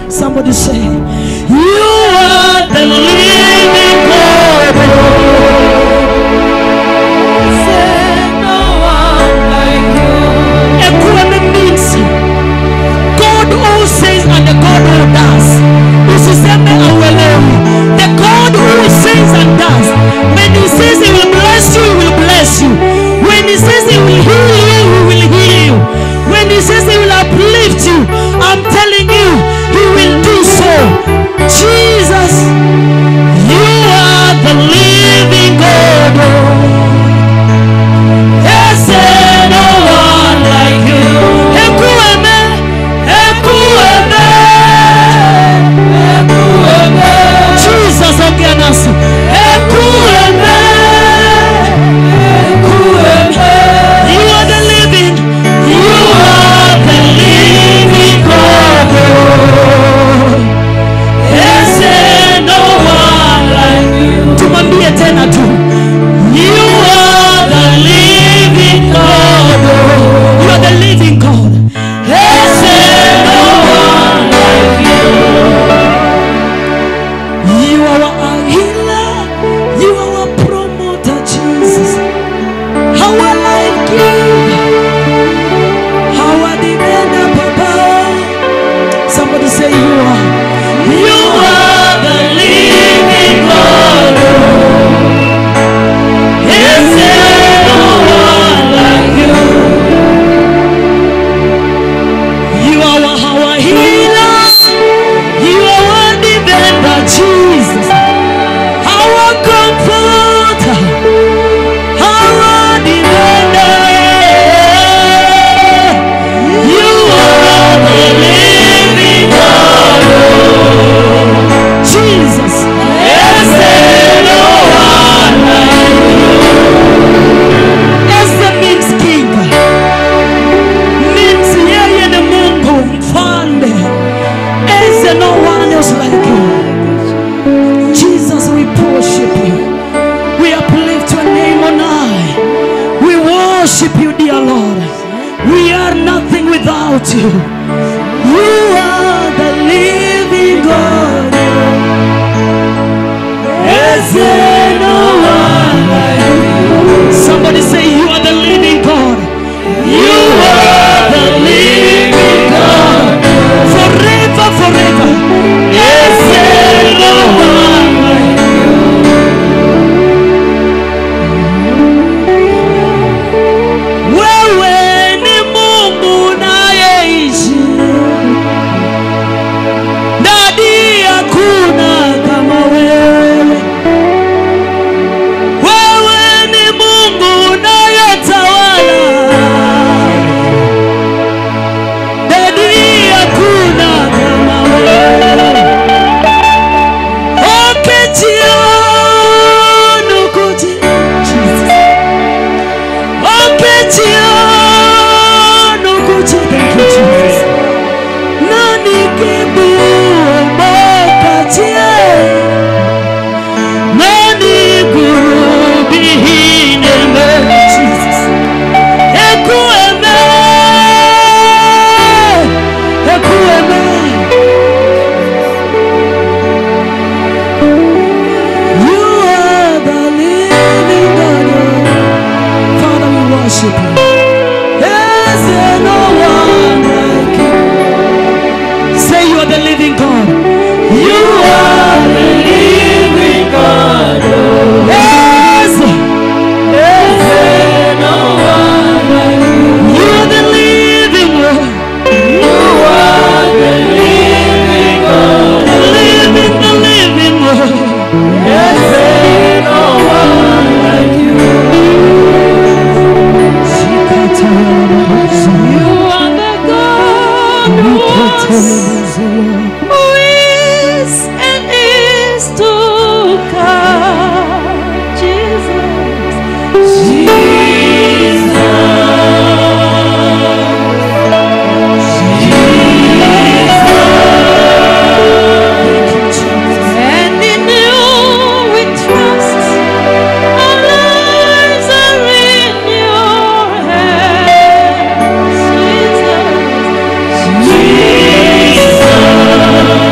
Somebody say, you are the living God. There's no one like you. Ekwueme means God who says and the God who does. Usiseme auelewi. The God who says and does. When he says he will bless you, he will bless you. When he says he will heal you, he will heal you. When he says he will uplift you, I'm telling you, he will do so. Jesus, you are the living God. There's no one like you. Ekwueme, Ekwueme, Ekwueme. Jesus, ongea nasi. Ekwueme, Ekwueme. You are the living, you are the living God. There's no one like you. Tumwambie tena tu. You are the living God. You are the living God. There's no one like you. You are our healer. You are our promoter, Jesus. How I like you. How I depend, Papa. Somebody say you are. You are the living God. There's no one like you. You are our healer. You are our defender, Jesus. Our comforter. Our defender. You are the living God. Jesus. There's no one like you. Esther means king. Means yeye ni Mungu mfalme. There's no one else like you. Jesus, we worship you. We uplift your name on high. We worship you, dear Lord. We are nothing without you. You are the living God. There's no one like you. Somebody say, you are the living God. You are the living God. Forever, forever. There's no one like you. Wewe ni Mungu unayeishi. Ndani hakuna kama wewe. Wewe ni Mungu unayetawala. Ndani hakuna kama wewe. Okechianukuji. Jesus. Okechianukuji. Thank you, Jesus. Nani kibu mokachie. Nani gurubihineme. Jesus. Ekwueme. Ekwueme. You are the living God. Father, we worship you. There's no one like you. Say you are the living God. You are the living God. Yes. There's no one like you. You are the living one. You are the living God. The living one. There's no one like you. You are the God who was, who is, and is to come. Jesus. Jesus. And in you we trust. Our lives are in your hands, Jesus. Jesus.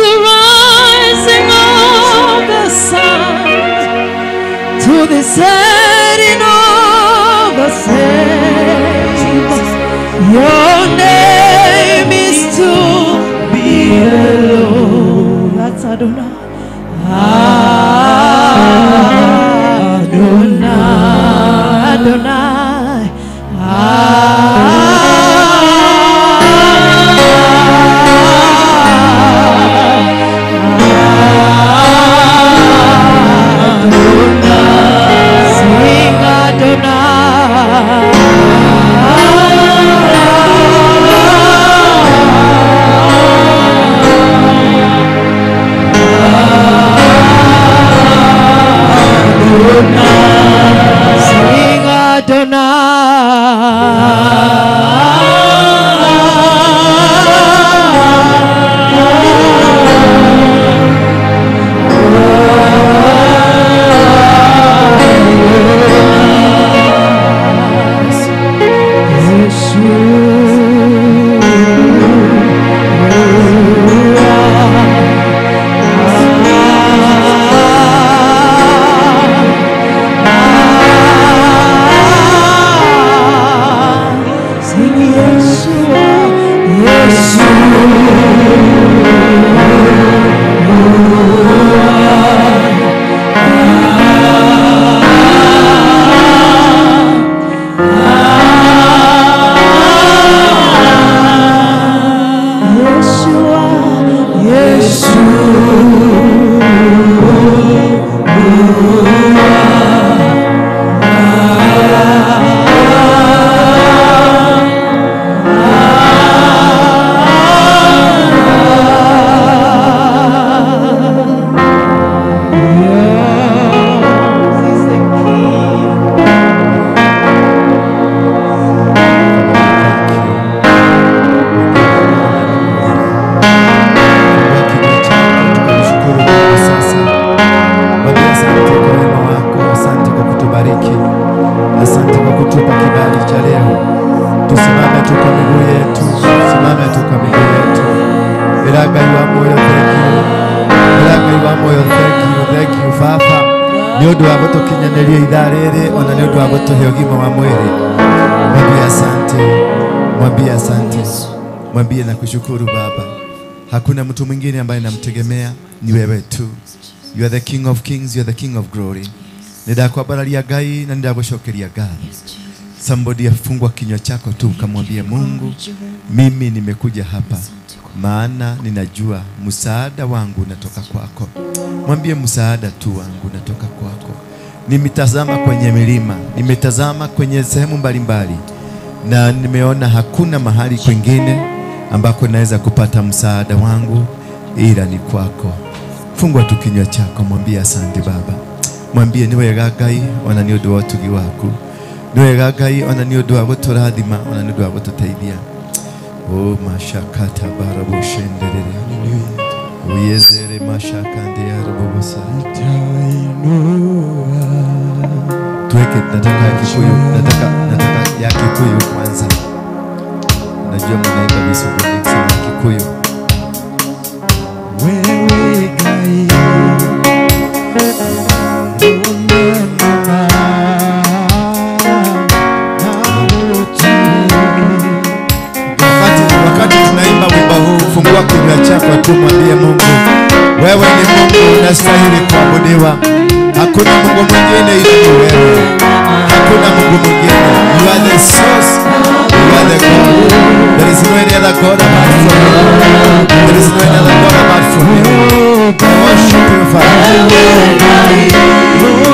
the rising of the sun to the setting of the same, your name is to be alone. That's Adonai. Adonai, Adonai, Adonai, sing Adonai. Sing Adonai. Sing Yeshua, Yeshua. Yeshua, Yeshua. Yours is the King. Fungua kinywa chako tukamshukuru Mungu sasa. Mwambie asante kwa wema wako, asante kwa kutubariki, asante kwa kutupa kibali cha leo. Tusimame tu kwa miguu yetu, tusimame tu kwa miguu yetu. Iraga iwa moyo, thank you. Iraga iwa moyo, thank you, thank you Baba. Nĩ ũndũ wa gũtũkinyanĩria ithaa rĩrĩ ona nĩ ũndũ wa gũtũhe ũgima wa mwĩrĩ. Mwambie asante, mwambie asante, mwambie na kushukuru Baba. Hakuna mtu mwingine ambaye namtegemea, ni wewe tu. You are the King of Kings, you are the King of Glory. Nĩndakwambararia Ngai na nĩndagũcokeria ngatho. Somebody afungwa kinywa chako tu ukamwambie Mungu, mimi nimekuja hapa maana ninajua msaada wangu unatoka kwako. Mwambie msaada tu wangu unatoka kwako. Nimetazama kwenye milima, nimetazama kwenye sehemu mbalimbali na nimeona hakuna mahali kwingine ambako naweza kupata msaada wangu ila ni kwako. Fungua tu kinywa chako, mwambie asante Baba. Mwambie ni wega Ngai ona nĩ ũndũ wa ũtugi waku. Nĩ wega Ngai ona nĩ ũndũ wa gũtũrathima ona nĩ ũndũ wa gũtũteithia. O mashakata baraboshenderere. Uyezere mashakande yarabobosa. Tuweke, nataka ya Kikuyu, nataka ya Kikuyu kwanza. Najua mnaimba vizuri sana Kikuyu. Wewe Ngai Wakati tunaimba wimbo huu, fungua kinywa chako tu mwambie Mungu, wewe ni Mungu unastahili kuabudiwa. Hakuna Mungu mwingine ila ni wewe. Hakuna Mungu mwingine. You are the source. You are the God. There is no any other God apart from you. There is no any other God apart from you. I worship you, Father. Wewe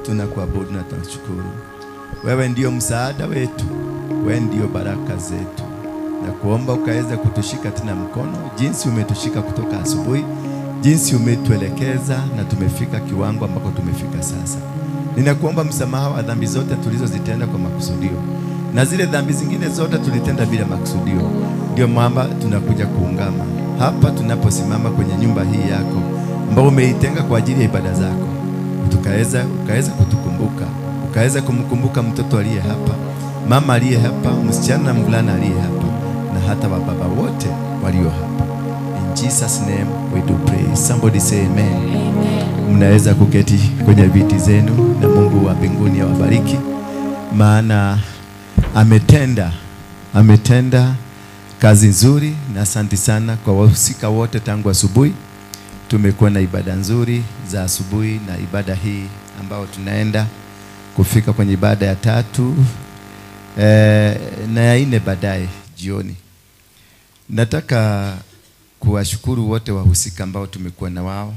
tunakuabudu na tunakushukuru. Wewe ndio msaada wetu, wewe ndio baraka zetu. Na kuomba ukaweza kutushika tena mkono, jinsi umetushika kutoka asubuhi, jinsi umetuelekeza na tumefika kiwango ambako tumefika sasa. Ninakuomba msamaha wa dhambi zote tulizozitenda kwa makusudio, na zile dhambi zingine zote tulitenda bila makusudio. Ndio mwamba tunakuja kuungama hapa tunaposimama kwenye nyumba hii yako ambayo umeitenga kwa ajili ya ibada zako. Ukaweza kutukumbuka, ukaweza kumkumbuka mtoto aliye hapa, mama aliye hapa, msichana na mvulana aliye hapa, na hata wababa wote walio hapa. In Jesus name we do pray. Somebody say amen. Amen. Mnaweza kuketi kwenye viti zenu na Mungu wa mbinguni awabariki, maana ametenda kazi nzuri. Na asante sana kwa wahusika wote tangu asubuhi. Tumekuwa na ibada nzuri za asubuhi na ibada hii ambao tunaenda kufika kwenye ibada ya 3 na ya 4 baadaye jioni. Nataka kuwashukuru wote wahusika ambao tumekuwa na wao,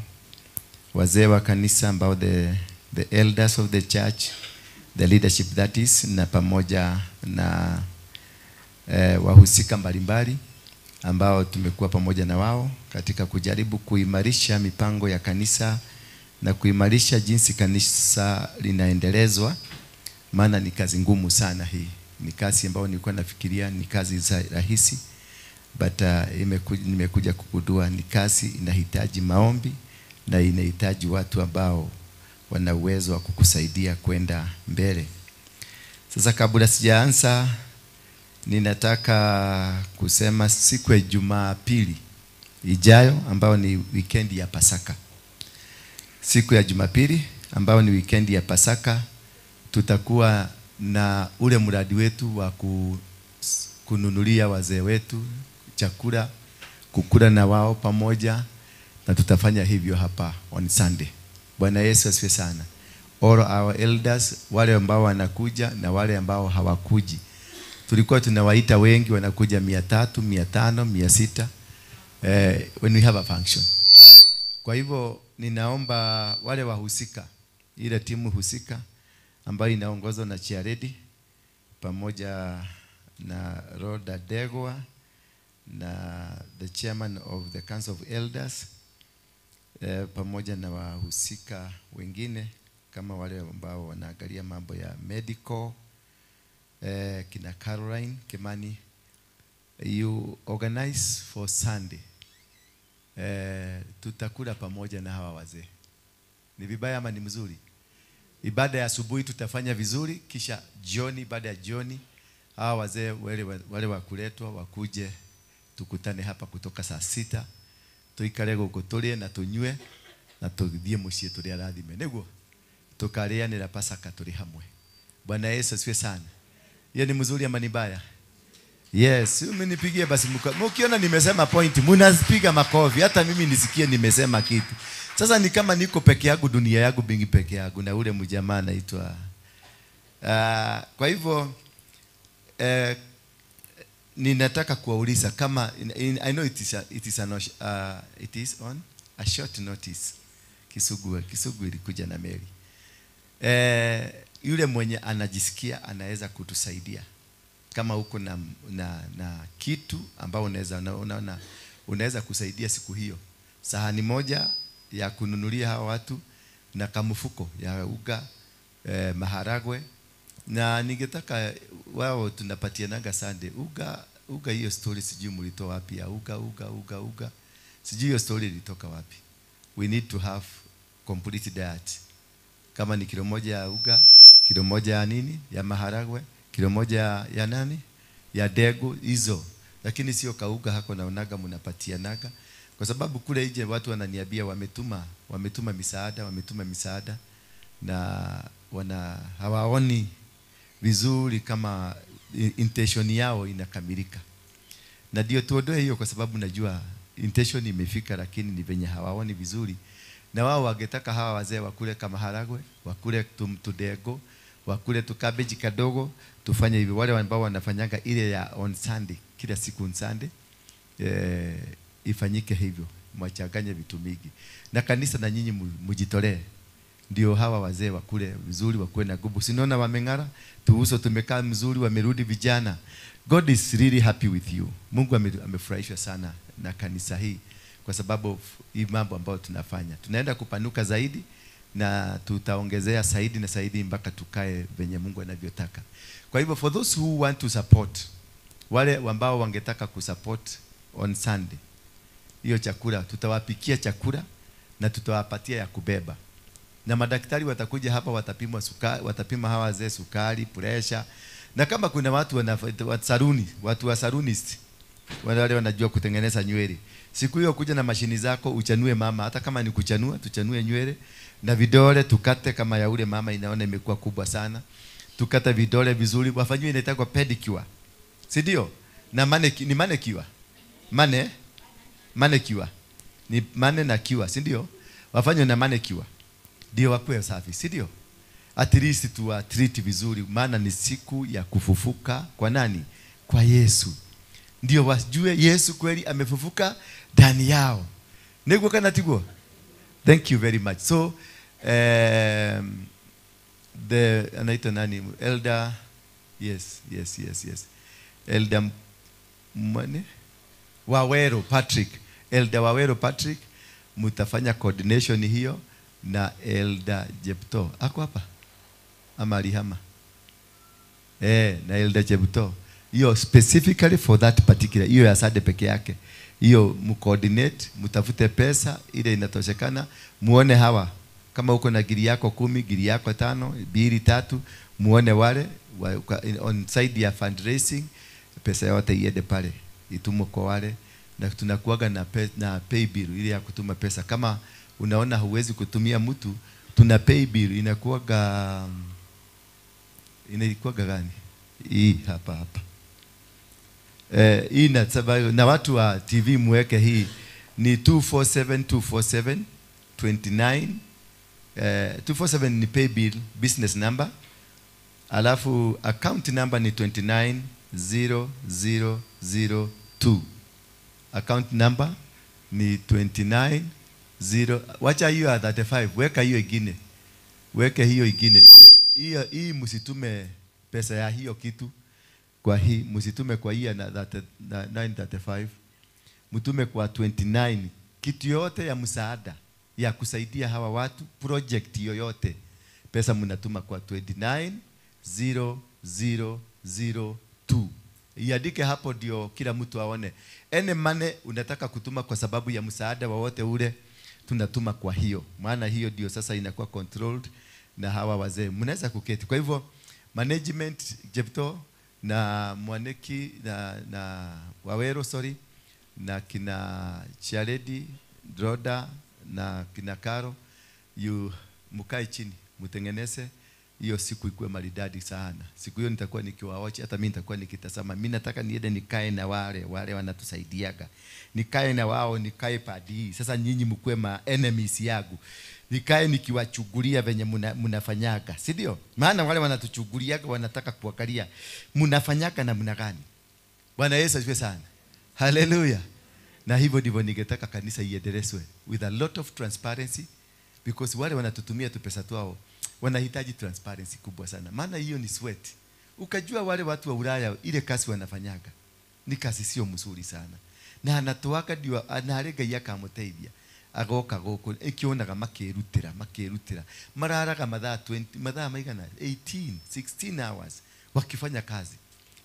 wazee wa kanisa ambao the elders of the church, the leadership that is, na pamoja na wahusika mbalimbali ambao tumekuwa pamoja na wao katika kujaribu kuimarisha mipango ya kanisa na kuimarisha jinsi kanisa linaendelezwa. Maana ni kazi ngumu sana hii. Ni kazi ambayo nilikuwa nafikiria ni kazi rahisi, but nimekuja kugundua ni kazi inahitaji maombi na inahitaji watu ambao wana uwezo wa kukusaidia kwenda mbele. Sasa kabla sijaanza, ninataka kusema siku ya Jumapili ijayo ambayo ni weekend ya Pasaka. Siku ya Jumapili ambayo ni weekend ya Pasaka, tutakuwa na ule mradi wetu wa kununulia wazee wetu chakula, kukula na wao pamoja, na tutafanya hivyo hapa on Sunday. Bwana Yesu asifiwe sana. All our elders, wale ambao wanakuja na wale ambao hawakuji. Tulikuwa tunawaita wengi, wanakuja 300, 500, 600 when we have a function. Kwa hivyo ninaomba wale wahusika, ile timu husika ambayo inaongozwa na Chiaredi pamoja na Roda Degwa na the chairman of the Council of Elders, pamoja na wahusika wengine kama wale ambao wanaangalia mambo ya medical, kina Caroline Kimani, you organize for Sunday. Tutakula pamoja na hawa wazee. Ni vibaya ama ni mzuri? Ibada ya asubuhi tutafanya vizuri, kisha jioni, baada ya jioni hawa wazee wale wakuletwa wakuje, tukutane hapa kutoka saa 6, tuikare guku turie na tunywe na tuthie mucii turi arathime, niguo tukarianira Pasaka turi hamwe. Bwana Yesu asifiwe sana. Hiyo ni mzuri ama ni mbaya? Yes, umenipigie basi. Mkiona nimesema point, mnapiga makofi hata mimi nisikie nimesema kitu. Sasa ni kama niko peke yangu, dunia yangu bingi peke yangu, na ule mjamaa anaitwa kwa hivyo ninataka kuwauliza kama I know it is on a short notice. Kisugu ilikuja na meli. Yule mwenye anajisikia anaweza kutusaidia. Kama uko na kitu ambao unaweza kusaidia siku hiyo. Sahani moja ya kununulia hawa watu na kamfuko ya uga, maharagwe. Na ningetaka wao tunapatianaga Sunday uga hiyo story sijui mlitoa wapi ya uga. Sijui hiyo story ilitoka wapi. We need to have complete diet. Kama ni kilo moja ya uga, kilo moja ya nini, ya maharagwe, kilo moja ya nani, ya degu hizo. Lakini sio kauga hako naonaga mnapatianaga, kwa sababu kule nje watu wananiambia wametuma misaada na hawaoni vizuri kama intention yao inakamilika. Na ndio tuondoe hiyo, kwa sababu najua intention imefika lakini ni venye hawaoni vizuri. Na wao wangetaka hawa wazee wakule kama haragwe, wakule tudego, wakule tu cabbage kadogo, tufanye hivi. Wale ambao wanafanyanga ile ya on Sunday, kila siku on Sunday, ifanyike hivyo, mwachanganye vitu mingi. Na kanisa na nyinyi mjitolee. Ndio hawa wazee wakule vizuri, wakuwe na nguvu. Sinaona wameng'ara, tuuso tumekaa mzuri, wamerudi vijana. God is really happy with you. Mungu amefurahishwa sana na kanisa hii kwa sababu hii mambo ambayo tunafanya. Tunaenda kupanuka zaidi na tutaongezea zaidi na zaidi mpaka tukae venye Mungu anavyotaka. Kwa hivyo for those who want to support, wale ambao wangetaka kusupport on Sunday hiyo chakula, tutawapikia chakula na tutawapatia ya kubeba. Na madaktari watakuja hapa, watapima sukari, watapima hawa wazee sukari, pressure. Na kama kuna watu wa saruni, watu wa sarunist, wale wanajua kutengeneza nywele. Siku hiyo kuja na mashini zako uchanue mama, hata kama ni kuchanua, tuchanue nywele na vidole tukate kama ya ule mama inaona imekuwa kubwa sana. Tukate vidole vizuri, wafanywe inaitwa pedicure. Si ndio? Na ni manicure. Manicure. Ni mane na cure, si ndio? Wafanywe na manicure. Ndio wakuwe safi, si ndio? At least tuwa treat vizuri, maana ni siku ya kufufuka kwa nani? Kwa Yesu. Ndio wajue Yesu kweli amefufuka ndani yao. Niguo kana tiguo? Thank you very much. So the anaitwa nani? Elder, yes. Elder Mwene Wawero Patrick. Elder Wawero Patrick, mutafanya coordination hiyo na Elder Jepto. Ako hapa? Ama alihama? Na Elder Jepto. Hiyo specifically for that particular, hiyo ya Sunday peke yake. Hiyo mcoordinate, mtafute pesa ile inatoshekana, muone hawa. Kama uko na giri yako 10, giri yako 5, 2, 3, muone wale on side ya fundraising, pesa yote iende pale, itumwe kwa wale. Na tunakuaga na pay bill ile ya kutuma pesa. Kama unaona huwezi kutumia mtu, tuna pay bill inakuaga gani? Hii hapa. Hii na watu wa TV muweke hii ni 247 247 29 247 ni pay bill business number, alafu account number ni 290002. Account number ni 290. Wacha hiyo ya 35, weka hiyo ingine. Weke hiyo ingine. Hiyo hii msitume pesa ya hiyo kitu kwa hii, msitume kwa hii ya 935. Mtume kwa 29. Kitu yote ya msaada ya kusaidia hawa watu, project yoyote, pesa mnatuma kwa 290002. Iandike hapo ndio kila mtu aone. Any money unataka kutuma kwa sababu ya msaada wowote ule, tunatuma kwa hiyo. Maana hiyo ndio sasa inakuwa controlled na hawa wazee. Mnaweza kuketi. Kwa hivyo management Jepto na Mwaneki na Wawero, sorry, na kina Chiaredi, Droda na kina Karo, you mukae chini, mtengeneze hiyo siku ikuwe maridadi sana. Siku hiyo nitakuwa nikiwaochi, hata mimi nitakuwa nikitazama. Mimi nataka niende nikae na wale wanatusaidiaga. Nikae na wao, nikae padi. Sasa nyinyi mkuwe ma enemies yangu. Nikae nikiwachugulia venye mnafanyaga, si ndio? Maana wale wanatuchuguliaga wanataka kuangalia mnafanyaga namna gani. Bwana Yesu asifiwe sana. Hallelujah. Na hivyo ndivyo ningetaka kanisa iendelezwe with a lot of transparency, because wale wanatutumia tu pesa twao wanahitaji transparency kubwa sana. Maana hiyo ni sweat. Ukajua wale watu wa Ulaya ile kazi wanafanyaga ni kazi sio mzuri sana. Na anatoaka ndio anarega yakamuteithia. Agoka goko ikionaga makirutira mararaga mathaa 20 mathaa maigana 18 16 hours wakifanya kazi.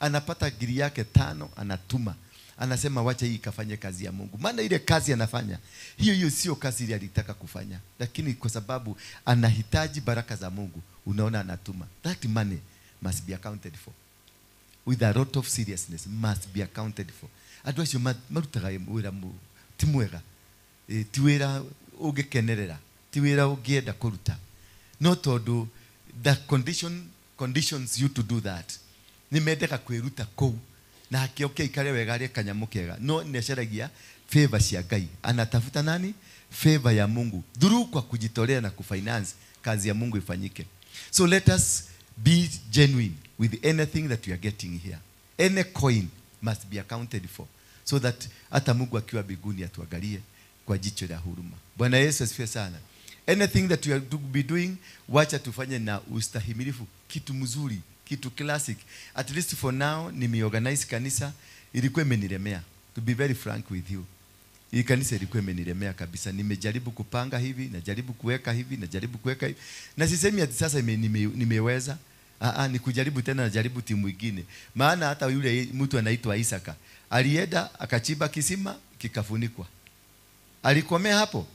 Anapata giri yake 5 anatuma. Anasema wacha hii ikafanye kazi ya Mungu. Maana ile kazi anafanya hiyo sio kazi ile alitaka kufanya, lakini kwa sababu anahitaji baraka za Mungu, unaona anatuma. That money must be accounted for with a lot of seriousness, must be accounted for. Andũ acio marutaga wĩra ti mwega, ti wĩra ũngĩkenerera, ti wĩra ũngĩenda kũruta, no tondũ the conditions you to do that. Nĩ mendaga kwĩruta kũu na akioke ikare wega arie kanyamu kega, no nĩacaragia favor cia Ngai. Anatafuta nani? Favor ya Mungu through kwa kujitolea na kufinance kazi ya Mungu ifanyike. So let us be genuine with anything that we are getting here. Any coin must be accounted for, so that hata Mungu akiwa mbinguni atuangalie kwa jicho la huruma. Bwana Yesu asifiwe sana. Anything that we are to be doing, wacha tufanye na ustahimilifu, kitu mzuri, kitu classic. At least for now, nimeorganize kanisa, ilikuwa imenilemea. To be very frank with you, hii kanisa ilikuwa imenilemea kabisa. Nimejaribu kupanga hivi, najaribu kuweka hivi, najaribu kuweka hivi. Na sisemi ati sasa nimeweza. Ni kujaribu tena, najaribu timu ingine. Maana hata yule mtu anaitwa Isaka alienda akachimba kisima kikafunikwa. Alikomea hapo.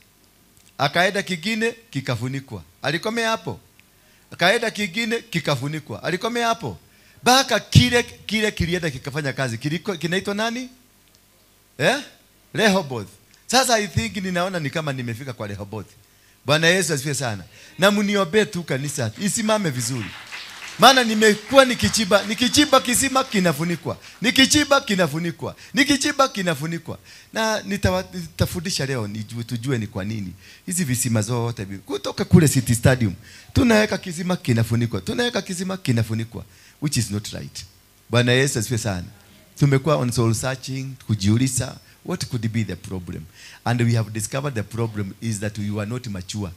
Akaenda kingine kikafunikwa. Alikomea hapo. Akaenda kingine kikafunikwa. Alikomea hapo. Baka kile kilienda kikafanya kazi. Kinaitwa nani? Rehoboth. Sasa I think ninaona ni kama nimefika kwa Rehoboth. Bwana Yesu asifiwe sana. Na mniombe tu kanisa isimame vizuri. Maana nimekuwa nikichimba kisima kinafunikwa. Nikichimba kinafunikwa. Nikichimba kinafunikwa. Na nitafundisha leo tujue ni kwa nini hizi visima zote kutoka kule City Stadium tunaweka kisima kinafunikwa. Tunaweka kisima kinafunikwa, which is not right. Bwana Yesu asifiwe sana. Tumekuwa on soul searching, kujiuliza what could be the problem, and we have discovered the problem is that we were not mature.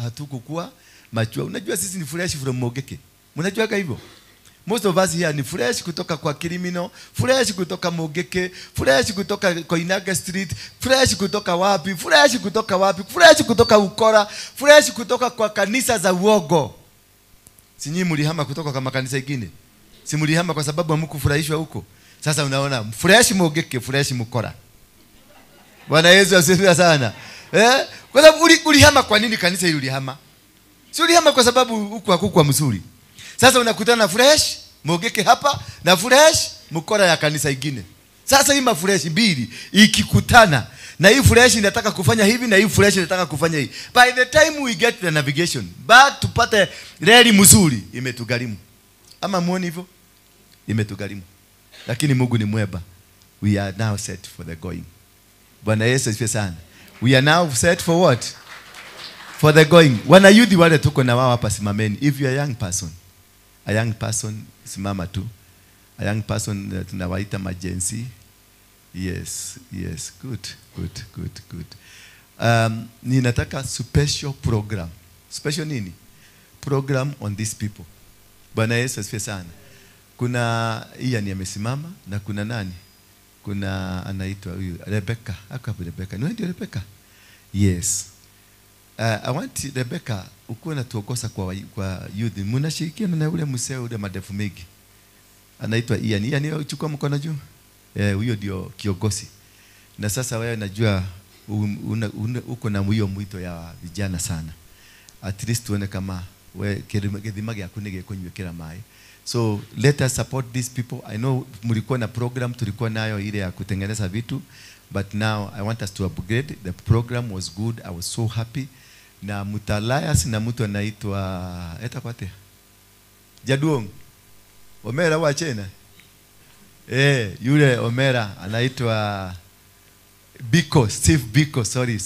Hatukukuwa mature. Unajua sisi ni fresh from Mogeke. Mnajua hivyo? Most of us here ni fresh kutoka kwa Kirimino, fresh kutoka Mogeke, fresh kutoka Koinange Street, fresh kutoka wapi, fresh kutoka wapi, fresh kutoka Ukora, fresh kutoka kwa kanisa za uogo. Si nyinyi mlihama kutoka kwa makanisa mengine? Si mlihama kwa sababu hamkufurahishwa huko? Sasa unaona fresh Mogeke, fresh Mukora. Bwana Yesu asifiwe sana. Kwa sababu ulihama kwa nini kanisa hili ulihama? Si ulihama kwa sababu huko hakukuwa mzuri. Sasa unakutana na fresh Mogeke hapa na fresh Mukora ya kanisa ingine. Sasa hii mafresh mbili ikikutana, na hii fresh inataka kufanya hivi na hii fresh inataka kufanya hivi. By the time we get the navigation, back tupate reli mzuri, imetugharimu. Ama muone hivyo? Imetugharimu. Lakini Mungu ni mwema. We are now set for the going. Bwana Yesu asifiwe sana. We are now set for what? For the going. Wana youth wale tuko na wao hapa, simameni. If you are a young person, a young person, simama tu. A young person tunawaita majensi. Yes, yes, good, good, good, good. Ninataka special program. Special nini? Program on these people. Bwana Yesu asifiwe sana. Kuna Ian amesimama na kuna nani? Kuna anaitwa huyu Rebecca. Ako hapo Rebecca. Ni ndio Rebecca? Yes. I want Rebecca ukuwe unatuongoza kwa youth. Mnashirikiana na ule mzee ule madefu mengi. Anaitwa Ian. Ian, uchukua mkono juu. Huyo ndio kiongozi. Na sasa wewe najua uko na hiyo mwito ya vijana sana. At least tuone kama we kithima gyaku ni gikunyuikira mai. So let us support these people. I know mlikuwa na program, tulikuwa nayo ile ya kutengeneza vitu, but now I want us to upgrade. The program was good. I was so happy. Na Mutalayas na mtu anaitwa eta kwate Jaduong Omera wa China. Yule Omera anaitwa Biko, Steve Biko, sorry.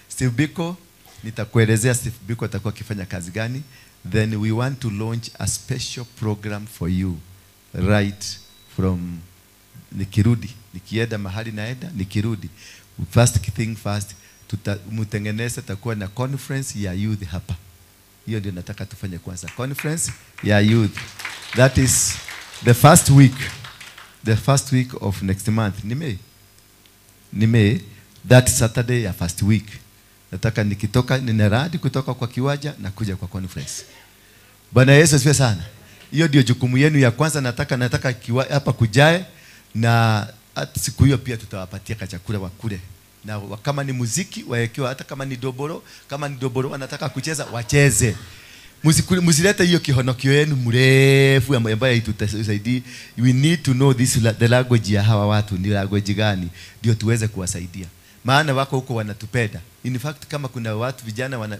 Steve Biko, nitakuelezea Steve Biko atakuwa akifanya kazi gani. Then we want to launch a special program for you right from nikirudi, nikienda mahali naenda, nikirudi. First thing first, mtengeneze takuwa na conference ya youth hapa. Hiyo ndio nataka tufanye kwanza, conference ya youth. That is the first week. The first week of next month. Ni May, that Saturday ya first week. Nataka nikitoka, ninaradi kutoka kwa kiwanja na kuja kwa conference. Bwana Yesu asifiwe sana. Hiyo ndio jukumu yenu ya kwanza. Nataka hapa kujae, na siku hiyo pia tutawapatia chakula wakule. Na kama ni muziki waekewa, hata kama ni doboro, wanataka kucheza wacheze. Muzilete hiyo kihonokio yenu mrefu ambayo itusaidii. We need to know this, the language ya hawa watu ni language gani ndio tuweze kuwasaidia. Maana wako huko wanatupenda. In fact kama kuna watu vijana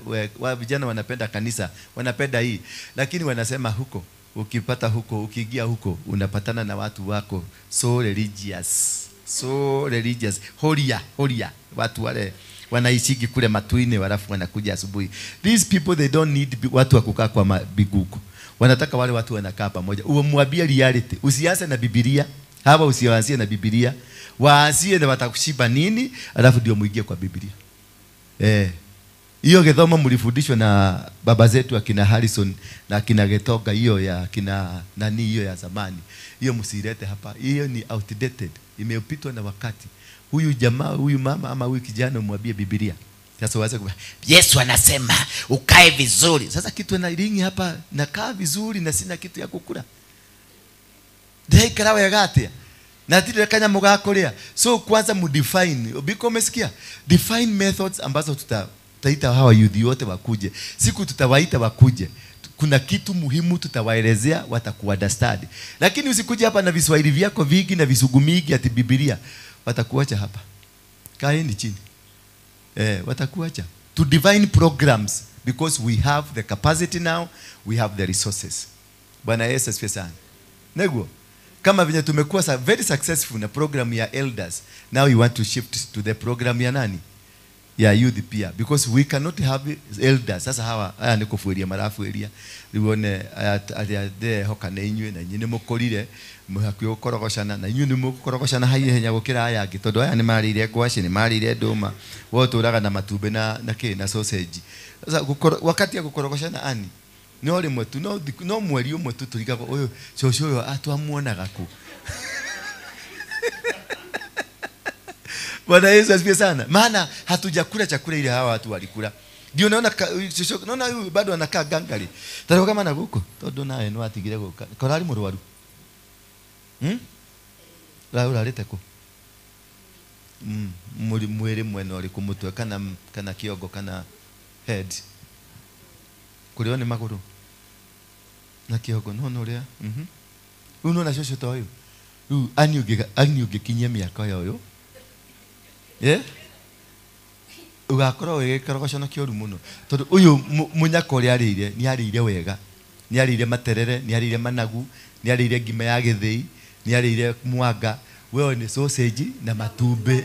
vijana wanapenda kanisa, wanapenda hii, lakini wanasema huko ukipata huko, ukiingia huko unapatana na watu wako so religious. So religious. Holia. Watu wale wanaishiki kule matuine walafu wanakuja asubuhi. These people they don't need watu wa kukaa kwa mabiguko. Wanataka wale watu wanakaa pamoja. Uamwambie reality. Usianze na Biblia. Hawa usianzie na Biblia. Waanzie na watakushiba nini, alafu ndio muingie kwa Biblia. Hiyo githomo mlifundishwa na baba zetu akina Harrison na akina Getoga, hiyo ya akina nani, hiyo ya zamani. Hiyo msiilete hapa. Hiyo ni outdated. Imepitwa na wakati. Huyu jamaa, huyu mama ama huyu kijana umwambie Biblia. Sasa waanze kwa Yesu anasema ukae vizuri. Sasa kitu na ringi hapa, nakaa vizuri na sina kitu ya kukula. Ndaikara wega atia? Na tire kanyamu ga kuria. So kwanza mudefine. Biko umesikia? Define methods ambazo tutaita hawa youth wote wakuje. Siku tutawaita wakuje. Kuna kitu muhimu tutawaelezea, watakuunderstand. Lakini usikuje hapa na viswahili vyako vingi na visugumigi ati Biblia. Watakuacha hapa. Kaeni chini. Watakuacha. To divine programs because we have the capacity now, we have the resources. Bwana Yesu asifiwe sana. Nego, kama vile tumekuwa very successful na program ya elders, now we want to shift to the program ya nani? Ya youth pia, because we cannot have elders. Sasa hawa aya ni kufuiria marafuiria riwone aya de hoka na inywe na nyine mukorire muhakuĩ gũkorogocana na inyuĩ nĩ mũgũkorogocana haihenya gũkĩra aya angĩ, tondũ aya nĩ marĩire ngwacĩ, nĩ marĩire ndũma, we ũtũraga na matumbĩ na kĩ na sausage. Sasa wakati ya gũkorogocana ani no rĩmwe tu, no mweri ũmwe tu tũrigagwo ũyũ cũcũ ũyũ atwamuonaga kũ. Bwana Yesu asifiwe sana. Maana hatujakula chakula ile hawa watu walikula. Ndio naona naona huyu bado anakaa gangari. Taro kama na guko tondu nawe no atigire guka. Korari murwaru. La urarite ku. Muri mwiri mwena uriku mutwe kana kiongo kana head. Kurio ni maguru. Na kiongo no no ria. Riu no na cũcũ ta ũyũ. Riu ani ũngĩkinyia mĩaka ya ũyũ. Ugakorwo wĩ gĩkorogocano kĩũru mũno tondũ ũyũ mũnyaka ũrĩa arĩire nĩ arĩire wega, nĩ arĩire materere, nĩ arĩire managu, nĩ arĩire ngima ya gĩthĩi, nĩ arĩire mwanga, wewe nĩ sausage na matumbĩ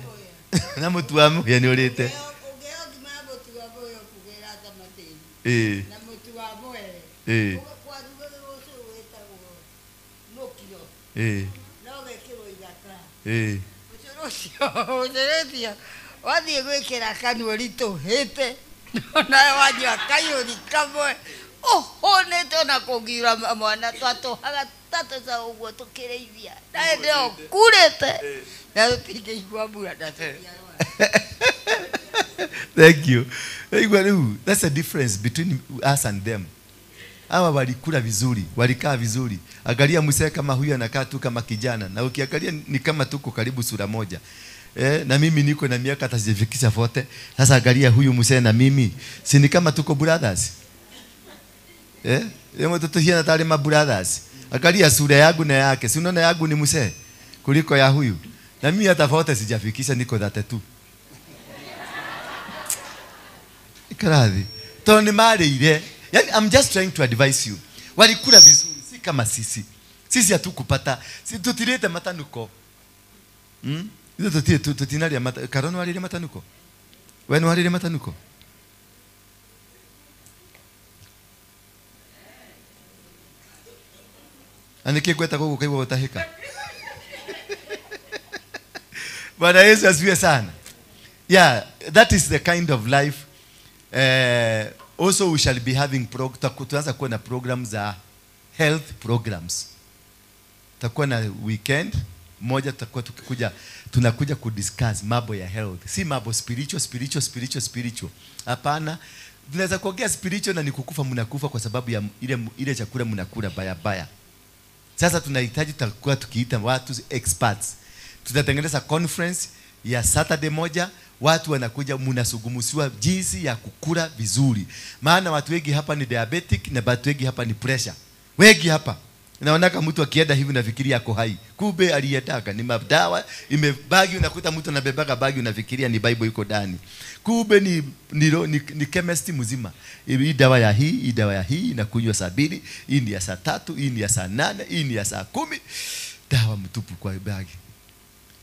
na mũtu wa mũhĩa nĩ ũrĩte. Wathiĩ gwĩkĩra kanua ũritũhĩte nawe wanyua kaiyũri kamwe ũhũnĩte ona kũngiura mwana twatũhaga tatũca ũguo tũkĩrĩithia na hĩndĩ ĩyo kurĩte na tũtingĩigua mbura na tũtiarwara. Thank you. That's the difference between us and them. Hawa walikula vizuri, walikaa vizuri. Angalia mzee kama huyu anakaa tu kama kijana, na ukiangalia ni kama tuko karibu sura moja. Na mimi niko na miaka hata sijafikisha 40. Sasa angalia huyu mzee na mimi, si ni kama tuko brothers? Leo tutuhiana tare ma brothers. Angalia sura yangu na yake, si unaona yangu ni mzee kuliko ya huyu. Na mimi hata 40 sijafikisha, niko 32. Ikaradhi. Toni mare ile. Yani I'm just trying to advise you. Walikula vizuri, si kama sisi. Sisi hatukupata. Si tutirete matanuko. Tutinaria mata karono warire matanuko. Wenu warire matanuko. Anike kweta gogo kaigwa gutahika. Bwana Yesu asifiwe sana. Yeah, that is the kind of life. Also we shall be having tutaanza kuwa na programs za health programs. Tutakuwa na weekend moja, tutakuwa tukikuja tunakuja kudiscuss mambo ya health. Si mambo spiritual spiritual spiritual spiritual. Hapana, tunaweza kuongea spiritual na nikukufa mnakufa kwa sababu ya ile chakula mnakula baya baya. Sasa tunahitaji tutakuwa tukiita watu experts. Tutatengeneza conference ya Saturday moja, watu wanakuja mnasugumusiwa jinsi ya kukula vizuri. Maana watu wengi hapa ni diabetic na watu wengi hapa ni pressure. Wengi hapa. Naona kama mtu akienda hivi nafikiria ako hai. Kumbe aliyetaka ni madawa, imebagi unakuta mtu anabebaga bagi unafikiria ni Bible iko ndani. Kumbe ni chemist mzima. Hii dawa ya hii, hii dawa ya hii inakunywa saa 2, hii ni ya saa 3, hii ni ya saa 8, hii ni ya saa 10. Dawa mtupu kwa bagi.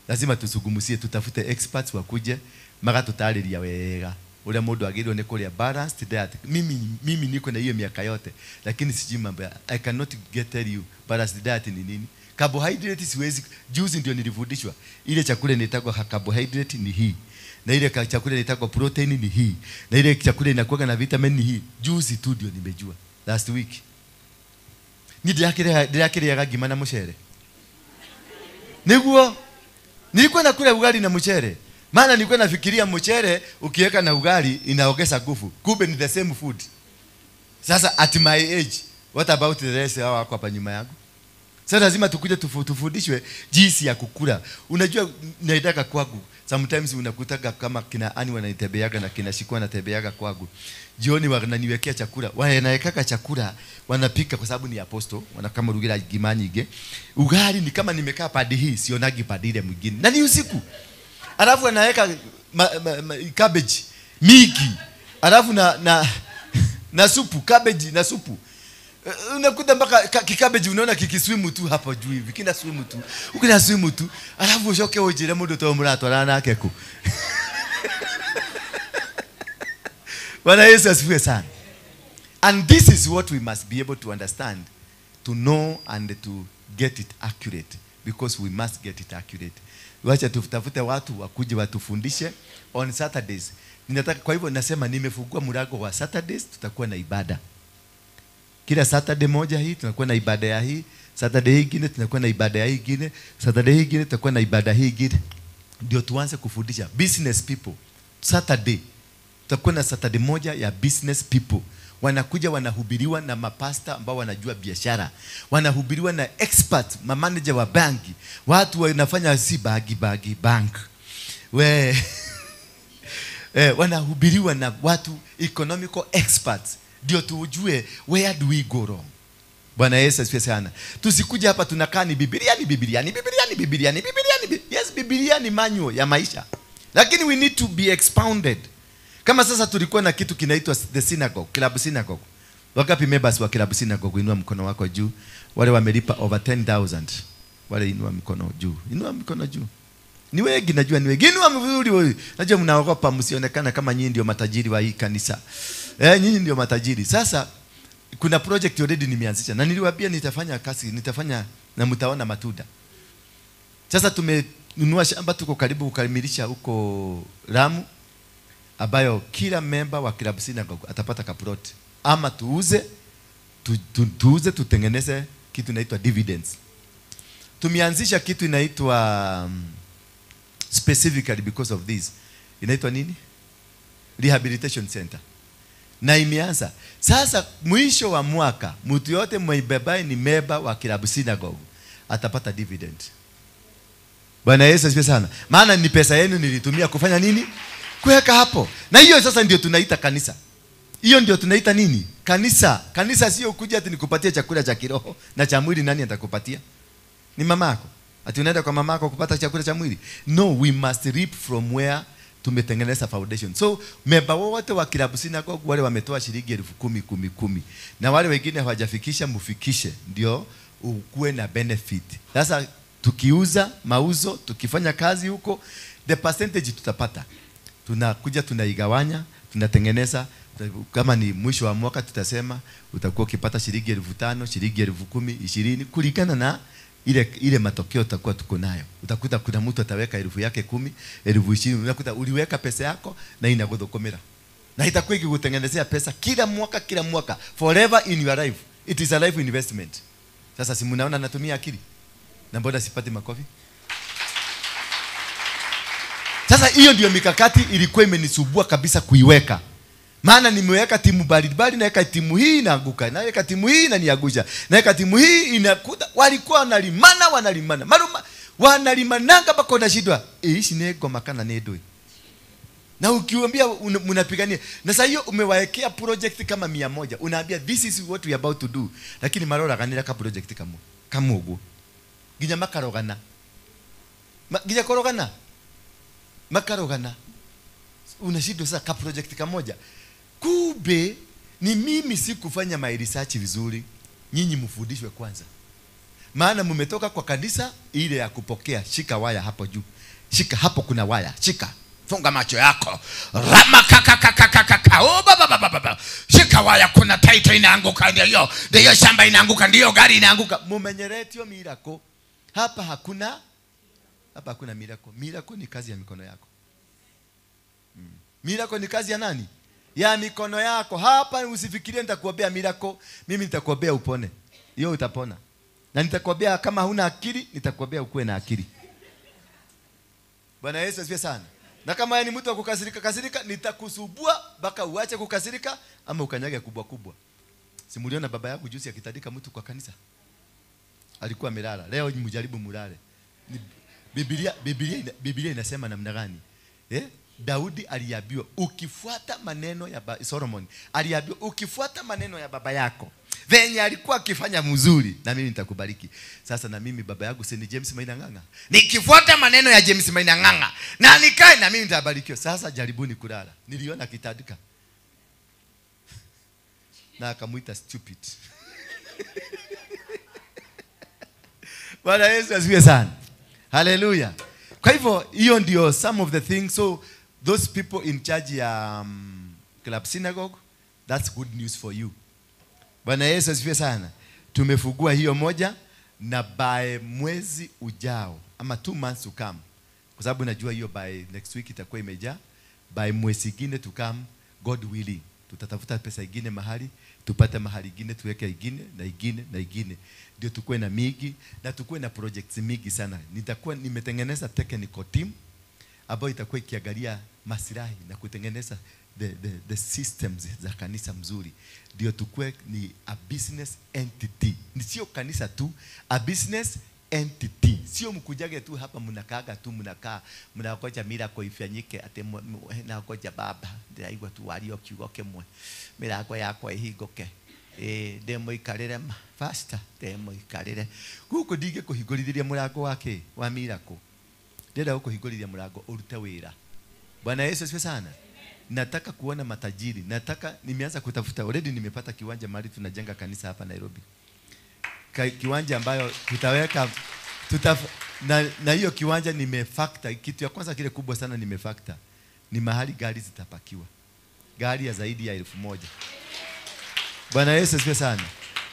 Lazima tusugumusie, tutafute experts wakuje magatutariria wega uria mundu agirwo ni kuria balanced diet. Mimi niko na hiyo miaka yote lakini sijui mambo ya I cannot get tell you balanced diet ni nini. Carbohydrate siwezi, juzi ndio nilifundishwa ile chakula inaitwa carbohydrate ni hii. Na ile chakula inaitwa protein ni hii. Na ile chakula inakuwa na vitamin ni hii. Juzi tu ndio nimejua. Last week. Ni ndirakĩrĩaga ngima na mũcere. Niguo nilikuwa nakula ugali na mchere. Maana nilikuwa nafikiria mchere ukiweka na ugali inaongeza nguvu. Kumbe ni the same food. Sasa at my age, what about the rest hao wako hapa nyuma yangu? Sasa lazima tukuje tufundishwe jinsi ya kukula. Unajua naitaka kwangu. Sometimes unakutaga kama kina Ani wananitembeaga na kina Shikwa anatembeaga kwangu. Jioni wananiwekea chakula. Wanawekaka chakula, wanapika kwa sababu ni apostle, wanakama rugira ngima nyingi. Ugali ni kama nimekaa padi hii, sionagi padi ile mwingine. Na ni usiku. Alafu anaweka cabbage mingi. Alafu na supu, cabbage na supu. Unakuta mpaka kikabeji unaona kikiswimu tu hapo juu hivi, kina swimu tu. Ukina swimu tu. Alafu ushoke ujire mundu to muratwarana nake ku. Bwana Yesu asifiwe sana. And this is what we must be able to understand, to know and to get it accurate, because we must get it accurate. Wacha tutafute watu wakuje watufundishe on Saturdays. Ninataka, kwa hivyo nasema nimefungua mlango wa Saturdays, tutakuwa na ibada. Kila Saturday moja hii tunakuwa na ibada ya hii, Saturday hii ingine tunakuwa na ibada ya hii ingine, Saturday hii ingine tutakuwa na ibada hii ingine. Ndio tuanze kufundisha business people. Saturday tutakuwa na Saturday moja ya business people. Wanakuja wanahubiriwa na mapasta ambao wanajua biashara. Wanahubiriwa na expert, mamanager wa banki. Watu wanafanya si bagi bagi bank. We wanahubiriwa na watu economical experts. Ndio tujue where do we go wrong. Bwana Yesu asifiwe sana. Tusikuja hapa tunakaa ni Biblia ni Biblia ni Biblia ni Biblia ni Biblia ni Biblia. Yes, Biblia ni manual ya maisha. Lakini we need to be expounded. Kama sasa tulikuwa na kitu kinaitwa the synagogue, club synagogue. Wangapi members wa club synagogue, inua mkono wako juu. Wale wamelipa over 10,000. Wale inua mkono juu. Inua mkono juu. Ni wengi najua, ni wengi. Inua mzuri wewe. Najua mnaogopa msionekana kama nyinyi ndio matajiri wa hii kanisa. Nyinyi ndio matajiri. Sasa kuna project already nimeanzisha na niliwaambia nitafanya kazi, nitafanya na mtaona matunda. Sasa tumenunua shamba, tuko karibu kukamilisha huko Lamu, ambayo kila member wa club synagogue atapata kaplot. Ama tuuze, tuuze tutengeneze kitu inaitwa dividends. Tumeanzisha kitu inaitwa specifically because of this, inaitwa nini? Rehabilitation center. Na imeanza. Sasa mwisho wa mwaka, mtu yote mwibebaye ni member wa club synagogue atapata dividend. Bwana Yesu asifiwe sana. Maana ni pesa yenu nilitumia kufanya nini? Kuweka hapo. Na hiyo sasa ndio tunaita kanisa. Hiyo ndio tunaita nini? Kanisa. Kanisa sio kuja ati nikupatie chakula cha kiroho na cha mwili. Nani atakupatia? Ni mamako. Ati unaenda kwa mamako kupata chakula cha mwili? No, we must reap from where tumetengeneza foundation. So member wote wa club synagogue wale wametoa shilingi 10,000 10,000 10,000. Na wale wengine hawajafikisha, mfikishe ndio ukuwe na benefit. Sasa tukiuza mauzo, tukifanya kazi huko, the percentage tutapata. Tunakuja tunaigawanya, tunatengeneza. Kama ni mwisho wa mwaka tutasema utakuwa ukipata shilingi 5,000, shilingi 10,000, 20,000 kulingana na ile matokeo tutakuwa tuko nayo. Utakuta kuna mtu ataweka 10,000 yake 10, 20,000. Unakuta uliweka pesa yako na inagodokomera. Na itakuwa ikikutengenezea pesa kila mwaka, kila mwaka, forever in your life. It is a life investment. Sasa si mnaona natumia akili? Na mbona sipati makofi? Sasa hiyo ndio mikakati ilikuwa imenisubua kabisa kuiweka. Maana nimeweka timu mbalimbali, naweka timu hii inaanguka, naweka timu hii inaniangusha, naweka timu hii inakuta. Walikuwa wanalimana. Maruma wanalimananga mpaka unashindwa. Ishi nego makana nedoi. Na ukiwaambia mnapigania. Na sasa hiyo umewaekea project kama 100. Unaambia this is what we are about to do. Lakini marora ganira ka project kamwe. Kamugo. Ginya makarogana. Ginya korogana. Makarogana. Unashindwa sasa ka project kamoja. Kumbe ni mimi sikufanya my research vizuri. Nyinyi mfundishwe kwanza. Maana mmetoka kwa kanisa ile ya kupokea. Shika waya hapo juu. Shika hapo, kuna waya. Shika. Funga macho yako. Rama kaka kaka kaka. Oh baba baba baba. Shika waya, kuna title inaanguka ndio. Ndio shamba inaanguka, ndio gari inaanguka. Mumenyeretio miracle. Hapa hakuna miracle. Miracle ni kazi ya mikono yako. Miracle ni kazi ya nani? Ya mikono yako. Hapa usifikirie nitakuombea miracle, mimi nitakuombea upone. Hiyo utapona. Na nitakuombea kama huna akili, nitakuombea ukuwe na akili. Bwana Yesu asifiwe sana. Na kama yeye ni mtu wa kukasirika kasirika, nitakusubua mpaka uache kukasirika ama ukanyage kubwa kubwa. Simuliona baba yangu juzi akitandika mtu kwa kanisa. Alikuwa amelala. Leo mjaribu mulale. Biblia inasema namna gani? Daudi aliambiwa ukifuata maneno ya Solomon, aliambiwa ukifuata maneno ya baba yako venye alikuwa akifanya mzuri, na mimi nitakubariki. Sasa na mimi baba yangu si ni James Maina Ng'ang'a, nikifuata maneno ya James Maina Ng'ang'a na nikae, na mimi nitabarikiwa. Sasa jaribuni kulala. Niliona kitandika na akamuita stupid. Bwana Yesu asifiwe sana. Hallelujah. Kwa hivyo hiyo ndio some of the things. So those people in charge ya Club Synagogue, that's good news for you. Bwana Yesu asifiwe sana. Tumefungua hiyo moja, na by mwezi ujao ama 2 months to come, kwa sababu najua hiyo by next week itakuwa imejaa, by mwezi ingine to come, God willing, tutatafuta pesa ingine mahali, tupate mahali ingine, tuweke ingine na ingine na ingine, ndio tukue na mingi na tukue na projects mingi sana. Nitakuwa nimetengeneza technical team ambayo itakuwa ikiangalia maslahi na kutengeneza the systems za kanisa mzuri, ndio tukue ni a business entity. Ni sio kanisa tu, a business entity. Sio mkujage tu hapa mnakaaga tu, mnakaa mnakoja miracle ifanyike, ate nakoja baba ndiraigwa tu walio kiugo kimwe miracle yakwa ihinguke, ndemuikarire faster, ndemuikarire guku ndinge kuhingũrithĩria mũrango wake wa miracle. Ndĩrenda gũkũhingũrithia mũrango ũrute wĩra. Bwana Yesu asifiwe sana. Nataka kuona matajiri. Nataka, nimeanza kutafuta already, nimepata kiwanja mahali tunajenga kanisa hapa Nairobi. Kiwanja ambayo tutaweka na hiyo kiwanja nimefactor. Kitu ya kwanza kile kubwa sana nimefactor ni mahali gari zitapakiwa. Gari ya zaidi ya 1000. Bwana Yesu asifiwe sana.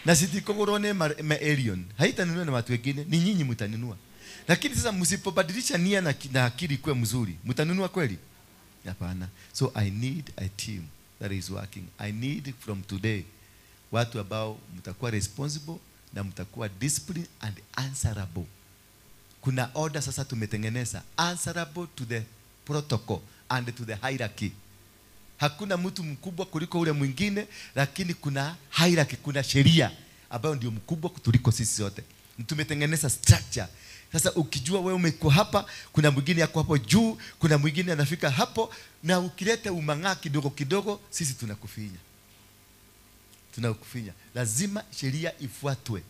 Na sitikogorone ma alien. Haitanunua na watu wengine, ni nyinyi mtanunua. Lakini sasa msipobadilisha nia na akili kuwe mzuri, mtanunua kweli? Hapana. So I need a team that is working. I need from today watu ambao mtakuwa responsible na mtakuwa disciplined and answerable. Kuna order sasa tumetengeneza, answerable to the protocol and to the hierarchy. Hakuna mtu mkubwa kuliko ule mwingine, lakini kuna hierarchy, kuna sheria ambayo ndio mkubwa kutuliko sisi sote. Tumetengeneza structure. Sasa ukijua wewe umekuwa hapa, kuna mwingine yako hapo juu, kuna mwingine anafika hapo, na ukileta umang'aa kidogo kidogo, sisi tunakufinya. Tunakufinya. Lazima sheria ifuatwe.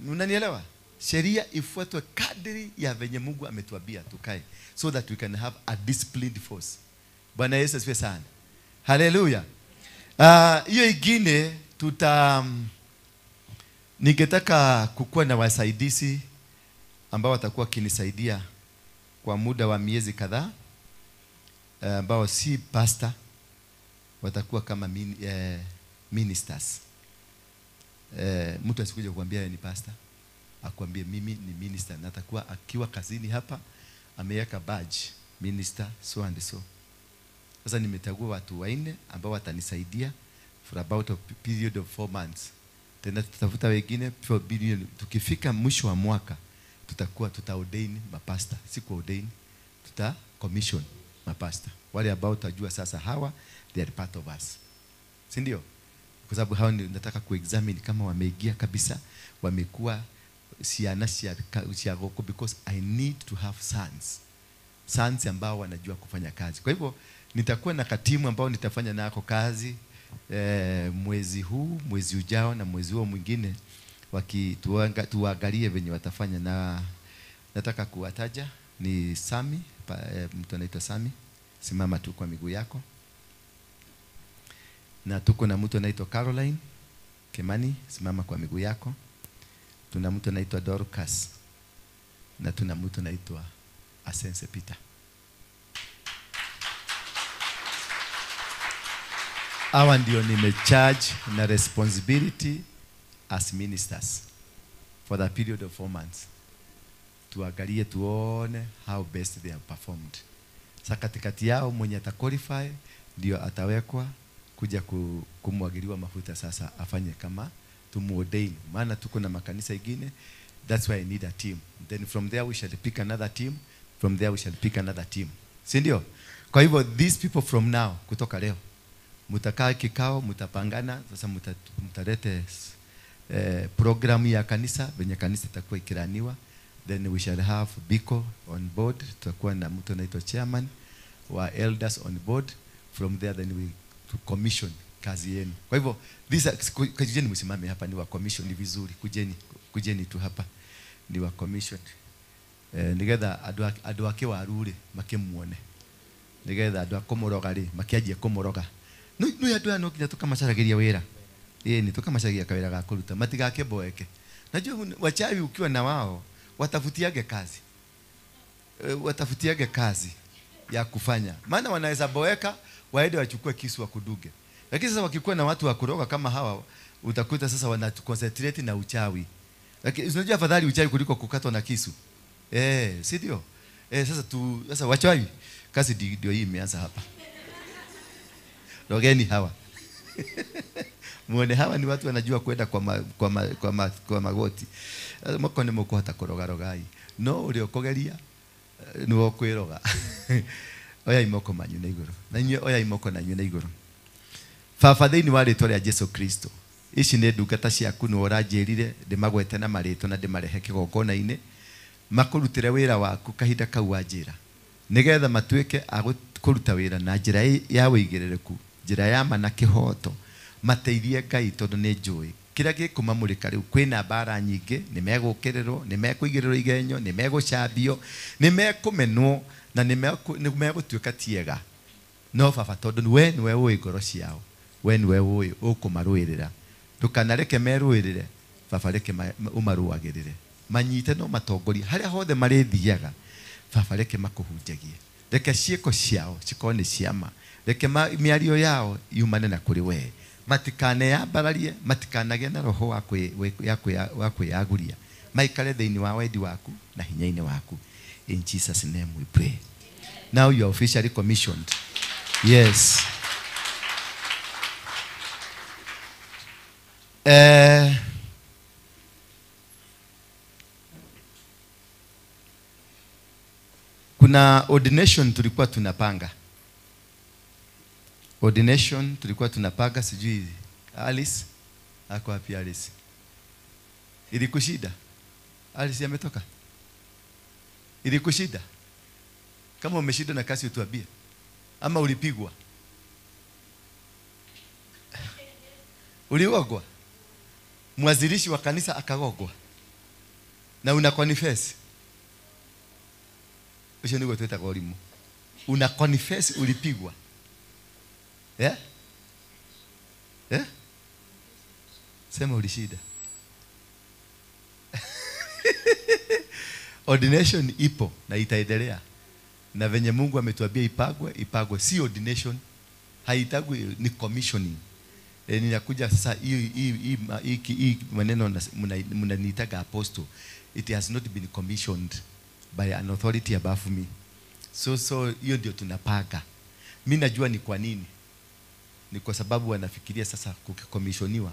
Unanielewa? Sheria ifuatwe kadri ya venye Mungu ametuambia tukae, so that we can have a disciplined force. Bwana Yesu asifiwe sana. Hallelujah. Hiyo ingine ningetaka kukuwa na wasaidizi ambao watakuwa kinisaidia kwa muda wa miezi kadhaa, ambao si pastor, watakuwa kama ministers. Mtu asikuje kukuambia ni pastor, akwambie mimi ni minister, na atakuwa akiwa kazini hapa ameweka badge minister so and so. Sasa nimetagua watu 4 ambao watanisaidia for about a period of 4 months. Tena tutafuta wengine for billion. Tukifika mwisho wa mwaka tutakuwa tutaordain mapasta, si kuordain, tuta commission mapasta. Wale ambao tutajua sasa hawa they are part of us. Si ndio? Kwa sababu hao nataka kuexamine kama wameingia kabisa, wamekuwa siana siagoko, because I need to have sons. Sons ambao wanajua kufanya kazi. Kwa hivyo nitakuwa na katimu ambao nitafanya nako kazi mwezi huu, mwezi ujao na mwezi huo mwingine, tuangalie venye watafanya. Na nataka kuwataja ni Sami, mtu anaitwa Sami, simama tu kwa miguu yako. Na tuko na mtu anaitwa Caroline Kemani, simama kwa miguu yako. Tuna mtu anaitwa Dorcas na tuna mtu anaitwa Asense Peter. Hawa ndio nimecharge na responsibility as ministers for the period of 4 months. Tuangalie tuone how best they have performed. Sasa katikati yao mwenye ataqualify ndio atawekwa kuja kumwagiliwa mafuta, sasa afanye kama tumuordain. Maana tuko na makanisa ingine, that's why I need a team. Then from there we shall pick another team, from there we shall pick another team. Si ndio? Kwa hivyo these people from now, kutoka leo, mtakaa kikao, mtapangana, sasa mtalete programu ya kanisa, venye kanisa itakuwa ikiraniwa. Then we shall have Biko on board, tutakuwa na mtu anaitwa chairman wa elders on board. From there then we to commission kazi yenu. Kwa hivyo kujeni msimame hapa, ni wa commission, ni vizuri kujeni tu hapa ni wa commission. Nigetha andu ake warure makimuone, nigetha andu akomoroga ri makianjie komoroga. No andu aya no nginya tukamacaragiria wira. Ni tukamacaragia kawira ga kuruta, matigakeboeke. Najua wachawi ukiwa na wao watafutiage kazi. Watafutiage kazi ya kufanya. Maana wanaweza boeka waende wachukue kisu wakuduge. Lakini sasa wakikuwa na watu wa kuroga kama hawa, utakuta sasa wana concentrate na uchawi. Lakini unajua afadhali uchawi kuliko kukatwa na kisu. Si ndio? Sasa wachawi kazi ndio hii imeanza hapa. Rogeni hawa. Muone hawa ni watu wanajua kwenda kwa magoti. Moko ni mukuhota kuroga rogai. No uri ukugeria ni ukwiroga. Oya imoko manyu na iguru. Na inyuĩ oya imoko na inyuĩ na iguru. Baba thĩinĩ wa rĩtwa rĩa Jesu Kristo, ici nĩ ndungata ciaku, nĩ ũranjĩrire ndĩmagwete na marĩtwa na ndĩmarehe kĩgongona-inĩ, makũrutĩre wĩra waku kahinda kau wanjĩra, nĩgetha matuĩke a kũruta wĩra na njĩra ya wĩigĩrĩrĩku, njĩra ya ma na kĩhoto, mateithie Ngai, tondũ nĩ njũĩ kĩrĩa gĩkũmamũrĩka rĩu kwĩna mbara nyingĩ, nĩ megũkĩrĩrwo, nĩ mekũigĩrĩrwo igenyo, nĩ megũcambio, nĩ mekũmenwo, na nĩ megũtuĩka tiega. No Baba, tondũ we nĩwe ũĩ ngoro ciao, we nĩwe ũĩ ũkũmarũĩrĩra, ndũkanareke merũĩrĩre, Baba reke ũmarũagĩrĩre, manyite no matongorie harĩa hothe marĩthiaga. Baba reke makũhunjagie, reke ciĩko ciao cikorwo nĩ ciama, reke mĩario yao yumane na kũrĩ we, matikaneyambararie, matikanagĩe na roho wa kwĩyaguria, maikare thĩinĩ wa wendi waku na hinya-inĩ waku. In Jesus' name we pray. Now you are officially commissioned. Yes. Kuna ordination tulikuwa tunapanga. Ordination tulikuwa tunapanga, sijui Alice ako wapi Alice? Ilikushida? Alice ametoka? Ilikushida? Kama umeshinda na kasi utuambie. Ama ulipigwa? Uliogwa? Mwazilishi wa kanisa akagogwa. Na una confess. Ucio niguo twitaga ũrimũ. Una confess ulipigwa. Yeah? Yeah? Sema ulishida. Ordination ipo na itaendelea. Na venye Mungu ametuambia ipagwe, ipagwe. Si ordination, haitagwi, ni commissioning. Ninakuja sasa hii maneno mnaniitaga apostle. It has not been commissioned by an authority above me. So hiyo ndio tunapanga. Mimi najua ni kwa nini. Ni kwa sababu wanafikiria sasa kukomishoniwa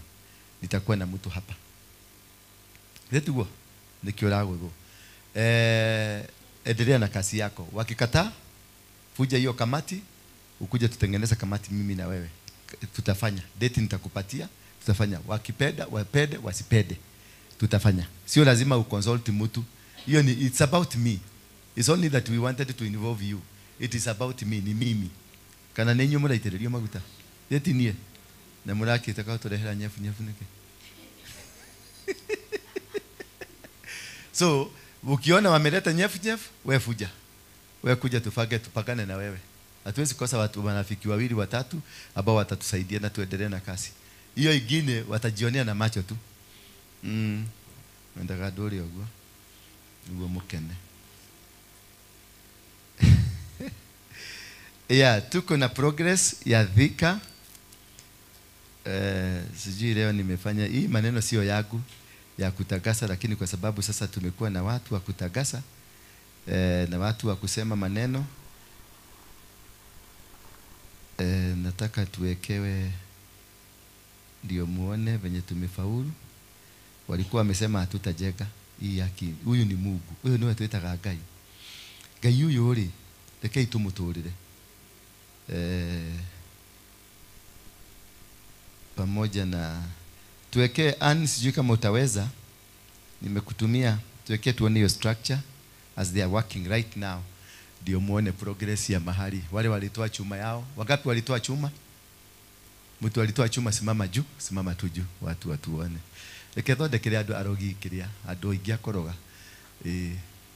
nitakuwa na mtu hapa. Letugo nikioragwo. Endelea na kazi yako. Wakikataa, fuja hiyo kamati, ukuje tutengeneza kamati mimi na wewe. Tutafanya. Date nitakupatia, tutafanya. Wakipenda, wapende, wasipende. Tutafanya. Sio lazima uconsult mtu. Hiyo ni it's about me. It's only that we wanted to involve you. It is about me, ni mimi. Kana nenyu muraitererio maguta. Date nie. Na muraki takao turehera nyefu nyefu nike. So, ukiona wameleta nyefu nyefu, wewe fuja. Wewe kuja tufage tupakane na wewe. Hatuwezi kosa watu marafiki wawili watatu ambao watatusaidia na tuendelee na kazi. Hiyo ingine watajionea na macho tu. Wendaga nduri uguo. Uguo mukene. Yeah, tuko na progress ya Thika. Sijui leo nimefanya hii maneno sio yangu ya kutakasa, lakini kwa sababu sasa tumekuwa na watu wa kutakasa na watu wa kusema maneno, Nataka tuwekewe ndio muone venye tumefaulu. Walikuwa wamesema hatutajenga hii haki. Huyu ni Mungu. Huyu niwe twitaga Ngai. Ngai huyu ri rekei tumuturire. Pamoja na tuwekee Ann, sijui kama utaweza, nimekutumia, tuwekee tuone hiyo structure as they are working right now, ndio muone progress ya mahali. Wale walitoa chuma yao, wangapi walitoa chuma? Mtu alitoa chuma, simama juu, simama tu juu, watu watuone. Reke thondekere andu arogi kiria, andu aingi akoroga.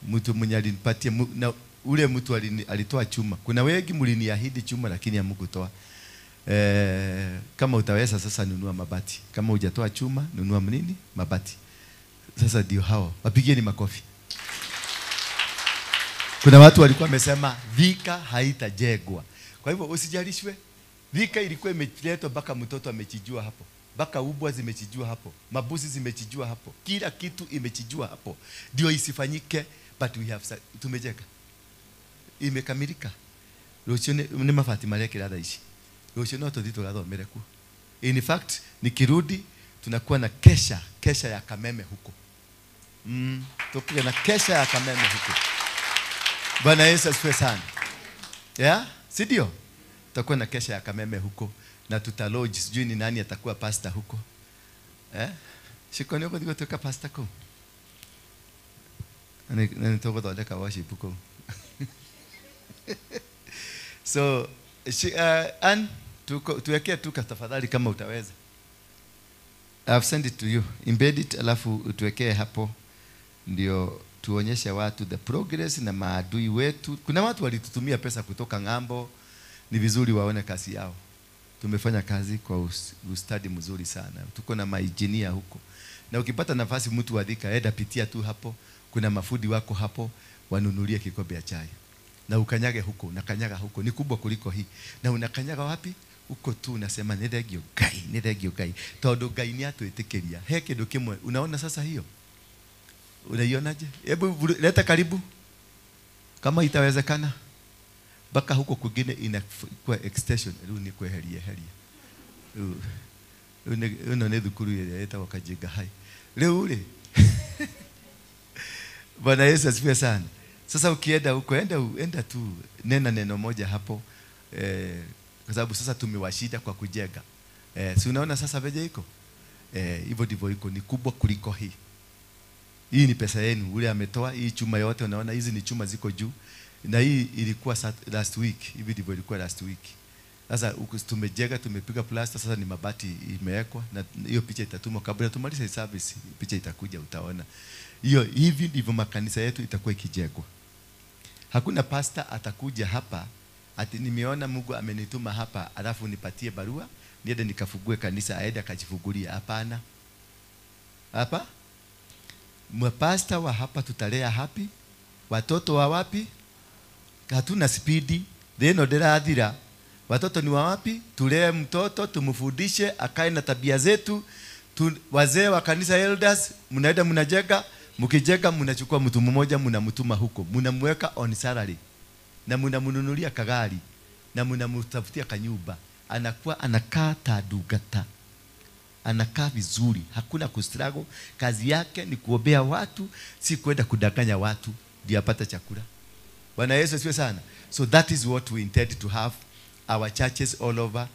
Mtu mwenye alinipatia na ule mtu alitoa chuma. Kuna wengi mliniahidi chuma lakini hamkutoa. Kama utaweza sasa nunua mabati. Kama hujatoa chuma nunua nini? Mabati. Sasa ndio hao. Wapigieni makofi. Kuna watu walikuwa wamesema Thika haitajengwa. Kwa hivyo usijalishwe. Thika ilikuwa imeletwa mpaka mtoto amechijua hapo. Mpaka ubwa zimechijua hapo. Mabuzi zimechijua hapo. Kila kitu imechijua hapo. Ndio isifanyike, but we have tumejenga. Imekamilika. Rucio ni mabati marekera thaa ici. Rucio no tuthi tugathomere kuo. In fact, nikirudi tunakuwa na kesha ya Kameme huko. Tukuwa na kesha ya Kameme huko. Bwana Yesu asifiwe sana. Yeah? Si ndio? Tutakuwa na kesha ya Kameme huko na tutaloji, sijui ni nani atakuwa pastor huko. Shiko ni uko tuka pastor ko. Ni tuko worship huko. So, Ann, tuwekee tu tafadhali kama utaweza. I've sent it to you. Embed it alafu tuwekee hapo ndio tuonyeshe watu the progress na maadui wetu. Kuna watu walitutumia pesa kutoka ng'ambo, ni vizuri waone kazi yao. Tumefanya kazi kwa ustadi mzuri sana. Tuko na maengineer huko. Na ukipata nafasi mtu wa Thika, enda pitia tu hapo, kuna mafudi wako hapo, wanunulie kikombe ya chai. Na ukanyage huko, unakanyaga huko, ni kubwa kuliko hii. Na unakanyaga wapi? Huko tu unasema ni thengio Ngai, ni thengio Ngai. Tondu Ngai ni atwitikiria. He kindu kimwe, unaona sasa hiyo? Unaionaje? Hebu leta karibu. Kama itawezekana. Baka huko kwingine inakuwa extension, rĩu ni kweheria heria. Rĩu ĩno nĩ thukuru ĩrĩa ĩtagwo Kajinga High. Rĩu rĩ. Bwana Yesu asifiwe sana. Sasa ukienda huko, enda tu nena neno moja hapo, kwa sababu sasa tumewashinda kwa kujenga. Si unaona sasa veje iko? Hivyo ndivyo iko, ni kubwa kuliko hii. Hii ni pesa yenu, ule ametoa hii chuma yote, unaona hizi ni chuma ziko juu. Na hii ilikuwa last week, hivi ndivyo ilikuwa last week. Sasa tumejenga, tumepiga plaster, sasa ni mabati imewekwa na hiyo picha itatumwa kabla tumalize service, picha itakuja utaona. Hiyo hivi ndivyo makanisa yetu itakuwa ikijengwa. Hakuna pastor atakuja hapa ati nimeona Mungu amenituma hapa alafu nipatie barua niende nikafugue kanisa, aende akajifungulia. Hapana. Hapa mpasta wa hapa tutalea hapi watoto wa wapi? Hatuna spidi theno ndirathira. Watoto ni wa wapi? Tulee mtoto tumfundishe akae na tabia zetu. Wazee wa kanisa elders, mnaenda mnajenga, mkijenga mnachukua mtu mmoja mnamtuma huko, mnamweka on salary na mnamnunulia kagari na mnamtafutia kanyumba, anakuwa anakaa tadugata, anakaa vizuri, hakuna kustruggle. Kazi yake ni kuombea watu, si kwenda kudanganya watu ndio apate chakula. Bwana Yesu asifiwe sana. So that is what we intend to have our churches all over.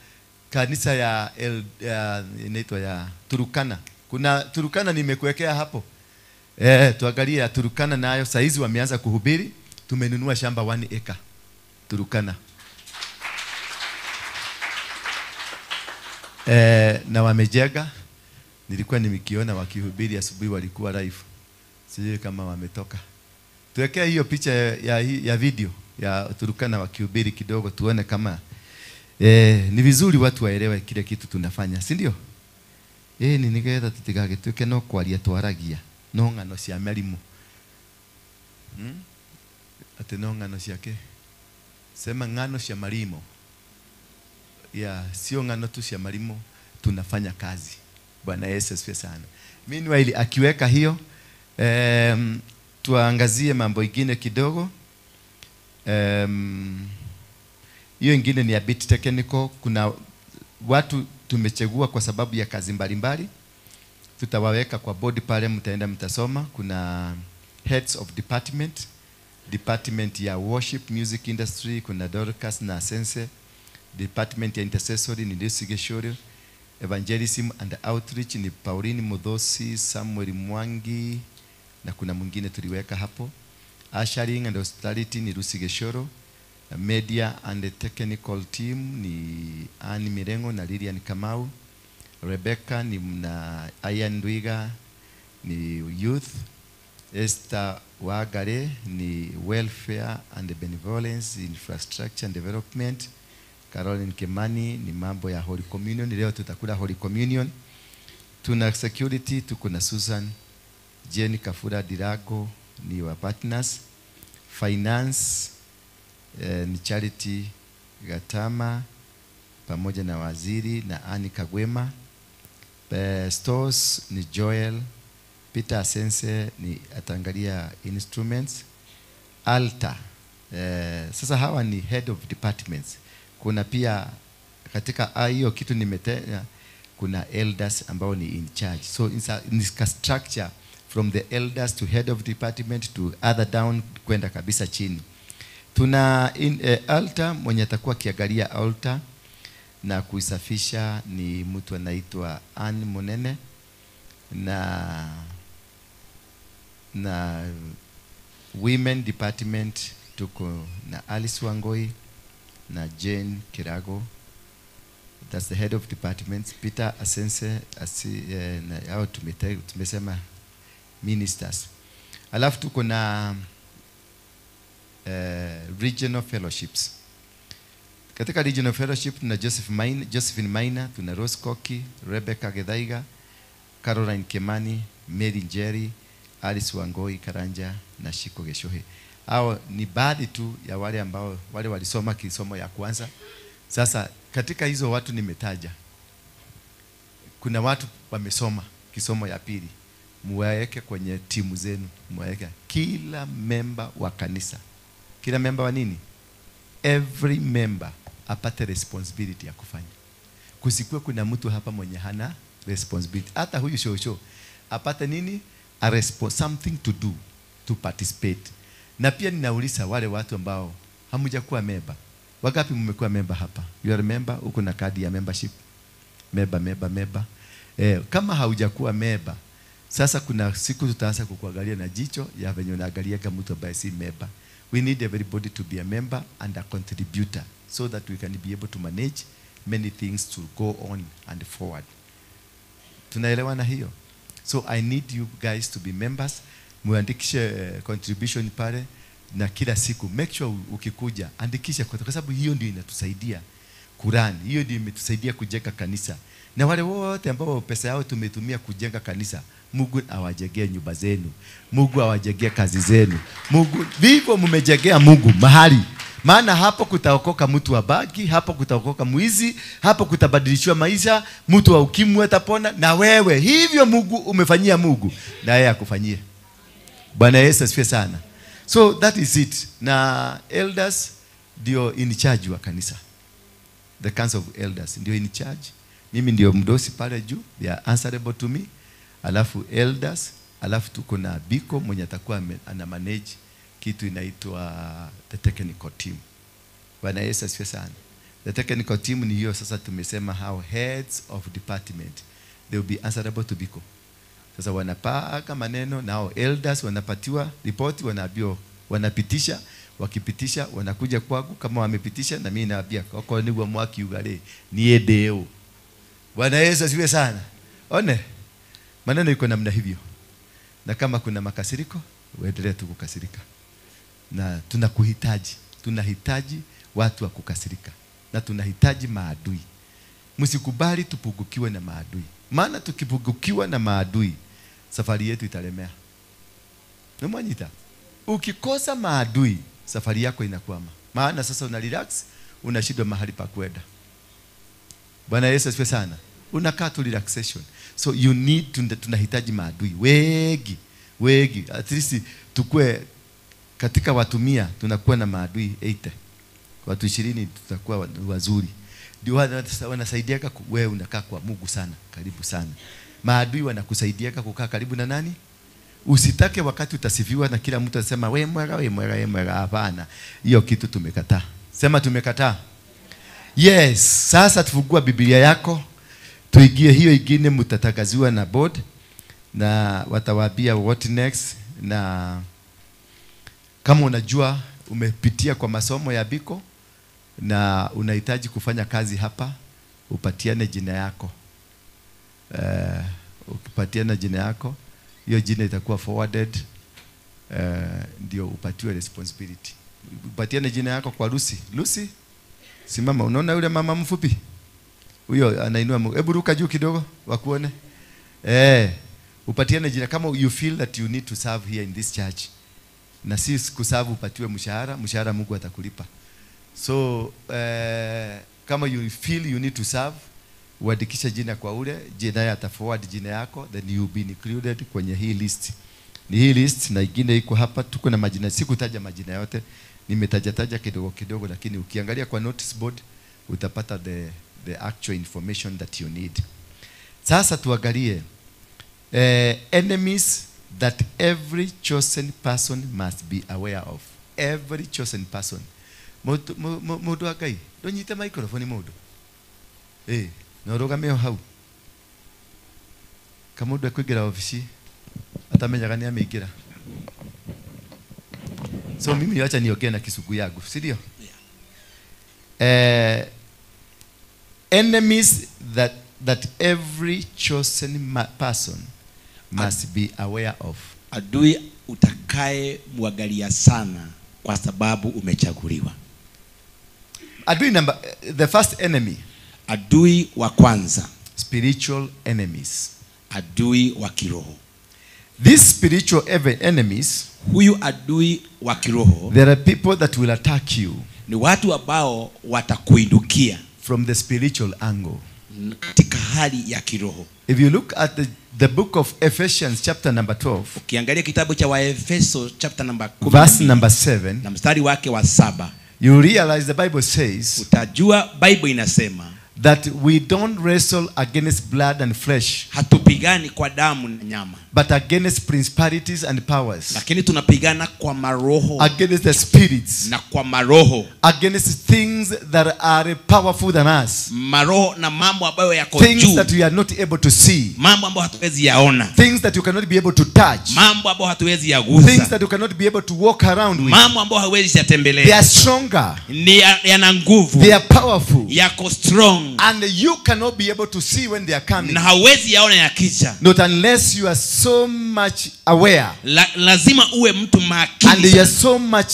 Kanisa ya inaitwa ya Turukana. Kuna Turukana nimekuwekea hapo. Tuangalie ya Turukana nayo saizi wameanza kuhubiri. Tumenunua shamba 1 acre Turukana. Na wamejenga. Nilikuwa nimekiona wakihubiri asubuhi, walikuwa live. Sijui kama wametoka. Tuwekee hiyo picha ya video ya Turukana wakihubiri kidogo tuone kama ni vizuri watu waelewe kile kitu tunafanya, si ndio? Ni nigetha tutigagituke no kwaria twaragia no ng'ano cia mĩrimũ. Ati no ng'ano ciake. Sema ng'ano cia marimo. Ya sio ng'ano tu cia marimo, tunafanya kazi. Bwana Yesu asifiwe sana. Meanwhile akiweka hiyo, tuangazie mambo ingine kidogo. Hiyo ingine ni a bit technical. Kuna watu tumechagua kwa sababu ya kazi mbalimbali, tutawaweka kwa board pale, mtaenda mtasoma. Kuna heads of department, department ya worship music industry kuna Dorcas na Sense, department ya intercessory ni Lucy Geshori, evangelism and outreach ni Pauline Mudhosi, Samuel Mwangi na kuna mwingine tuliweka hapo. Ushering and hospitality ni Lucy Geshoro, media and the technical team ni Anne Mirengo na Lilian Kamau, Rebecca ni na Ian Ndwiga ni youth, Esther Wagare ni welfare and benevolence, infrastructure and development, Caroline Kemani ni mambo ya Holy Communion. Leo tutakula Holy Communion. Tuna security, tuko na Susan Jenny Kafura Dirago ni wa partners. Finance ni Charity Gatama pamoja na waziri na Annie Kagwema. Stores ni Joel Peter Asense ni ataangalia instruments. Altar, sasa hawa ni head of departments. Kuna pia katika hiyo kitu nimetenda, kuna elders ambao ni in charge. So it's a structure from the elders to head of department to other down kwenda kabisa chini. Tuna altar, mwenye atakuwa kiangalia altar na kuisafisha ni mtu anaitwa Ann Munene, na women department tuko na Alice Wangoi na Jane Kirago, that's the head of departments. Peter Asense na hao tumesema ministers. Alafu tuko na regional fellowships. Katika regional fellowship tuna Josephine Maina, tuna Rose Koki, Rebecca Gedaiga, Caroline Kemani, Mary Njeri, Alice Wangoi Karanja na Shiko Geshohe. Hao ni baadhi tu ya wale ambao wale walisoma kisomo ya kwanza. Sasa katika hizo watu nimetaja, kuna watu wamesoma kisomo ya pili. Muwaeke kwenye timu zenu, muwaeke kila member wa kanisa. Kila member wa nini? Every member apate responsibility ya kufanya. Kusikue kuna mtu hapa mwenye hana responsibility. Hata huyu shosho apate nini? A something to do, to participate. Na pia ninauliza wale watu ambao hamjakuwa member. Wangapi mmekuwa member hapa? You are member, uko na kadi ya membership. Member, member, member. Kama haujakuwa member, sasa kuna siku tutaanza kukuangalia na jicho ya venye unaangalia kama mtu ambaye si member. We need everybody to be a member and a contributor so that we can be able to manage many things to go on and forward. Tunaelewana hiyo? So I need you guys to be members. Muandikishe contribution pale na kila siku make sure ukikuja andikisha, kwa sababu hiyo ndio inatusaidia Kurani, hiyo ndio imetusaidia kujenga kanisa. Na wale wote ambao pesa yao tumetumia kujenga kanisa, Mungu awajengee nyumba zenu, Mungu awajengee kazi zenu, Mungu vivyo mmejengea Mungu mahali. Maana hapo kutaokoka mtu wa baki, hapo kutaokoka mwizi, hapo kutabadilishwa maisha, mtu wa ukimwi atapona, na wewe hivyo Mungu umefanyia Mungu na yeye akufanyie. Bwana Yesu asifiwe sana. So that is it. Na elders ndio in charge wa kanisa. The council of elders ndio in charge. Mimi ndio mdosi pale juu, they are answerable to me. Alafu elders, alafu tuko na biko mwenye atakuwa ana manage kitu inaitwa the technical team. Bwana Yesu asifiwe sana. The technical team ni hiyo sasa tumesema how heads of department, they will be answerable to biko. Sasa wanapaka maneno, nao elders wanapatiwa ripoti, wanaambiwa, wanapitisha, wakipitisha wanakuja kwangu kama wamepitisha, na mimi naambia kwa ni wa mwaki ugale ni edeo. Bwana Yesu asifiwe sana. One maneno iko namna hivyo. Na kama kuna makasiriko, uendelee tu kukasirika. Na tunakuhitaji, tunahitaji watu wa kukasirika. Na tunahitaji maadui. Msikubali tupungukiwe na maadui. Maana tukipungukiwa na maadui, safari yetu italemea. Namwanyita. Ukikosa maadui, safari yako inakwama. Maana sasa una relax, unashindwa mahali pa kwenda. Bwana Yesu asifiwe sana. Unakaa tu relaxation. So you need to, tunahitaji maadui wengi, wengi. At least tukue katika watu 100 tunakuwa na maadui 80. Watu 20 tutakuwa wazuri. Ndio wanasaidiaka wewe unakaa kwa Mungu sana, karibu sana. Maadui wanakusaidiaka kukaa karibu na nani? Usitake wakati utasifiwa na kila mtu asema we mwega, we mwega, we mwega. Hapana. Hiyo kitu tumekataa. Sema tumekataa. Yes, sasa tufungua Biblia yako. Tuingie hiyo ingine, mtatakaziwa na board na watawaambia what next. Na kama unajua umepitia kwa masomo ya Biko na unahitaji kufanya kazi hapa, upatiane jina yako. Ukipatiana jina yako, hiyo jina itakuwa forwarded, ndio upatiwe responsibility. Upatiane jina yako kwa Lucy. Lucy, simama. Unaona yule mama mfupi? Huyo anainua. Hebu ruka juu kidogo wakuone. Upatiane jina kama you feel that you need to serve here in this church. Na si kuserve upatiwe mshahara, mshahara Mungu atakulipa. So kama you feel you need to serve, uandikisha jina kwa ule, jina yake ataforward jina yako, then you be included kwenye hii list. Ni hii list na ingine iko hapa, tuko na majina, sikutaja majina yote, nimetaja kidogo kidogo, lakini ukiangalia kwa notice board utapata the actual information that you need. Sasa tuangalie enemies that every chosen person must be aware of. Every chosen person. Mundu akai, ndonyite microphone mundu. Na rugame hau. Kamundu akuingira ofisi atamenyaga ni ameingira. So mimi acha niongee na Kisugu yangu, si ndio? Yeah. Enemies that every chosen person must be aware of. Adui utakaye muangalia sana kwa sababu umechaguliwa. Adui number, the first enemy. Adui wa kwanza. Spiritual enemies. Adui wa kiroho. These spiritual enemies, huyu adui wa kiroho, there are people that will attack you. Ni watu ambao watakuinukia from the spiritual angle. Katika hali ya kiroho. If you look at the book of Ephesians chapter number 12, ukiangalia kitabu cha Waefeso chapter number 10, verse number 7, na mstari wake wa 7, you realize the Bible says, utajua Bible inasema that we don't wrestle against blood and flesh, hatupigani kwa damu na nyama, but against principalities and powers, lakini tunapigana kwa maroho, against the spirits, na kwa maroho, against things that are powerful than us, maroho na mambo ambayo yako juu, things that we are not able to see, mambo ambayo hatuwezi yaona, things that you cannot be able to touch, mambo ambayo hatuwezi yagusa, things that you cannot be able to walk around with, mambo ambayo hauwezi yatembelea. They are stronger, ni yana nguvu, they are powerful, yako strong. And you cannot be able to see when they are coming. Na hauwezi yaona yakija. Not unless you are so much aware. Lazima uwe mtu makini. And you are so much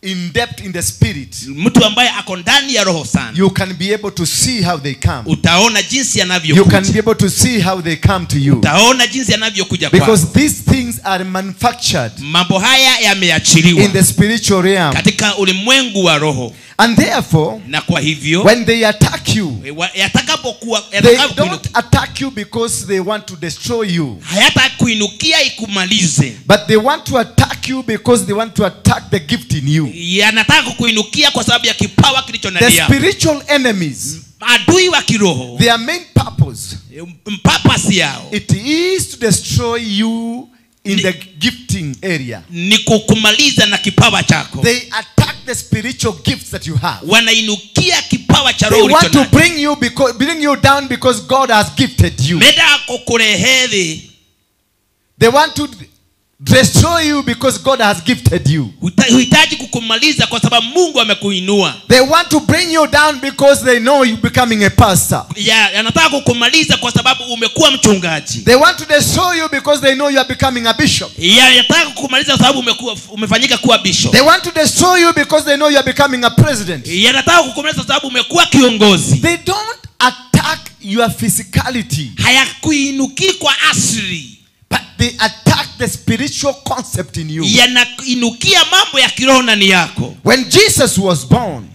in depth in the spirit. Mtu ambaye ako ndani ya roho sana. You can be able to see how they come. Utaona jinsi yanavyokuja. You can be able to see how they come to you. Utaona jinsi yanavyokuja kwako. Because these things are manufactured. Mambo haya yameachiliwa. In the spiritual realm. Katika ulimwengu wa roho. And therefore, na kwa hivyo, when they attack you, they don't attack you because they want to destroy you. Hayatakuinukia ikumalize. But they want to attack you because they want to attack the gift in you. Yanataka kukuinukia kwa sababu ya kipawa kilicho ndani yako. The spiritual enemies, adui wa kiroho, their main purpose, purpose yao, it is to destroy you in the gifting area. Ni kukumaliza na kipawa chako. They attack the spiritual gifts that you have. Wanainukia kipawa cha roho They want ulicho to bring you down because God has gifted you. They want to destroy you because God has gifted you. Huhitaji kukumaliza kwa sababu Mungu amekuinua. They want to bring you down because they know you becoming a pastor. Anataka kukumaliza kwa sababu umekuwa mchungaji. They want to destroy you because they know you are becoming a bishop. Anataka kukumaliza kwa sababu umefanyika kuwa bishop. They want to destroy you because they know you are becoming a president. Anataka kukumaliza kwa sababu umekuwa kiongozi. They don't attack your physicality. Hayakuinuki kwa asili. But they attack the spiritual concept in you. Yanainukia mambo ya kiroho ndani yako. When Jesus was born,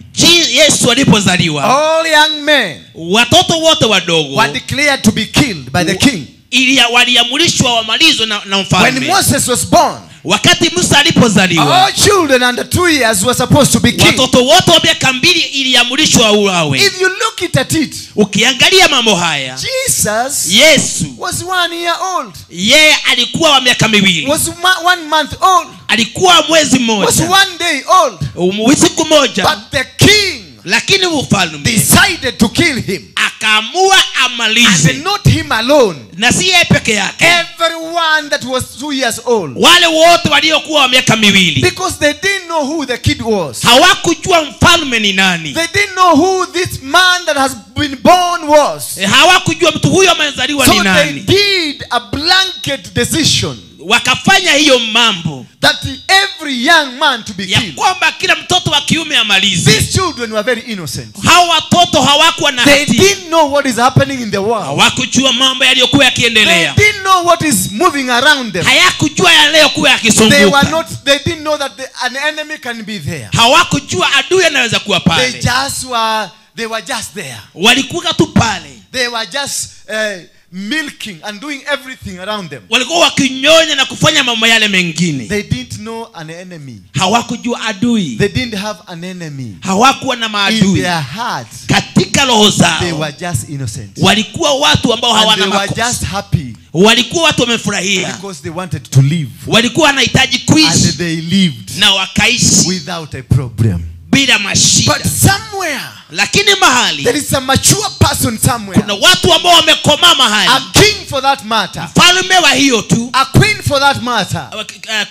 Yesu alipozaliwa, all young men, watoto wote wadogo, were declared to be killed by the king. Ili waliamrishwa wamalizwe na mfalme. When Moses was born, Wakati Musa alipozaliwa, all children under 2 years were supposed to be killed. Watoto wote wa miaka 2 iliamrishwa wauawe. If you look at it, ukiangalia mambo haya, Jesus, Yesu was 1 year old. Yeye alikuwa wa miaka 2. Was 1 month old. Alikuwa mwezi mmoja. Was 1 day old. Siku moja. But the king, lakini mfalme, decided to kill him. Akaamua amalize. And not him alone. Na si yeye peke yake. Everyone that was 2 years old. Wale wote waliokuwa wa miaka 2. Because they didn't know who the kid was. Hawakujua mfalme ni nani. They didn't know who this man that has been born was. Hawakujua mtu huyo amezaliwa ni nani. So they did a blanket decision. Wakafanya hiyo mambo. That every young man to be killed. Ya kwamba kila mtoto wa kiume amalize. These children were very innocent. Hawa watoto hawakuwa na hatia. They didn't know what is happening in the world. Hawakujua mambo yaliyokuwa yakiendelea. They didn't know what is moving around them. Hayakujua yaliyokuwa yakizunguka. They were not, they didn't know that an enemy can be there. Hawakujua adui anaweza kuwa pale. They were just there. Walikuwa tu pale. They were just milking and doing everything around them. Walikuwa wakinyonya na kufanya mambo yale mengine. They didn't know an enemy. Hawakujua adui. They didn't have an enemy. Hawakuwa na maadui. In their hearts, katika roho zao, they were just innocent. Walikuwa watu ambao hawana makosa. They were just happy. Walikuwa watu wamefurahia. Because they wanted to live. Walikuwa wanahitaji kuishi. And they lived. Na wakaishi. Without a problem. Bila mashida. But somewhere, lakini mahali, there is a mature person somewhere. Kuna watu ambao wamekomaa mahali. A king for that matter. Mfalme wa hiyo tu. A queen for that matter.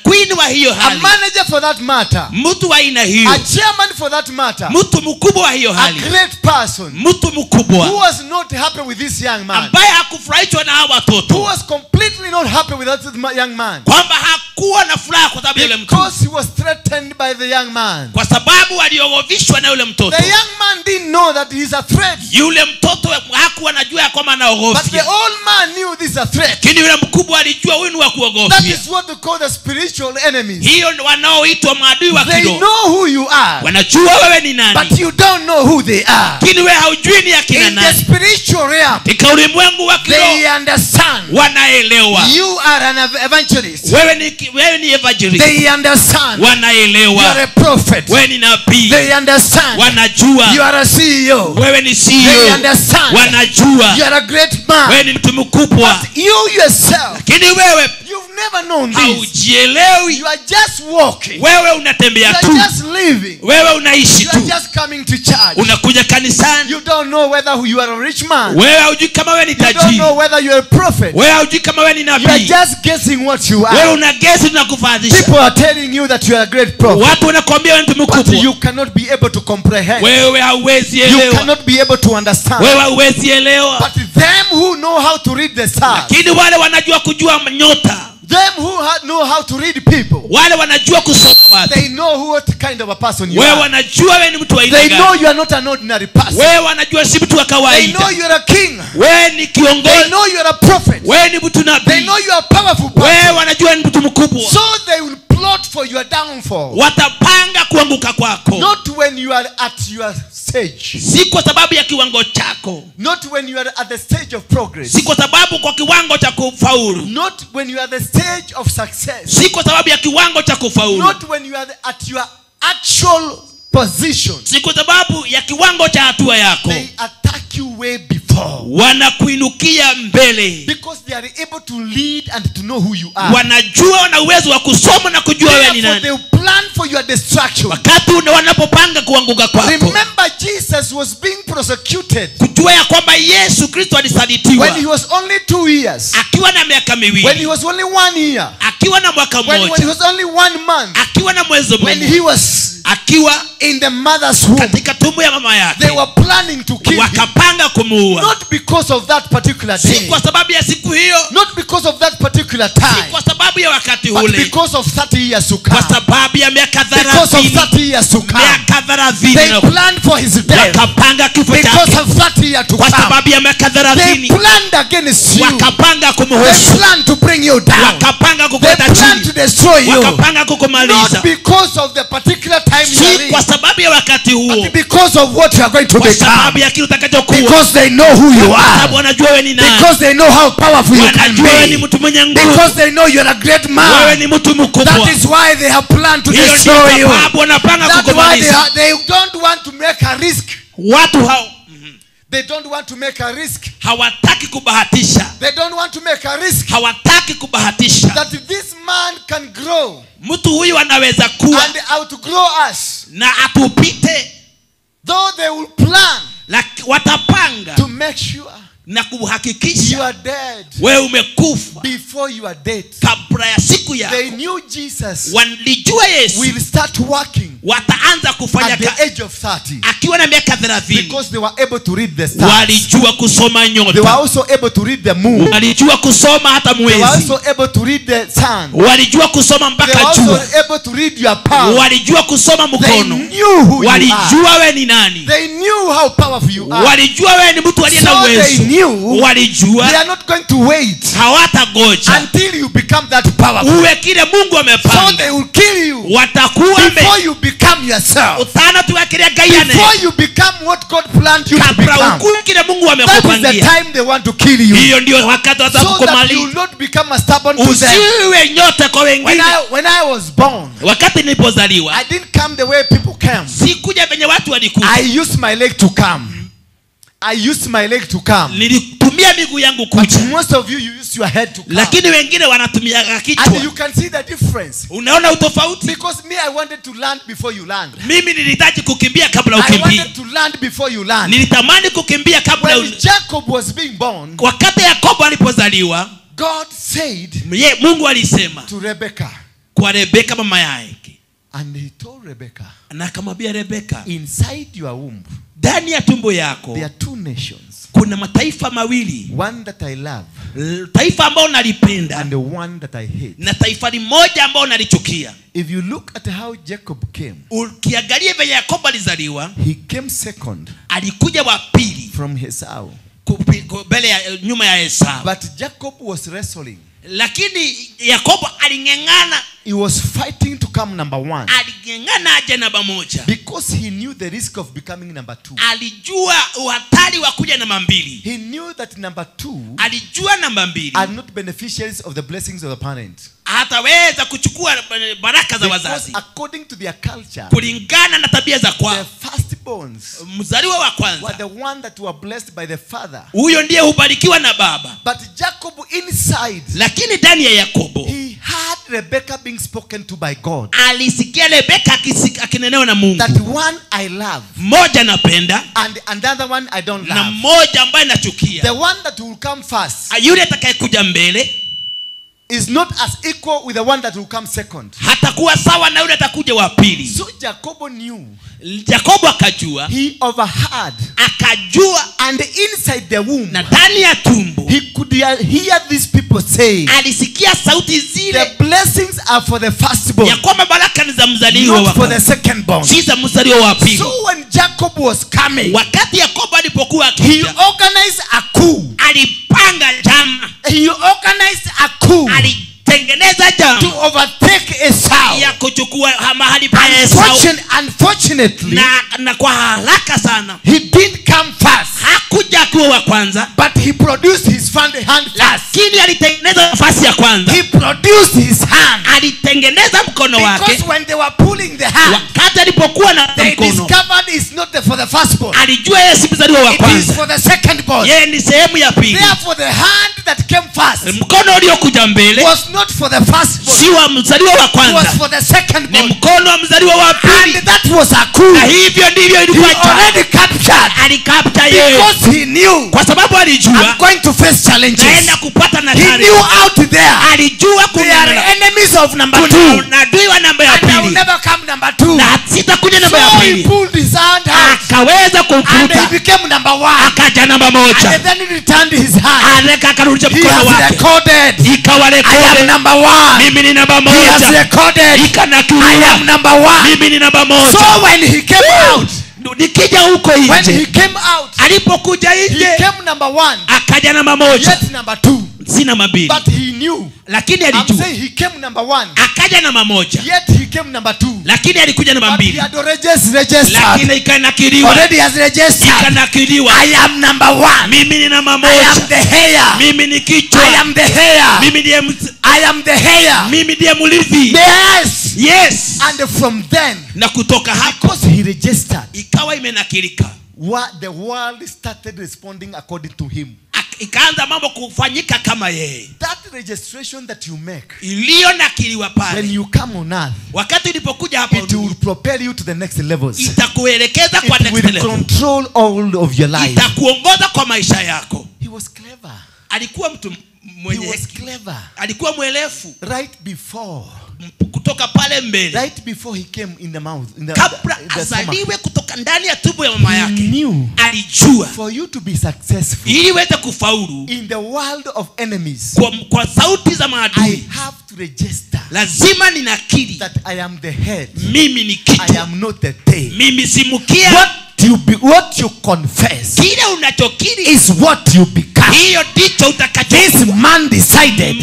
Queen wa hiyo hali. A manager for that matter. Mtu wa aina hiyo. A chairman for that matter. Mtu mkubwa wa hiyo hali. A great person. Mtu mkubwa. Who was not happy with this young man. Ambaye hakufurahishwa na hawa watoto. Who was completely not happy with that young man. Kwamba hakuwa na furaha kwa sababu yule mtu. Because he was threatened by the young man. Kwa sababu aliogofishwa na yule mtoto. The young man didn't know that he's a threat. Yule mtoto hakuwa anajua ya kwamba anaogofya. But the old man knew this is a threat. Lakini yule mkubwa alijua huyu ni wa kuogofya. That is what they call the spiritual enemies. Hiyo wanaoitwa maadui wa kiroho. They know who you are. Wanajua wewe ni nani. But you don't know who they are. Lakini wewe haujui ni akina nani. In the spiritual realm, katika ulimwengu wa kiroho, they understand. Wanaelewa. You are an evangelist. Wewe ni evangelist. They understand. Wanaelewa. You are a prophet. Wewe ni nabii. They understand. Wanajua. You are a CEO. Wewe ni CEO. They understand. Wanajua. You are a great man. Wewe ni mtu mkubwa. But you yourself, lakini wewe, you've never known this. Haujielewi. You are just walking. Wewe unatembea tu. You are just living. Wewe unaishi You are tu. just coming to church. Unakuja kanisani. You don't know whether you are a rich man. Wewe haujui kama wewe ni You don't tajiri. know whether you are a prophet. Wewe haujui kama wewe ni You are nabii. just guessing what you are. Wewe una guess na kufadhisha. People are telling you that you are a great prophet. Watu wanakuambia wewe ni mtu But mkubwa. you cannot be able to comprehend. Wewe hauwezi You elewa. cannot be able to understand. Wewe hauwezi elewa. But them who know how to read the stars, lakini wale wanajua kujua nyota, them who know how to read people, wale wanajua kusoma watu, they know what kind of a person you wewe are. wanajua wewe ni mtu wa aina They gani. know you are not an ordinary person. Wewe wanajua si mtu wa They kawaida. know you are a king. Wewe ni kiongozi. They know you are a prophet. Wewe ni mtu nabii. They know you are a powerful person. Wewe wanajua ni mtu mkubwa. So they will plot for your downfall. Watapanga kuanguka kwako. Not when you are at your stage. Si kwa sababu ya kiwango chako. Not when you are at the stage of progress. Si kwa sababu kwa kiwango cha kufaulu. Not when you are at the stage of success. Si kwa sababu ya kiwango cha kufaulu. Not when you are at your actual position. Si kwa sababu ya kiwango cha hatua yako. They attack you way before. Wanakuinukia mbele. Because they are able to lead and to know who you are. Wanajua wana uwezo wa kusoma na kujua wewe ni nani. They plan for your destruction. Wakati wanapopanga kuanguka kwako. Remember, Jesus was being prosecuted. Kujua ya kwamba Yesu Kristo alisalitiwa. When he was only 2 years. Akiwa na miaka miwili. When he was only 1 year. Akiwa na mwaka mmoja. When he was only 1 month. Akiwa na mwezi mmoja. When he was akiwa in the mother's womb. Katika tumbo ya mama yake. They were planning to kill him. Wakapanga kumuua. Not because of that particular day. Si kwa sababu ya siku hiyo. Not because of that particular time. Si kwa sababu ya wakati ule. But because of 30 years to come. Kwa sababu ya miaka 30. Because of 30 years to come. Miaka 30. They planned for his death. Wakapanga kifo chake. Because of 30 years to come. Kwa sababu ya miaka 30. They planned against you. Wakapanga kumhusu. They planned to bring you down. Wakapanga kukuleta They planned chini. to destroy you. Wakapanga kukumaliza. Not because of the particular time you are in, kwa sababu ya wakati huo, but because of what you are going to kwa become. Sababu ya kile utakachokuwa. Because they know who you Kwa are. sababu wanajua wewe ni nani. Because they know how powerful you can Wanajua wewe ni be. mtu mwenye nguvu. Because they know you are a great man. Wewe ni mtu mkubwa. That is why they have planned to Hiyo ndio destroy you. sababu wanapanga That's why kukumaliza. they don't want to make a risk. Watu hao They don't want to make a risk. Hawataki kubahatisha. They don't want to make a risk. Hawataki kubahatisha. That this man can grow. Mtu huyu anaweza kuwa and outgrow us. Na atupite. Though they will plan watapanga to make sure na kuhakikisha you are dead wewe umekufa before you are dead. Kabla ya siku yako. They knew Jesus walijua Yesu will start working wataanza kufanya at the age of 30 akiwa na miaka 30, because they were able to read the stars. Walijua kusoma nyota. They were also able to read the moon. Walijua kusoma hata mwezi. They were also able to read the sun. Walijua kusoma mpaka They were jua. also able to read your palm. Walijua kusoma mkono. They knew who you Walijua are. wewe ni nani. They knew how powerful you are. Walijua wewe ni mtu aliye na So they uwezo. knew Walijua they are not going to wait hawatagoja until you become that powerful. Uwe kile Mungu amepanga. So they will kill you Watakuwa before you become yourself. Utana tuwakilia gaiane. Before you become what God planned you to Kabla become. ukuwe kile Mungu That is the amekupangia. time they want to kill you. Hiyo ndio wakati So that watakukumaliza. you will not become a stubborn to them. Usiwe nyota kwa wengine. When I was born, wakati nilipozaliwa, I didn't come the way people came. Sikuja venye watu walikuja. I used my leg to come. I used my leg to come. Nilitumia miguu yangu kuja. But most of you use your head to come. Lakini wengine wanatumia kichwa. And you can see the difference. Unaona utofauti? Because me, I wanted to land before you land. Mimi nilihitaji kukimbia kabla I ukimbie. wanted to land before you land. Nilitamani kukimbia kabla When Jacob was being born, wakati Yakobo alipozaliwa, God said Mungu alisema to Rebecca, kwa Rebeka mama yake. And he told Rebecca, na akamwambia Rebeka, inside your womb, ndani ya tumbo yako, there are two nations. Kuna mataifa mawili. One that I love, taifa ambao nalipenda, and the one that I hate. Na taifa limoja ambao nalichukia. If you look at how Jacob came, ukiangalia vile Yakobo alizaliwa, he came second. Alikuja wa pili from Esau. Mbele ya nyuma ya Esau. But Jacob was wrestling. Lakini Yakobo aling'ang'ana. He was fighting to come number one. Aling'ang'ana aje namba moja. Because he knew the risk of becoming number two. Alijua uhatari wa kuja namba mbili. He knew that number two alijua namba mbili are not beneficiaries of the blessings of the parent. Hataweza kuchukua baraka za wazazi. Because according to their culture, kulingana na tabia za kwao, the firstborns, mzaliwa wa kwanza, were the one that were blessed by the father. Huyo ndiye hubarikiwa na baba. But Jacob inside, lakini ndani ya Yakobo, he had Rebecca being spoken to by God. Alisikia Rebecca akinenewa na Mungu. That one I love, mmoja napenda, and another one I don't love. Na mmoja ambaye nachukia. The one that will come first, yule atakayekuja mbele, is not as equal with the one that will come second. Hatakuwa sawa na yule atakuja wa pili. So Jacob knew. Jacobo akajua. He overheard. Akajua. And inside the womb, na ndani ya tumbo, he could hear these people say, alisikia sauti zile, the blessings are for the firstborn, ya kwamba baraka ni za mzaliwa not wa for the secondborn. Si za mzaliwa wa pili. So when Jacob was coming, wakati Yakobo alipokuwa akija, he organized a coup. Alipanga njama. He organized a coup. Alitengeneza njama to overtake Esau, ya kuchukua mahali pa Esau. Unfortunately, na kwa haraka sana, he didn't come first. Hakuja kuwa wa kwanza, but he produced his hand first. Lakini alitengeneza nafasi ya kwanza. He produced his hand. Alitengeneza mkono wake. Because when they were pulling the hand, wakati alipokuwa na they mkono, discovered it's not for the firstborn. Alijua yeye si mzaliwa wa It kwanza. is for the secondborn. Yeye ni sehemu ya pili. Therefore the hand that came first, mkono uliokuja mbele, was not for the firstborn. Si wa mzaliwa wa kwanza. It was for the secondborn. Ni mkono wa mzaliwa wa pili. And that was a coup. Na hivyo ndivyo ilikuwa. He already captured. Alicapture yeye. Because he knew, kwa sababu alijua, I'm going to face challenges. Naenda kupata na He knew out there, alijua kuna there are enemies of number two. Na adui wa namba ya And I will pili. never come number two. Na sitakuja namba ya So pili. he pulled his hand out. Akaweza kumvuta. And he became number one. Akaja namba moja. And then he returned his hand. Aleka akarudisha He mkono has wake. recorded. Ikawa rekodi. I am number one. Mimi ni namba moja. He has recorded. Ikanakiliwa. I am number one. Mimi ni namba moja. So when he came out, nikija huko nje, when he came out, alipokuja nje, he came number one. Akaja namba moja. Yet number two. Si namba 2. But he knew. Lakini alijua. I'm saying he came number 1. Akaja namba 1. Yet he came number 2. Lakini alikuja namba 2. He had already registered. Lakini ikanakiliwa. Already has registered. Ikanakiliwa. I am number 1. Mimi ni namba 1. I am the heir. Mimi ni kichwa. I am the heir. Mimi ndiye I am the heir. Mimi ndiye mrithi. Yes. Yes. And from then, na kutoka hapo, because he registered, ikawa imenakilika. What the world started responding according to him. Ikaanza mambo kufanyika kama yeye. That registration that you make, iliyonakiliwa pale, when you come on earth, wakati ulipokuja hapa, it will propel you to the next levels. Itakuelekeza kwa next level. It will control all of your life. Itakuongoza kwa maisha yako. He was clever. Alikuwa mtu mwenye He was clever. Alikuwa mwelefu. Right before, kutoka pale mbele, right before he came in the mouth, in the, kabla azaliwe kutoka ndani ya tumbo ya mama yake, alijua for you to be successful, ili uweze kufaulu in the world of enemies, kwa sauti za maadui, I have to register, lazima ninakiri that I am the head, mimi ni kichwa, I am not the tail, mimi si mkia. What you confess, kile unachokiri, is what you become. Hiyo ndicho utakachokuwa. This man decided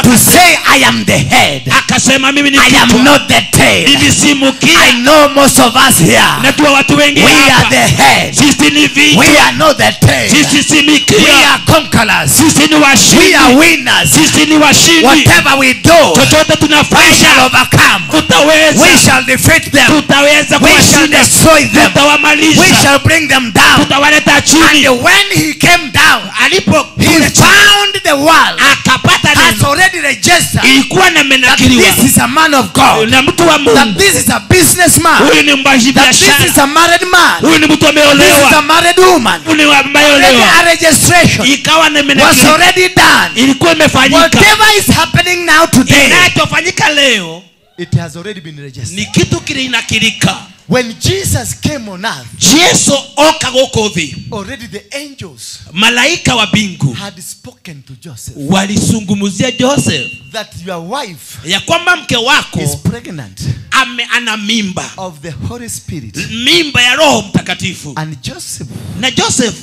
to say, I am the head. Akasema mimi ni I kichwa. am not the tail. Mimi si mkia. I know most of us here, najua watu wengi we hapa, are the head. Sisi ni vichwa. We are not the tail. Sisi si mikia. We are conquerors. Sisi ni washindi. We are winners. Sisi ni washindi. Whatever we do, chochote tunafanya, we shall overcome. Tutaweza. We shall defeat them. Tutaweza We shall kuwashinda. destroy them. Tutawamaliza. We shall bring them down. Tutawaleta chini. And when he came down, alipo he found the world akapata has neno, already registered ilikuwa na menakiliwa, that this is a man of God, na mtu wa Mungu, that this is a businessman, huyu ni mfanyabiashara, that this is a married man, huyu ni mtu ameolewa, this is a married woman, huyu ni ameolewa. A registration ikawa na was menakiliwa, already done, ilikuwa imefanyika. Whatever is happening now today, inachofanyika leo, it has already been registered. Ni kitu kilinakilika. When Jesus came on earth, Yesu oka gũkũ thĩ, already the angels, malaika wa mbingu, had spoken to Joseph, walizungumzia Joseph, that your wife, ya kwamba mke wako, is pregnant, ana mimba, of the Holy Spirit, mimba ya Roho Mtakatifu. And Joseph, na Joseph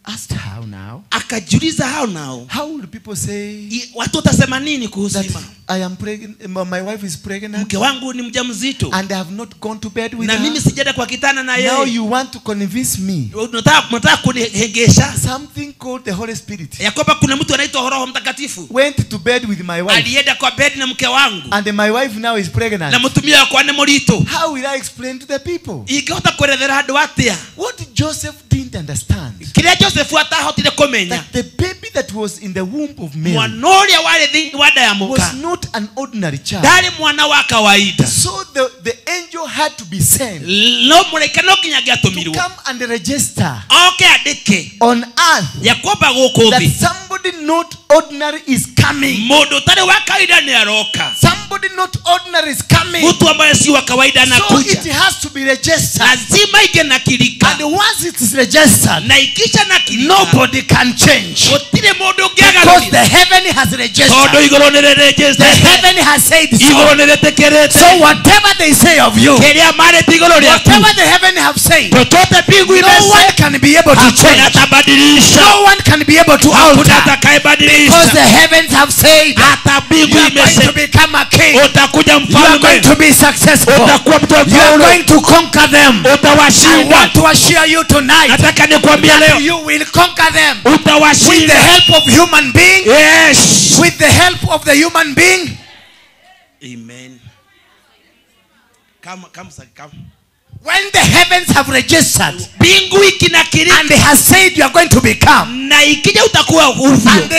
asked how now, akajiuliza how now, how will people say, watu watasema nini kuhusu that I am pregnant, my wife is pregnant, mke wangu ni mjamzito, and I have not gone to bed with na her, mimi sijaenda kwa kitanda na yeye. Now you want to convince me, unataka kunihengesha something called the Holy Spirit, ya kwamba kuna mtu anaitwa Roho Mtakatifu, went to bed with my wife, alienda kwa bed na mke wangu, and my wife now is pregnant, na mtumia wako ni murito. How will I explain to the people? Ingehota kuelezera andu atia? What Joseph didn't understand, kile Joseph atahotire kumenya, that the baby that was in the womb of Mary mwana ũrĩa warĩ thĩinĩ wa nda ya mũka was not an ordinary child. Ndari mwana wa kawaida. So the angel had to be sent, no mũraika no nginya angĩatũmirwo, to come and register, oke andĩke on earth, ya kwamba gũkũ that thĩ somebody not ordinary is coming. Mũndũ ũtarĩ wa kawaida nĩ aroka. Somebody not ordinary is coming. Mtu ambaye si wa kawaida anakuja. So it has to be registered. Lazima ingenakilika. And once it is registered, na ikisha nakilika, nobody can change. Gũtirĩ mũndũ Because ũngĩagarũrĩra. the heaven has registered. Tondũ igũrũ nĩ rĩ-register. The heaven has said so. Igũrũ nĩ rĩtĩkĩrĩte. So whatever they say of you, kĩrĩa marĩtie igũrũ rĩaku, whatever the heaven have said, chochote mbingu no imesema, one can be able to hakuna change. atabadilisha. No one can be able to Hakuna alter. atakayebadilisha. Because the heavens have said, hata mbingu you are going imesema, to become a king. utakuja You are mfalme. going to be successful. Utakuwa mtu wa You are mfalme. going to conquer them. I Utawashinda. want to assure you tonight, Nataka nikwambie leo, you will conquer them. With the utawashinda. help of human being. Yes. With the help of the human being. Amen. Come, come, sir, come. When the heavens have registered, mbingu ikinakiri, and they have said you are going to become, na ikija utakuwa hivyo, and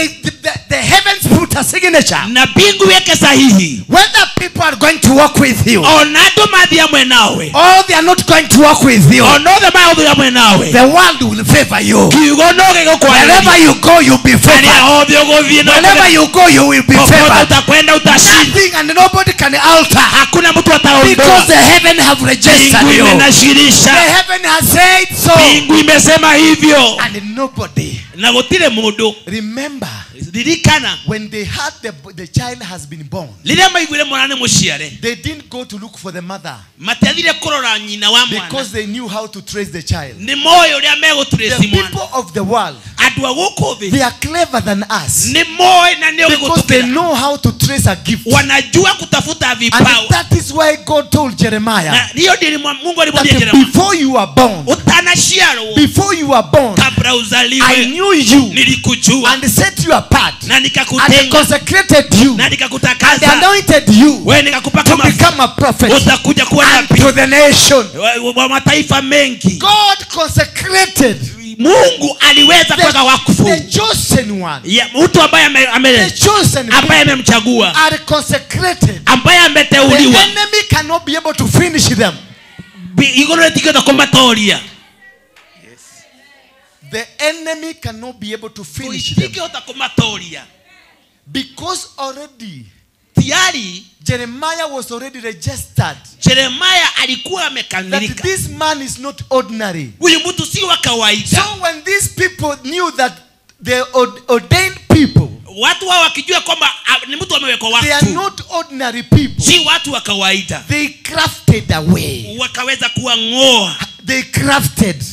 the heavens put a signature, na mbingu yake sahihi, whether people are going to walk with you, ona andũ mathiĩ hamwe nawe, or they are not going to walk with you, ona othe magũthiĩ hamwe nawe, the world will favor you. kiugo no gĩgũkwarĩria. Wherever you go, you'll be favored. Harĩa hothe ũgũthiĩ no Wherever you go, you will be popote favored. utakwenda utashinda. Nothing and nobody can alter. Hakuna mtu ataondoa. Because the heaven have registered Mbingu you. imenashirisha. The heaven has said so. Mbingu imesema hivyo. And nobody. Na gũtirĩ mũndũ. Remember, ririkana, when they heard the child has been born, rĩrĩa maiguire mwana nĩ mũciare, they didn't go to look for the mother, matiathire kũrora nyina wa mwana, because they knew how to trace the child. Nĩ moĩ ũrĩa megũtrace The mwana. people of the world Andũ They are clever than us. Because they know how to trace a gift. And that is why God told Jeremiah that before you were born, before you were born, I knew you and set you apart and consecrated you and anointed you to become a prophet to the nation. God consecrated Mungu aliweza kuweka wakfu the chosen one. Mtu ambaye ambaye amemchagua, are consecrated, ambaye ameteuliwa. The enemy cannot be able to finish them. Yes. The enemy cannot be able to finish them. Because already Jeremiah was already registered. Jeremiah alikuwa amekamilika. That this man is not ordinary. Huyu mtu si wa kawaida. So when these people knew that the ordained people, watu wao wakijua kwamba ni mtu amewekwa wakfu, they are not ordinary people. Si watu wa kawaida. They crafted a way. Wakaweza kuangoa. They crafted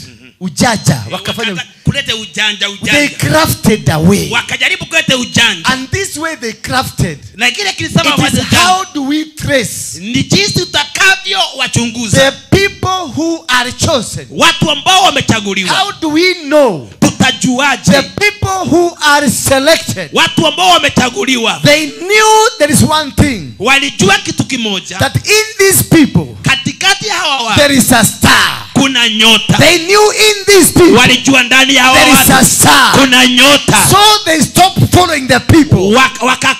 ujaja, wakafanya kuleta ujanja. They crafted a way. Wakajaribu kuleta ujanja. And this way they crafted. Na kile kilisema wazi, how do we trace? Ni jinsi utakavyo wachunguza. The people who are chosen. Watu ambao wamechaguliwa. How do we know? Tutajuaje? The people who are selected. Watu ambao wamechaguliwa. They knew there is one thing. Walijua kitu kimoja. That in these people, katikati hawa watu, there is a star. Kuna nyota. They knew in these people, walijua ndani ya hawa there is a star. Kuna nyota. So they stopped following the people.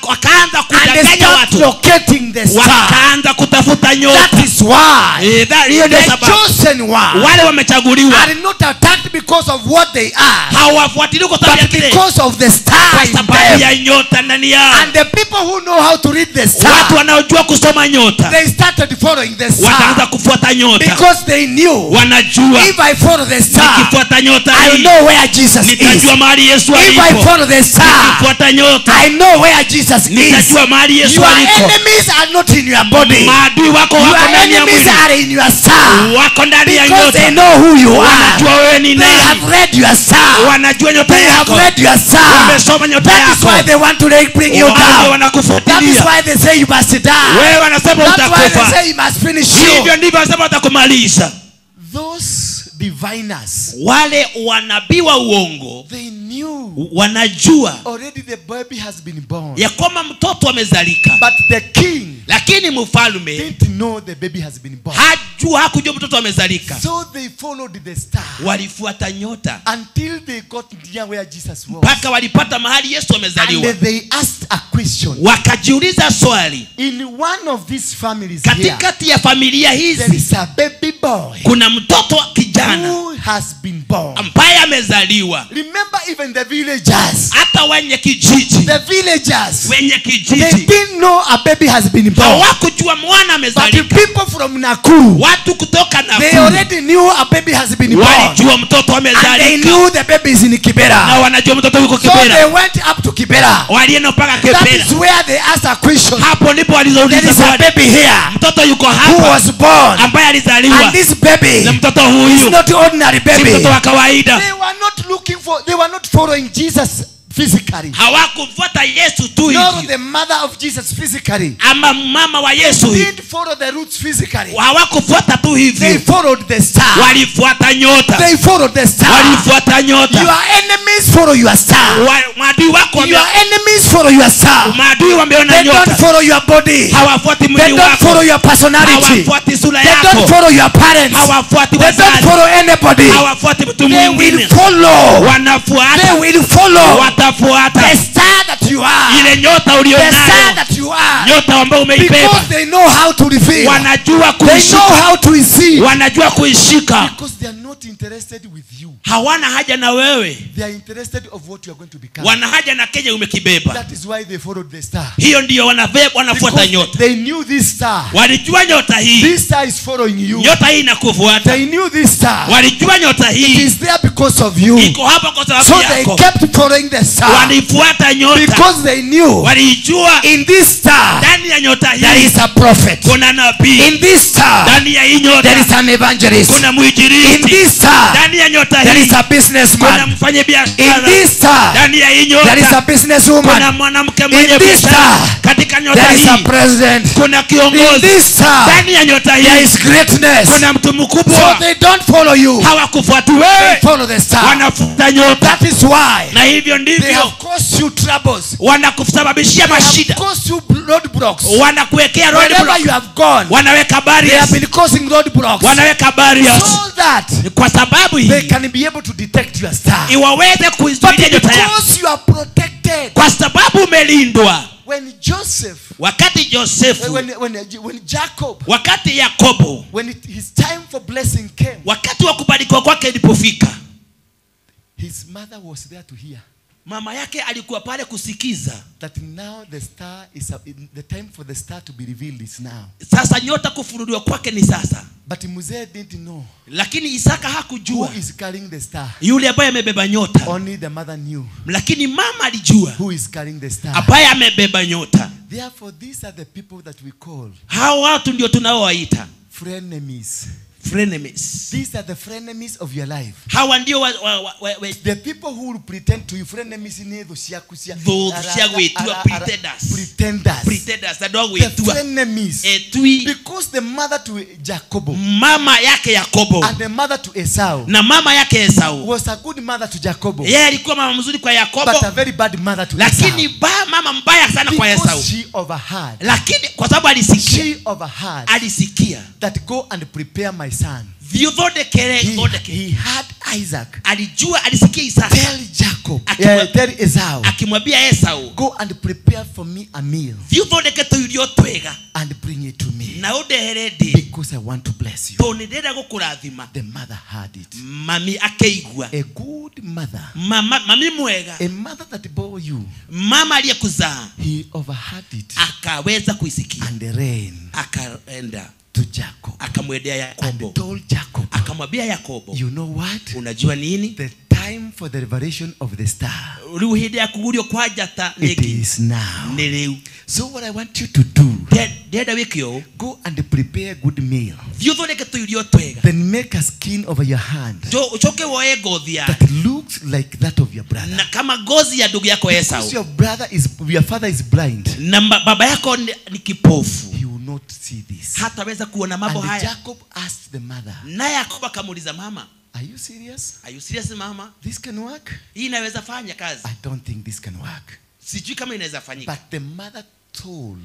Wakaanza kudanganya watu. Locating the star. Wakaanza kutafuta nyota. That is why the chosen one, wale wamechaguliwa, are not attacked because of what they are. Hawafuatiliwi kwa sababu ya kile, because of the star, kwa sababu ya nyota ndani yao. And the people who know how to read the star, watu wanaojua kusoma nyota, they started following the star. Wakaanza kufuata nyota. Because they knew, wanajua, if I follow the star, nikifuata nyota I know where Jesus is. Nitajua mahali Yesu alipo. If I follow the star, nikifuata nyota, I know where Jesus is. Nitajua mahali Yesu aliko. Your enemies are not in your body. Maadui wako wako ndani ya mwili. Your enemies are in your star. Wako ndani ya nyota. Because they know who you are. Wanajua wewe ni nani. They have read your star. Wanajua nyota They yako. have read your star. Wamesoma nyota That is yako. why they want to bring you down. That is why they say you must die. Wewe wanasema utakufa. That's why they say you must finish you. Hivyo ndivyo wanasema watakumaliza. Those diviners, wale wanabii wa uongo, they knew, wanajua already the baby has been born, ya kwamba mtoto amezalika. But the king, lakini mfalme, didn't know the baby has been born. Hakujua mtoto amezalika. So they followed the star. Walifuata nyota until they got near where Jesus was. Mpaka walipata mahali Yesu amezaliwa. And they asked a question. Wakajiuliza swali. In one of these families, katikati ya familia hizi, there is a baby boy. Kuna mtoto kijana who has been born, ambaye amezaliwa. Remember, even the villagers, hata wenye kijiji, the villagers, wenye kijiji, they didn't know a baby has been born. Hawakujua mwana amezalika. But the people from Nakuru, watu kutoka Nakuru, they already knew a baby has been born. Walijua mtoto amezalika. And they knew the baby is in Kibera. Na wanajua mtoto yuko Kibera. So they went up to Kibera. Walienda mpaka Kibera. That is where they asked a question. Hapo ndipo walizouliza There is a baby here. Mtoto yuko hapa. Who was born. Ambaye alizaliwa. And this baby, na mtoto huyu, is not ordinary baby. Si mtoto wa kawaida. They were not looking for, they were not following Jesus physically. Hawakumfuata Yesu tu hivi. Nor the mother of Jesus physically. Ama mama wa Yesu hivi. Didn't follow the roots physically. Hawakufuata tu hivi. They followed the star. Walifuata nyota. They followed the star. Walifuata nyota. Your enemies follow your star. Maadui wako, your enemies follow your star. Maadui wameona They nyota. don't follow your body. Hawafuati mwili They don't wako. follow your personality. Hawafuati sura They yako. don't follow your parents. Hawafuati They wazazi. don't follow anybody. Hawafuati mtu They mwingine. will follow. Wanafuata. They will follow. Watafuata. The star that you are. Ile nyota ulionayo. The star that you are. Nyota ambayo umeibeba. Because they know how to reveal. Wanajua kuishika. They know how to receive. Wanajua kuishika. Because they are not interested with you. Hawana haja na wewe. They are interested of what you are going to become. Wana haja na kenye umekibeba. That is why they followed the star. Hiyo ndiyo wanafuata nyota. They knew this star. Walijua nyota hii. This star is following you. Nyota hii inakufuata. They knew this star. Walijua nyota hii. It is there because of you. Iko hapa kwa sababu So yako. they kept following the star. Walifuata nyota. Because they knew. Walijua. In this star, ndani ya nyota hii, there is a prophet. Kuna nabii. In this star, ndani ya hii nyota, there is an evangelist. Kuna mwinjilisti. In this this star, Ndani ya nyota there hii is a kuna businessman. mfanyabiashara. In this star, Ndani ya hii there is a nyota kuna businesswoman. mwanamke In mwenye this biashara. star, Katika nyota there is a hii president. kuna In kiongozi. this star, Ndani ya nyota there hii is greatness. kuna mtu So mkubwa. they don't follow you. Hawakufuati They wewe, follow the star. wanafuata nyota. That is why Na hivyo they ndivyo have caused you troubles. wanakusababishia They have mashida, caused you roadblocks. wanakuwekea Wherever roadblock, you have gone, wanaweka they have barriers, been causing roadblocks. wanaweka barriers So that kwa sababu they hii can be able to detect your star. iwaweze But kuizuia nyota yako, because you are protected, kwa sababu umelindwa. When Joseph, Wakati Josefu, when Jacob, wakati Yakobo, when his time for blessing came, wakati wa kubarikiwa kwake ilipofika, his mother was there to hear mama yake alikuwa pale kusikiza. that now the star is the time for the star to be revealed is now. Sasa nyota kufunuliwa kwake ni sasa. But Mzee didn't know Lakini Isaka who hakujua is carrying the star. yule ambaye amebeba nyota, Only the mother knew lakini mama alijua who is carrying the star. ambaye amebeba nyota. Therefore, these are the people that we call Hao watu ndio tunaowaita frenemies. frenemies. These are the frenemies of your life. Hawa ndio The people who will pretend to you, frenemies ni thũ ciaku cia Thũ cia gwĩtua, pretenders. Pretenders. Pretenders, andũ a The gwĩtua. frenemies. Etui Because the mother to Jacob mama yake Yakobo and the mother to Esau na mama yake Esau, was a good mother to Jacob, yeye alikuwa mama mzuri kwa Yakobo, but a very bad mother to lakini Esau. mama mbaya sana kwa Esau. Because she overheard. Lakini kwa sababu alisikia, She overheard alisikia that go and prepare my son. Thiĩ ũthondekere, thondeke. He had Isaac Alijua, alisikia Isaka tell Jacob, tell Esau, akimwambia Esau, go and prepare for me a meal thiĩ ũthondeke tũirio twega and bring it to me na ũndehere ndĩ, because I want to bless you. tondũ nĩndĩrenda gũkũrathima. The mother heard it. Mami akĩigua. A good mother, Mama, mami mwega, a mother that bore you, mama aliyekuzaa he overheard it akaweza kuisikia, and ran akaenda to Jacob akamwendea and Yakobo, told Jacob, akamwambia Yakobo, you know what? unajua nini? The time for the revelation of the star, Rĩu hĩndĩ ya kugurio kwa njata it is now. nĩ rĩu. So what I want you to do, Ndĩrenda wĩke ũũ, go and prepare a good meal. thiĩ ũthondeke tũirio twega, Then make a skin over your hand ũcoke woe ngothi ya that looks like that of your brother. na kama ngozi ya ndugu yako Because Esau, your brother is, your father is blind. na baba yako ni kipofu, He will not see this. hataweza kuona mambo And haya. Jacob asked the mother, Naye Yakobo akamuuliza mama, are you serious? are you serious mama? This can work? Hii inaweza fanya kazi? I don't think this can work. Sijui kama inaweza fanyika. But the mother told,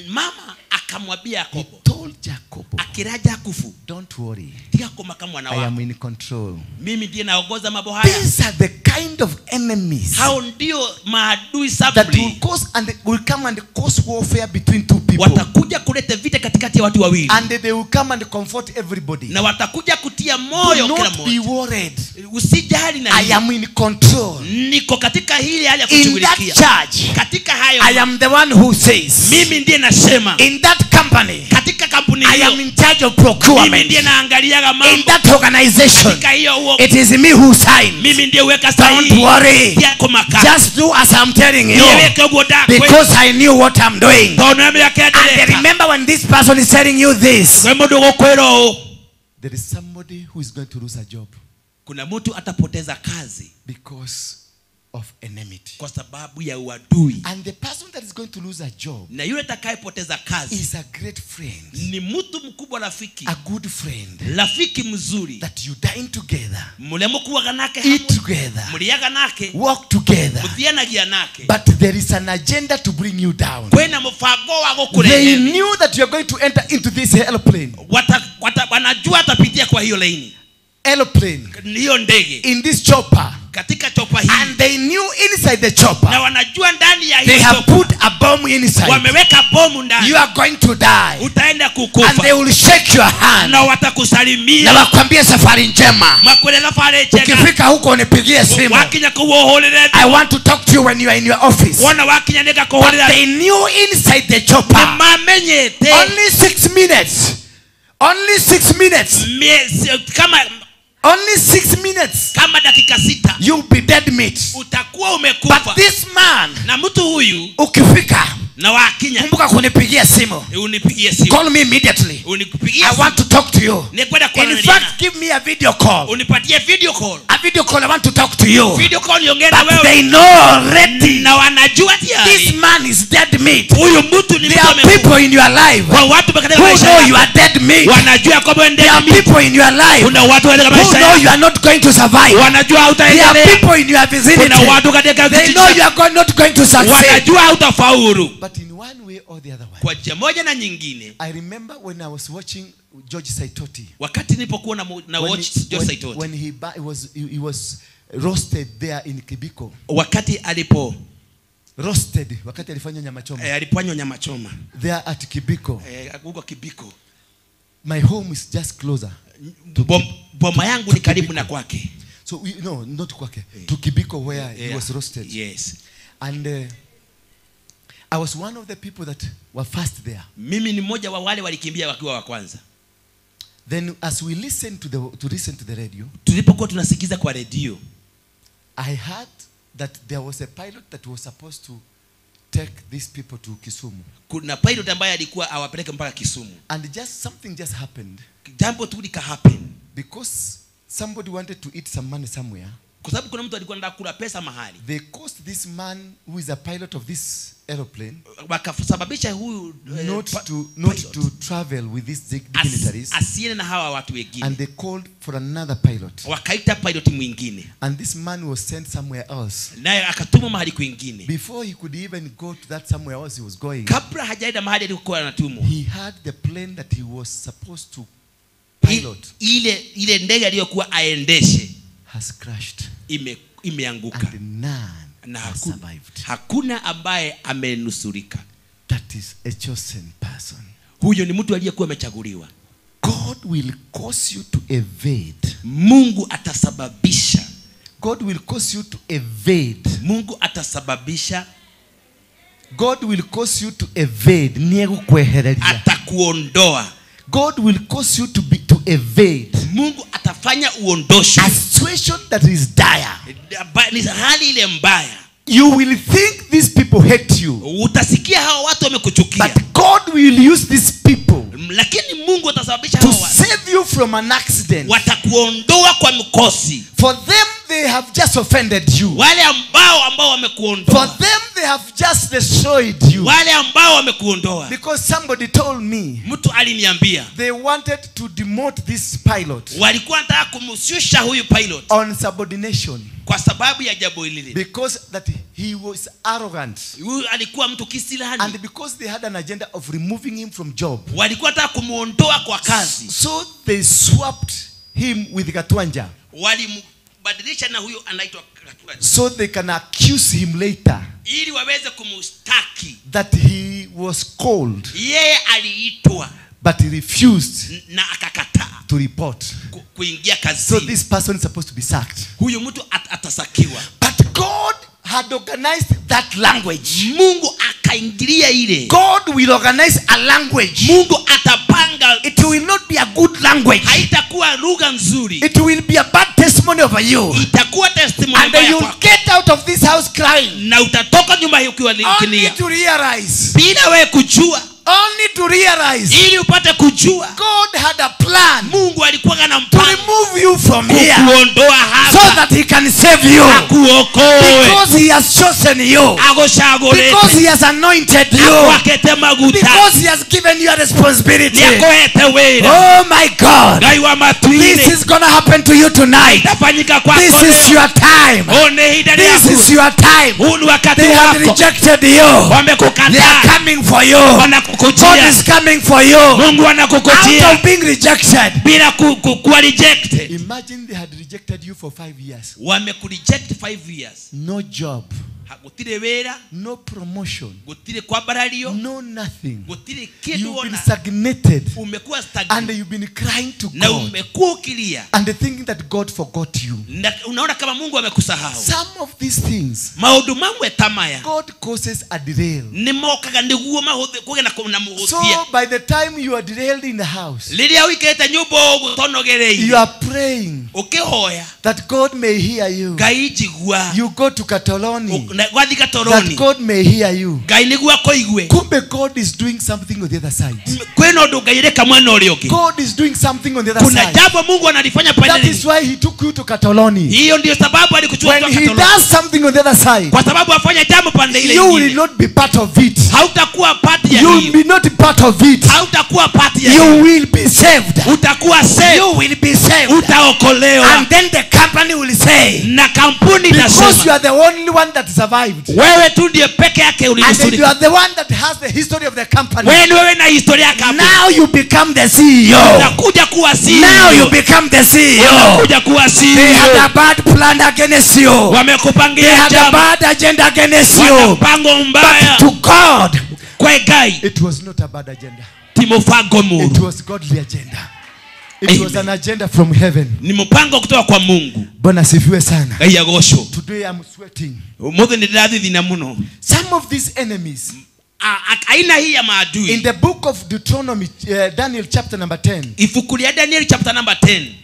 Mama akamwambia Yakobo, he told Jacob, akira Jakubu, don't worry, tiga kũmaka mwana I am wako, in control. mimi ndiye naongoza mambo haya. These are the kind of enemies Hao ndio maadui that will sabri, cause and will come and cause warfare between two people. watakuja kuleta vita katikati ya watu wawili, And they will come and comfort everybody. na watakuja kutia Do moyo kila not be mmoja. worried. Usijali na I hili. am in control. Niko katika hili hali ya In that kushughulikia church, katika hayo. I am the one who says, Mimi ndiye nasema in that company, katika kampuni I hiyo, am in charge of mimi procurement. ndiye naangaliaga In mambo that organization, katika hiyo huo, it is me who signs. mimi ndiye weka Don't sahihi worry. ya kumaka. Just do as I'm telling you. Niweke uguo ndakwe Because I knew what I'm doing. tondũ nĩamenya kĩrĩa And ndĩreka. remember when this person is telling you this, Kwĩ mũndũ ũgũkwĩra ũũ, There is somebody who is going to lose a job kuna mtu atapoteza kazi because of enmity. kwa sababu ya uadui, And the person that is going to lose a job na yule atakayepoteza kazi is a great friend, ni mtu mkubwa, rafiki, a good friend rafiki mzuri, that you dine together, mũrĩa mũkuaga nake eat hamwe, together, mũrĩaga nake, walk together. mũthianagia nake. But there is an agenda to bring you down. Kwĩna mũbango wa They gũkũrehe. knew that you are going to enter into this airplane. Wanajua atapitia kwa hiyo laini, Airplane. hiyo ndege, In this chopper. katika chopa hii, and they knew inside the chopper, na wanajua ndani ya they hiyo have chopa put a bomb inside. wameweka bomu ndani, You are going to die. utaenda And kukufa, they will shake your hand. na watakusalimia, Na wakwambie safari njema. makwĩre thabarĩ njega, Ukifika huko unipigie simu. wakinya kũu ũhũrĩre I want to talk to you when you are in your office. wona wakinya But nĩngakũhũrĩra. they knew inside the chopper. Nĩmamenyete Only 6 minutes. Only 6 minutes. kama Only 6 minutes. Kama dakika 6. You'll be dead meat. Utakuwa umekufa. But this man, na mtu huyu, ukifika na wakinya, kumbuka kunipigia simu. Unipigie simu. Call me immediately. Unipigie. I want to talk to you. Nikwenda In fact, give me a video call. Unipatie video call. A video call, I want to talk to you. Video call niongee na wewe. But they know already. Na wanajua tayari. This man is dead meat. Huyu mtu ni There are people in your life kwa watu katika who maisha know yako. you are dead meat. Wanajua kwamba wewe There dead are meat. people in your life Kuna watu katika who maisha know yako. you are not going to survive. Wanajua There are hautaendelea. people in your vicinity. Kuna watu katika They kijiji know you are not going to succeed. Wanajua hautafaulu. But in one way or the other one, Kwa njia moja na nyingine, I remember when I was watching George Saitoti. Wakati nilipokuwa na watch George Saitoti. When he was roasted there in Kibiko. Wakati alipo roasted, wakati alifanywa nyama choma. Aliponywa nyama choma. There at Kibiko. Huko Kibiko. My home is just closer. Boma yangu ni karibu na kwake. So we, no, not kwake. To Kibiko where he was roasted. Yes. And I was one of the people that were first there. Mimi ni mmoja wa wale walikimbia wakiwa wa kwanza. Then as we listened to the radio, tulipokuwa tunasikiza kwa radio, I heard that there was a pilot that was supposed to take these people to Kisumu. Kuna pilot ambaye alikuwa awapeleke mpaka Kisumu. And just something just happened. Jambo tu lika happen. Because somebody wanted to eat some money somewhere. Kwa sababu kuna mtu alikuwa anataka kula pesa mahali. They caused this man who is a pilot of this aeroplane wakasababisha huyu not to travel with these dignitaries. Asiende na hawa watu wengine. And they called for another pilot. Wakaita pilot mwingine. And this man was sent somewhere else. Naye akatumwa mahali kwingine. Before he could even go to that somewhere else he was going. Kabla hajaenda mahali alikokuwa anatumwa. He had the plane that he was supposed to pilot. Ile ndege aliyokuwa aendeshe has crashed. Imeanguka. And none na has survived. Hakuna ambaye amenusurika. That is a chosen person. Huyo ni mtu aliyekuwa amechaguliwa. God will cause you to evade. Mungu atasababisha. God will cause you to evade. Mungu atasababisha. God will cause you to evade. Niegukwehereria. Atakuondoa. God will cause you to evade. Mungu atafanya uondoshe. A situation that is dire. Ni hali ile mbaya. You will think these people hate you. Utasikia hawa watu wamekuchukia. But God will use these people. Lakini Mungu atasababisha hawa to save you from an accident. Watakuondoa kwa mkosi. For them they have just offended you. Wale ambao wamekuondoa. For them they have just destroyed you. Wale ambao wamekuondoa. Because somebody told me. Mtu aliniambia. They wanted to demote this pilot. Walikuwa wanataka kumshusha huyu pilot. On subordination. Kwa sababu ya jambo hili. Because that he was arrogant. Huyu alikuwa mtu kisilani. And because they had an agenda of removing him from job. Walikuwa wanataka kumuondoa kwa kazi. So they swapped him with Gatwanja. Walimbadilisha na huyo anaitwa Gatwanja. So they can accuse him later. Ili waweze kumshtaki. That he was called. Yeye aliitwa. But he refused. Na akakataa. To report. Kuingia kazini. So this person is supposed to be sacked. Huyu mtu atasakiwa. But God had organized that language. Mungu akaingilia ile. God will organize a language. Mungu atapanga. It will not be a good language. Haitakuwa lugha nzuri. It will be a bad testimony over you. Itakuwa testimony And mbaya you'll kwako. get out of this house crying. Na utatoka nyumba hii ukiwa Only ukilia. to realize. Bila wewe kujua. Only to realize. Ili upate kujua. God had a plan. Mungu alikuwa na To mpango. remove you from here. Kukuondoa hapa. So that he can save you. Akuokoe. Because he has chosen you. Agoshagolete. Because he has anointed you. Akwakete maguta. Because he has given you a responsibility. Niakoete wira. Oh my God. Ngai wa matuine. This is gonna happen to you tonight. Itafanyika kwako This is leo. your time. Huu ni hida This yako. is your time. Huu ni wakati They have wako. rejected you. They Wamekukataa. are coming for you. Wanakukujia. God is coming for you. Mungu Out anakukujia. of being rejected. Bila kuwa rejected. Imagine they had rejected you for 5 years. Wamekureject 5 years. No job. Gutire wira. No promotion. Gutire kwambarario. No nothing. Gutire kindu. You've been stagnated. Umekuwa stagnant. And you've been crying to God. Na umekuwa ukilia. And thinking that God forgot you. Na unaona kama Mungu amekusahau. Some of these things, maundu mamwe tamaya, God causes a derail. Nimokaga niguo mahuthe kuge na muhuthia. So by the time you are derailed in the house, liria wikete nyumba uguo tonogereire, you are praying ukihoya that God may hear you. Ngai njigua. You go to Katoloni, wathi that God may hear you. Ngai niguo akoigue. Kumbe God is doing something on the other side. Kwina undu Ngai reka mwena uria ungi. God is doing something on the other Kuna side. jambo Mungu analifanya pale. That is why he took you to Katoloni. Hiyo ndio sababu alikuchukua When he Katoloni. does something on the other side, kwa sababu afanya jambo pande ile you nyingine, will not be part of it. Hautakuwa part ya You hiyo. will be not part of it. Hautakuwa part ya You hiyo. will be saved. Utakuwa saved. You will be saved. Utaokolewa. And then the company will say, na kampuni because itasema, you are the only one that survived. Wewe tu ndiye peke yake And ulinusurika. you are the one that has the history of the company. Wewe ni wewe na historia ya kampuni. Now you become the CEO. Unakuja kuwa CEO. Now you become the CEO. Unakuja kuwa CEO. They had a bad plan against you. Wamekupangia They had a jambo. bad agenda against you. Wana mpango mbaya. But to God, kwa Ngai, it was not a bad agenda. Ti mpango muru. It was godly agenda. It Amen. was an agenda from heaven. Ni mpango kutoka kwa Mungu. Bwana asifiwe sana. Ngai agocwo. Today I'm sweating. Umuthi ni ndirathithina muno. Some of these enemies, Aina hii ya maadui. In the book of Deuteronomy, Daniel chapter number 10. Ifuku lia Daniel chapter number 10.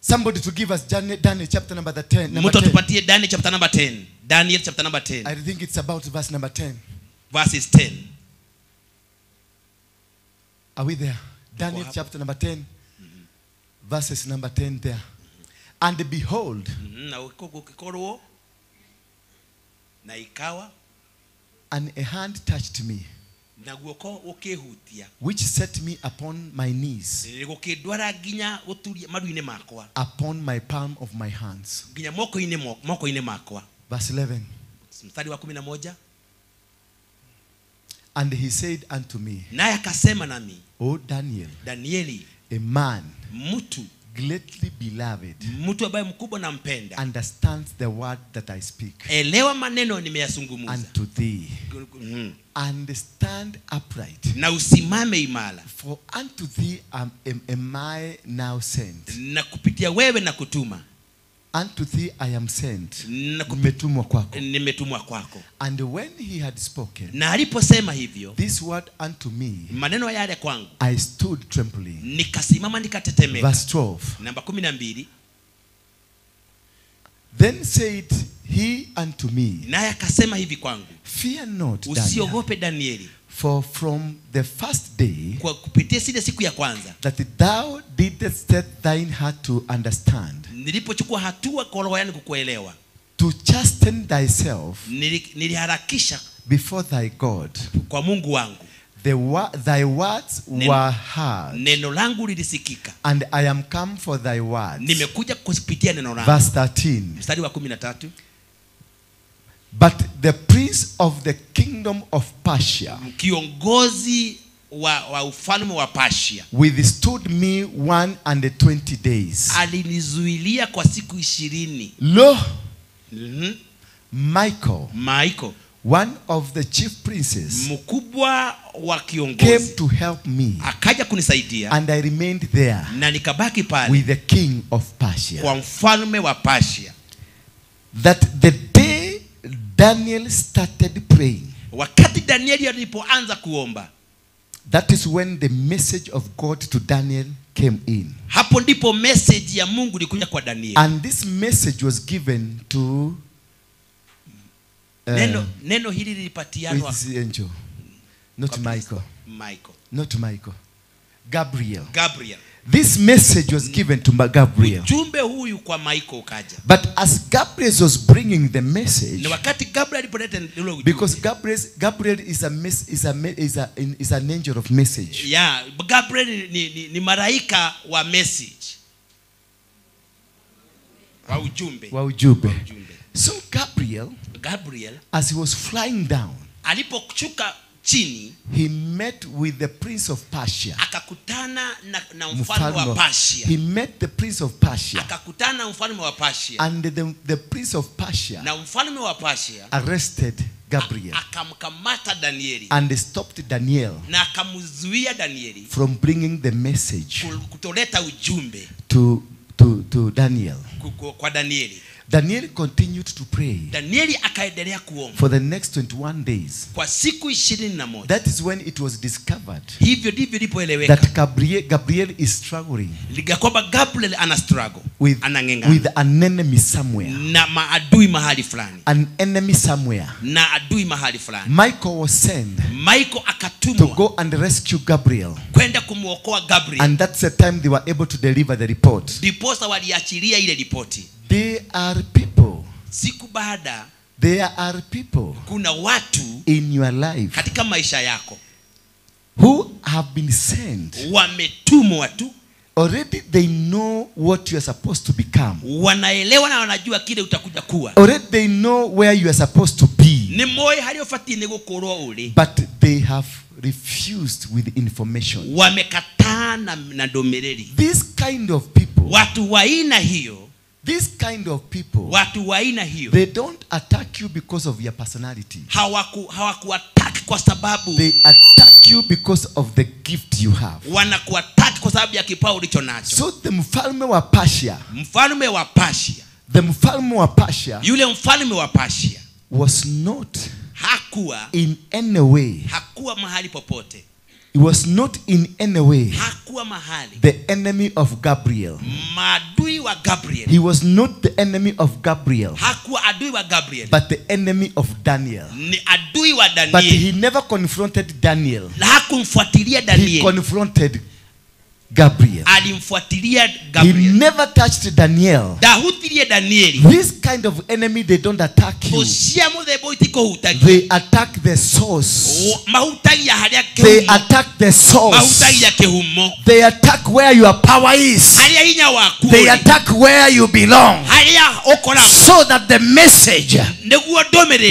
Somebody to give us Daniel chapter number 10. Number Mtu 10. atupatie Daniel chapter number 10. Daniel chapter number 10. I think it's about verse number 10. Verses 10. Are we there? Daniel chapter number 10. Verses number 10 there. And behold, na ikawa, and a hand touched me, na guoko gukihutia, which set me upon my knees, gukindwara nginya guturia maru-inĩ makwa, upon my palm of my hands. Nginya moko-inĩ makwa. Verse 11. Mstari wa 11. And he said unto me, naye akasema nami, O Daniel, Danieli, a man, mtu greatly beloved, mtu ambaye mkubwa nampenda, understands the word that I speak, elewa maneno nimeyazungumza, unto thee, and stand upright, na usimame imara, for unto thee am I now sent, na kupitia wewe na kutuma, unto thee I am sent, nimetumwa kwako, nimetumwa kwako. And when he had spoken, na aliposema hivyo, this word unto me, maneno yale kwangu, I stood trembling, nikasimama nikatetemeka. Verse 12. Namba 12. Then said he unto me, naye akasema hivi kwangu, fear not, Daniel, usiogope Danieli, for from the first day, kwa kupitia zile siku ya kwanza, that thou didst set thine heart to understand, nilipochukua hatua kwa roho yangu kukuelewa, to chasten thyself, niliharakisha before thy God, kwa Mungu wangu, thy words were heard, neno langu lilisikika, and I am come for thy words, nimekuja kupitia neno langu. Verse 13. Mstari wa 13. But the prince of the kingdom of Persia, kiongozi wa ufalme wa Persia, withstood me 21 days. Alinizuilia kwa siku 20. Lo, Michael, one of the chief princes, mkubwa wa kiongozi, came to help me, akaja kunisaidia, and I remained there, na nikabaki pale, with the king of Persia, kwa mfalme wa Persia. That the day Daniel started praying, wakati Danieli alipoanza kuomba, that is when the message of God to Daniel came in. Hapo ndipo message ya Mungu ilikuja kwa Danieli. And this message was given to neno hili lilipatianwa with the angel, not Michael. Michael. Not Michael. Gabriel. Gabriel. This message was given to Gabriel. Ujumbe huyu kwa Michael ukaja. But as Gabriel was bringing the message, na wakati Gabriel alipoleta ile ujumbe, because Gabriel is an angel of message. Yeah, Gabriel ni malaika wa message. Wa ujumbe. Wa ujumbe. So Gabriel, Gabriel, as he was flying down, aliposhuka chini, he met with the prince of Persia. Akakutana na mfalme wa Persia. He met the prince of Persia. Akakutana na mfalme wa Persia. And the prince of Persia na mfalme wa Persia arrested Gabriel. Akamkamata Danieli. And stopped Daniel. Na akamzuia Danieli from bringing the message kutoleta ujumbe to Daniel. Kwa Danieli. Daniel continued to pray. Danieli akaendelea kuomba. For the next 21 days. Kwa siku 21. That is when it was discovered. Hivyo ndivyo ilipoeleweka. That Gabriel is struggling. Kwamba Gabriel ana struggle. With an enemy somewhere. Na maadui mahali fulani. An enemy somewhere. Na adui mahali fulani. Michael was sent. Michael akatumwa. To go and rescue Gabriel. Kwenda kumuokoa Gabriel. And that's the time they were able to deliver the report. Ndiposa waliachilia ile ripoti. There are people. Siku baada, there are people. Kuna watu in your life katika maisha yako who have been sent. Wametumwa tu. Already they know what you are supposed to become. Wanaelewa na wanajua kile utakuja kuwa. Already they know where you are supposed to be. Ni moyo haliofuatia ni gukorwo uri. But they have refused with information. Wamekataa na ndomereri. This kind of people. Watu wa aina hiyo. This kind of people, watu wa aina hiyo, they don't attack you because of your personality. Hawakuattack kwa sababu. They attack you because of the gift you have. Wanakuattack kwa sababu ya kipawa ulicho nacho. So the mfalme wa Persia, mfalme wa Persia, the mfalme wa Persia, yule mfalme wa Persia was not, hakuwa, in any way, hakuwa mahali popote. He was not in any way hakuwa mahali the enemy of Gabriel. Maadui wa Gabriel. He was not the enemy of Gabriel. Hakuwa adui wa Gabriel. But the enemy of Daniel. Ni adui wa Daniel. But he never confronted Daniel. Hakumfuatilia Daniel. He confronted Gabriel. Alimfuatilia Gabriel. He never touched Daniel. Dahutirie Daniel. This kind of enemy, they don't attack you. They attack the source. They attack the source. They attack where your power is. They attack where you belong. So that the message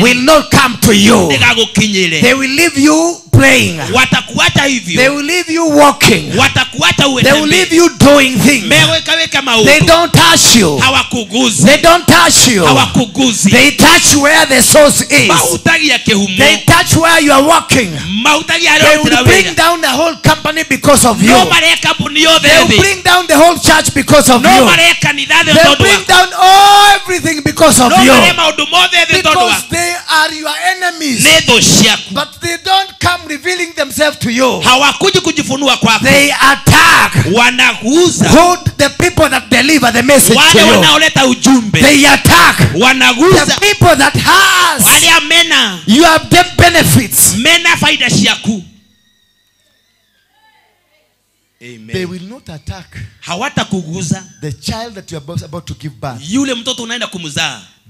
will not come to you. They will leave you praying. They will leave you walking. They will leave you doing things. They don't touch you. They don't touch you. They touch where the source is. They touch where you are walking. They will bring down the whole company because of you. They will bring down the whole church because of you. They will bring down everything because of you. Because they are your enemies. But they don't come revealing themselves to you. They attack who the people that deliver the message to you. They attack the people that has you have them benefits. Amen. They will not attack the child that you are about to give birth.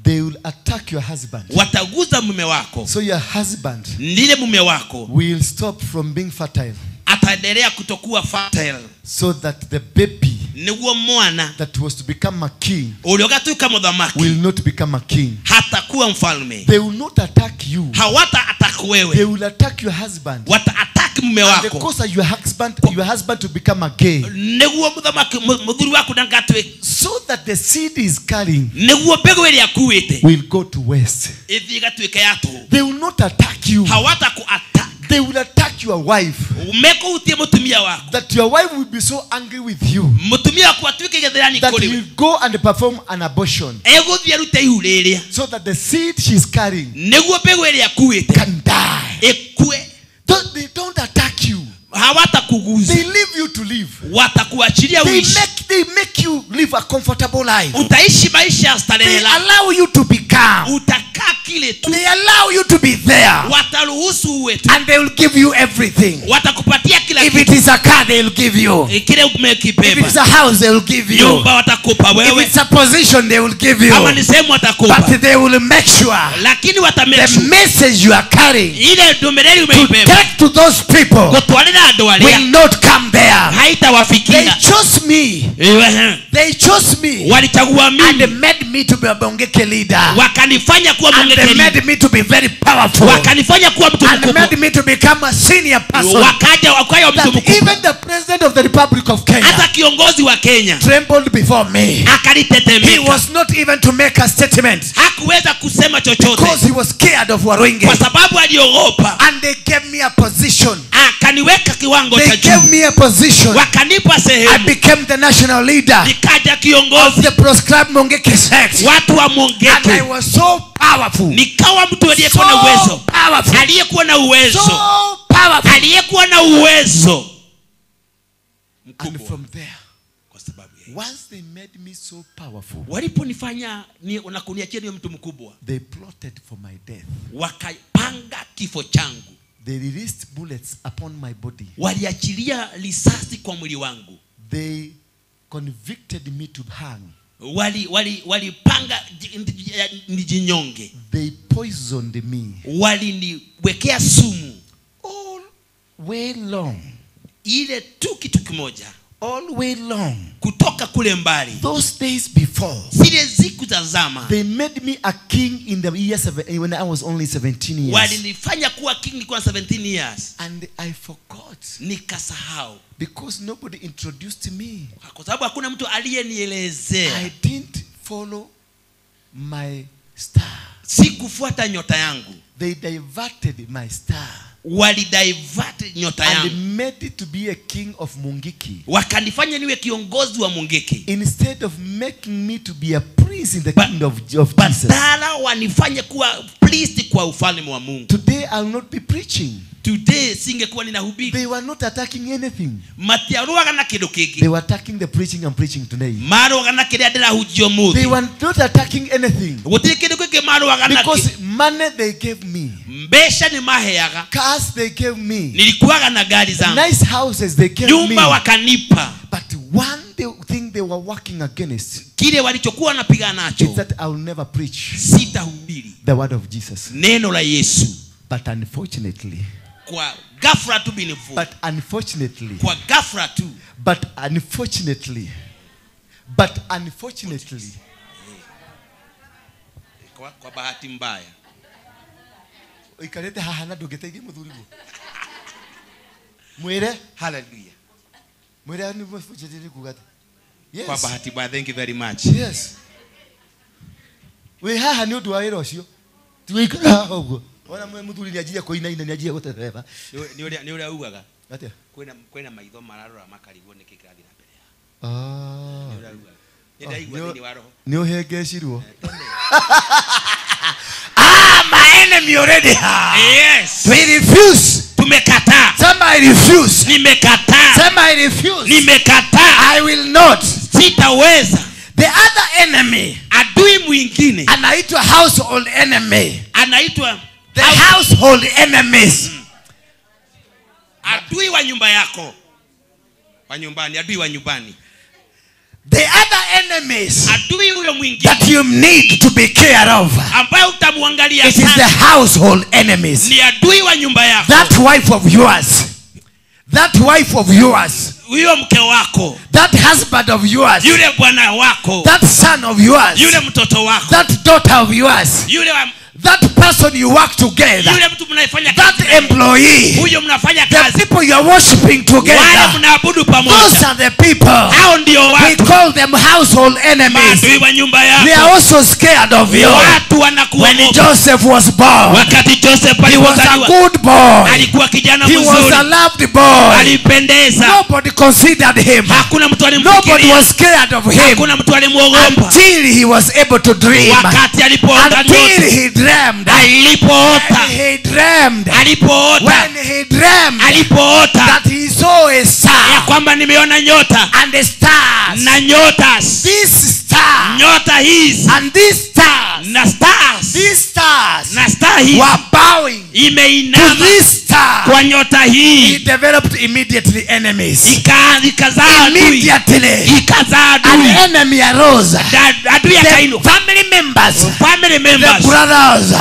They will attack your husband. Wataguza mume wako. So your husband ndile mume wako will stop from being fertile. Ataendelea kutokuwa fertile. So that the baby niguo mwana that was to become a king uliogatuka muthamaki will not become a king. Hatakuwa mfalme. They will not attack you. Hawata attack wewe. They will attack your husband. Wata attack mume wako. And they cause your husband to become a gay. Niguo muthamaki muthuri wako ndangatwe. So that the seed is carrying niguo mbegu ĩrĩa akuĩte will go to waste. Ĩthiĩ ĩgatuĩke ya tũhũ. They will not attack you. Hawata ku attack. They will attack your wife. That your wife will be so angry with you that he will go and perform an abortion so that the seed she's carrying can die. They don't attack you. They leave you to live. They make you live a comfortable life. They allow you to be calm. They allow you to be there. And they will give you everything. If it is a car, they will give you. If it is a house, they will give you. If it's a position, they will give you. But they will make sure the message you are carrying to take to those people will not come there. Sitawafikia. They chose me. They chose me. Walichagua mimi. And they made me to be a Mungiki leader. Wakanifanya kuwa Mungiki. And they made me to be very powerful. Wakanifanya kuwa mtu mkubwa. And they made me to become a senior person. Wakaja wakawa mtu mkubwa. Even the president of the Republic of Kenya, hata kiongozi wa Kenya, trembled before me. Akalitetemeka. He was not even to make a statement. Hakuweza kusema chochote. Because he was scared of Waruinge. Kwa sababu aliogopa. And they gave me a position. Akaniweka kiwango cha juu. They gave me a position. Wakanipa sehemu. I became the national leader. Nikaja kiongozi of the proscribed Mungiki sect. Watu wa Mungiki. And I was so powerful. Nikawa mtu aliyekuwa na uwezo. Powerful. Aliyekuwa na uwezo. So powerful. Aliyekuwa na uwezo. And from there, kwa sababu once they made me so powerful, waliponifanya na kuniachia niwe mtu mkubwa, they plotted for my death. Wakapanga kifo changu. They released bullets upon my body. Waliachilia risasi kwa mwili wangu. They convicted me to hang. Walipanga nijinyonge. They poisoned me. Waliniwekea sumu. All way long. Ile tu kitu kimoja. All way long. Kutoka kule mbali. Those days before. Zile siku za zama. They made me a king in the year when I was only 17 years. Walinifanya kuwa king nikiwa 17 years. And I forgot. Nikasahau. Because nobody introduced me. Kwa sababu hakuna mtu aliyenielezea. I didn't follow my star. Sikufuata nyota yangu. They diverted my star. Walidivert nyota yangu. And they made it to be a king of Mungiki. Wakanifanya niwe kiongozi wa Mungiki. Instead of making me to be a priest in the kingdom of Jesus. Badala wanifanye kuwa priest kwa ufalme wa Mungu. Today I will not be preaching. Today singekuwa ninahubiri. They were not attacking anything. Matiaruaga na kindu kingi. They were attacking the preaching I'm preaching today. Maruaga na kiria ndirahunjia umuthi. They were not attacking anything. Gutiri kindu kingi maruaga na. Because money they gave me. Mbeca ni maheaga. Cars they gave me. Nilikuwaga na gari zangu. Nice houses they gave me. Nyumba wakanipa. But one thing they were working against. Kile walichokuwa wanapigana nacho. Is that I will never preach. Sitahubiri. The word of Jesus. Neno la Yesu. But unfortunately. Kwa ghafla tu binifu. But unfortunately. Kwa ghafla tu. But unfortunately. But unfortunately. Kwa bahati mbaya. Ikarete haha na ndũngĩteithia mũthuriguo. Mwĩre hallelujah. Mwĩre ni mũbunjĩrĩri kuga atĩ. Yes. Kwa bahati mbaya, thank you very much. Yes. Wĩ haha nĩ ũndũ wa wĩra ũcio. Tiwĩikara haha ũguo. Ona mũthuri nĩ anjirie kũinaina nĩ anjirie gũtereba. Nĩ ũrĩa ugaga. Atĩa? Kwĩna maitho mararora makarigwo nĩkĩ kĩrathiĩ na mbere yao. Ah. Nĩ ũrĩa ugaga. Nĩ ndaigua thĩinĩ wa roho. Nĩ ũhĩngĩcirwo. Ah, my enemy already have. Yes. We refuse. Tumekataa. Sema I refuse. Nimekataa. Sema I refuse. Nimekataa. I will not. Sitaweza. The other enemy, adui mwingine, anaitwa household enemy. Anaitwa the household enemies. Adui wa nyumba yako. Wa nyumbani, adui wa nyumbani. The other enemies adui huyo mwingine that you need to be care of, ambaye utamuangalia it is the household enemies. Ni adui wa nyumba yako. That wife of yours. That wife of yours. Huyo mke wako. That husband of yours. Yule bwana wako. That son of yours. Yule mtoto wako. That daughter of yours. Yule wa That person you work together. Yule mtu mnayefanya That kazi. employee. Huyo mnafanya kazi. The people you are worshiping together. Wale mnaabudu pamoja. Those are the people. Hao ndio watu. We call them household enemies. Maadui wa nyumba yako. They are also scared of you. Watu wanakuogopa. When Joseph was born. Wakati Joseph he was a good boy. Alikuwa kijana He mzuri. was a loved boy. Alipendeza. Nobody considered him. Hakuna mtu alimfikiria. Nobody was scared of him. Hakuna mtu alimuogopa. Until he was able to dream. Wakati alipoota ndoto. Until he dreamed. Alipoota. When he dreamed. Alipoota. When he dreamed. Alipoota. That he saw a star. Ya kwamba nimeona nyota. And the stars. Na nyota. This star. Nyota hizi. And these stars. Na stars. These stars. Na star hizi. Were bowing. Imeinama. To this star. Kwa nyota hii. He developed immediately enemies. Ikazaa adui. Immediately. Ikazaa adui. An enemy arose. Adui akainuka. Family members. Family members. The brothers.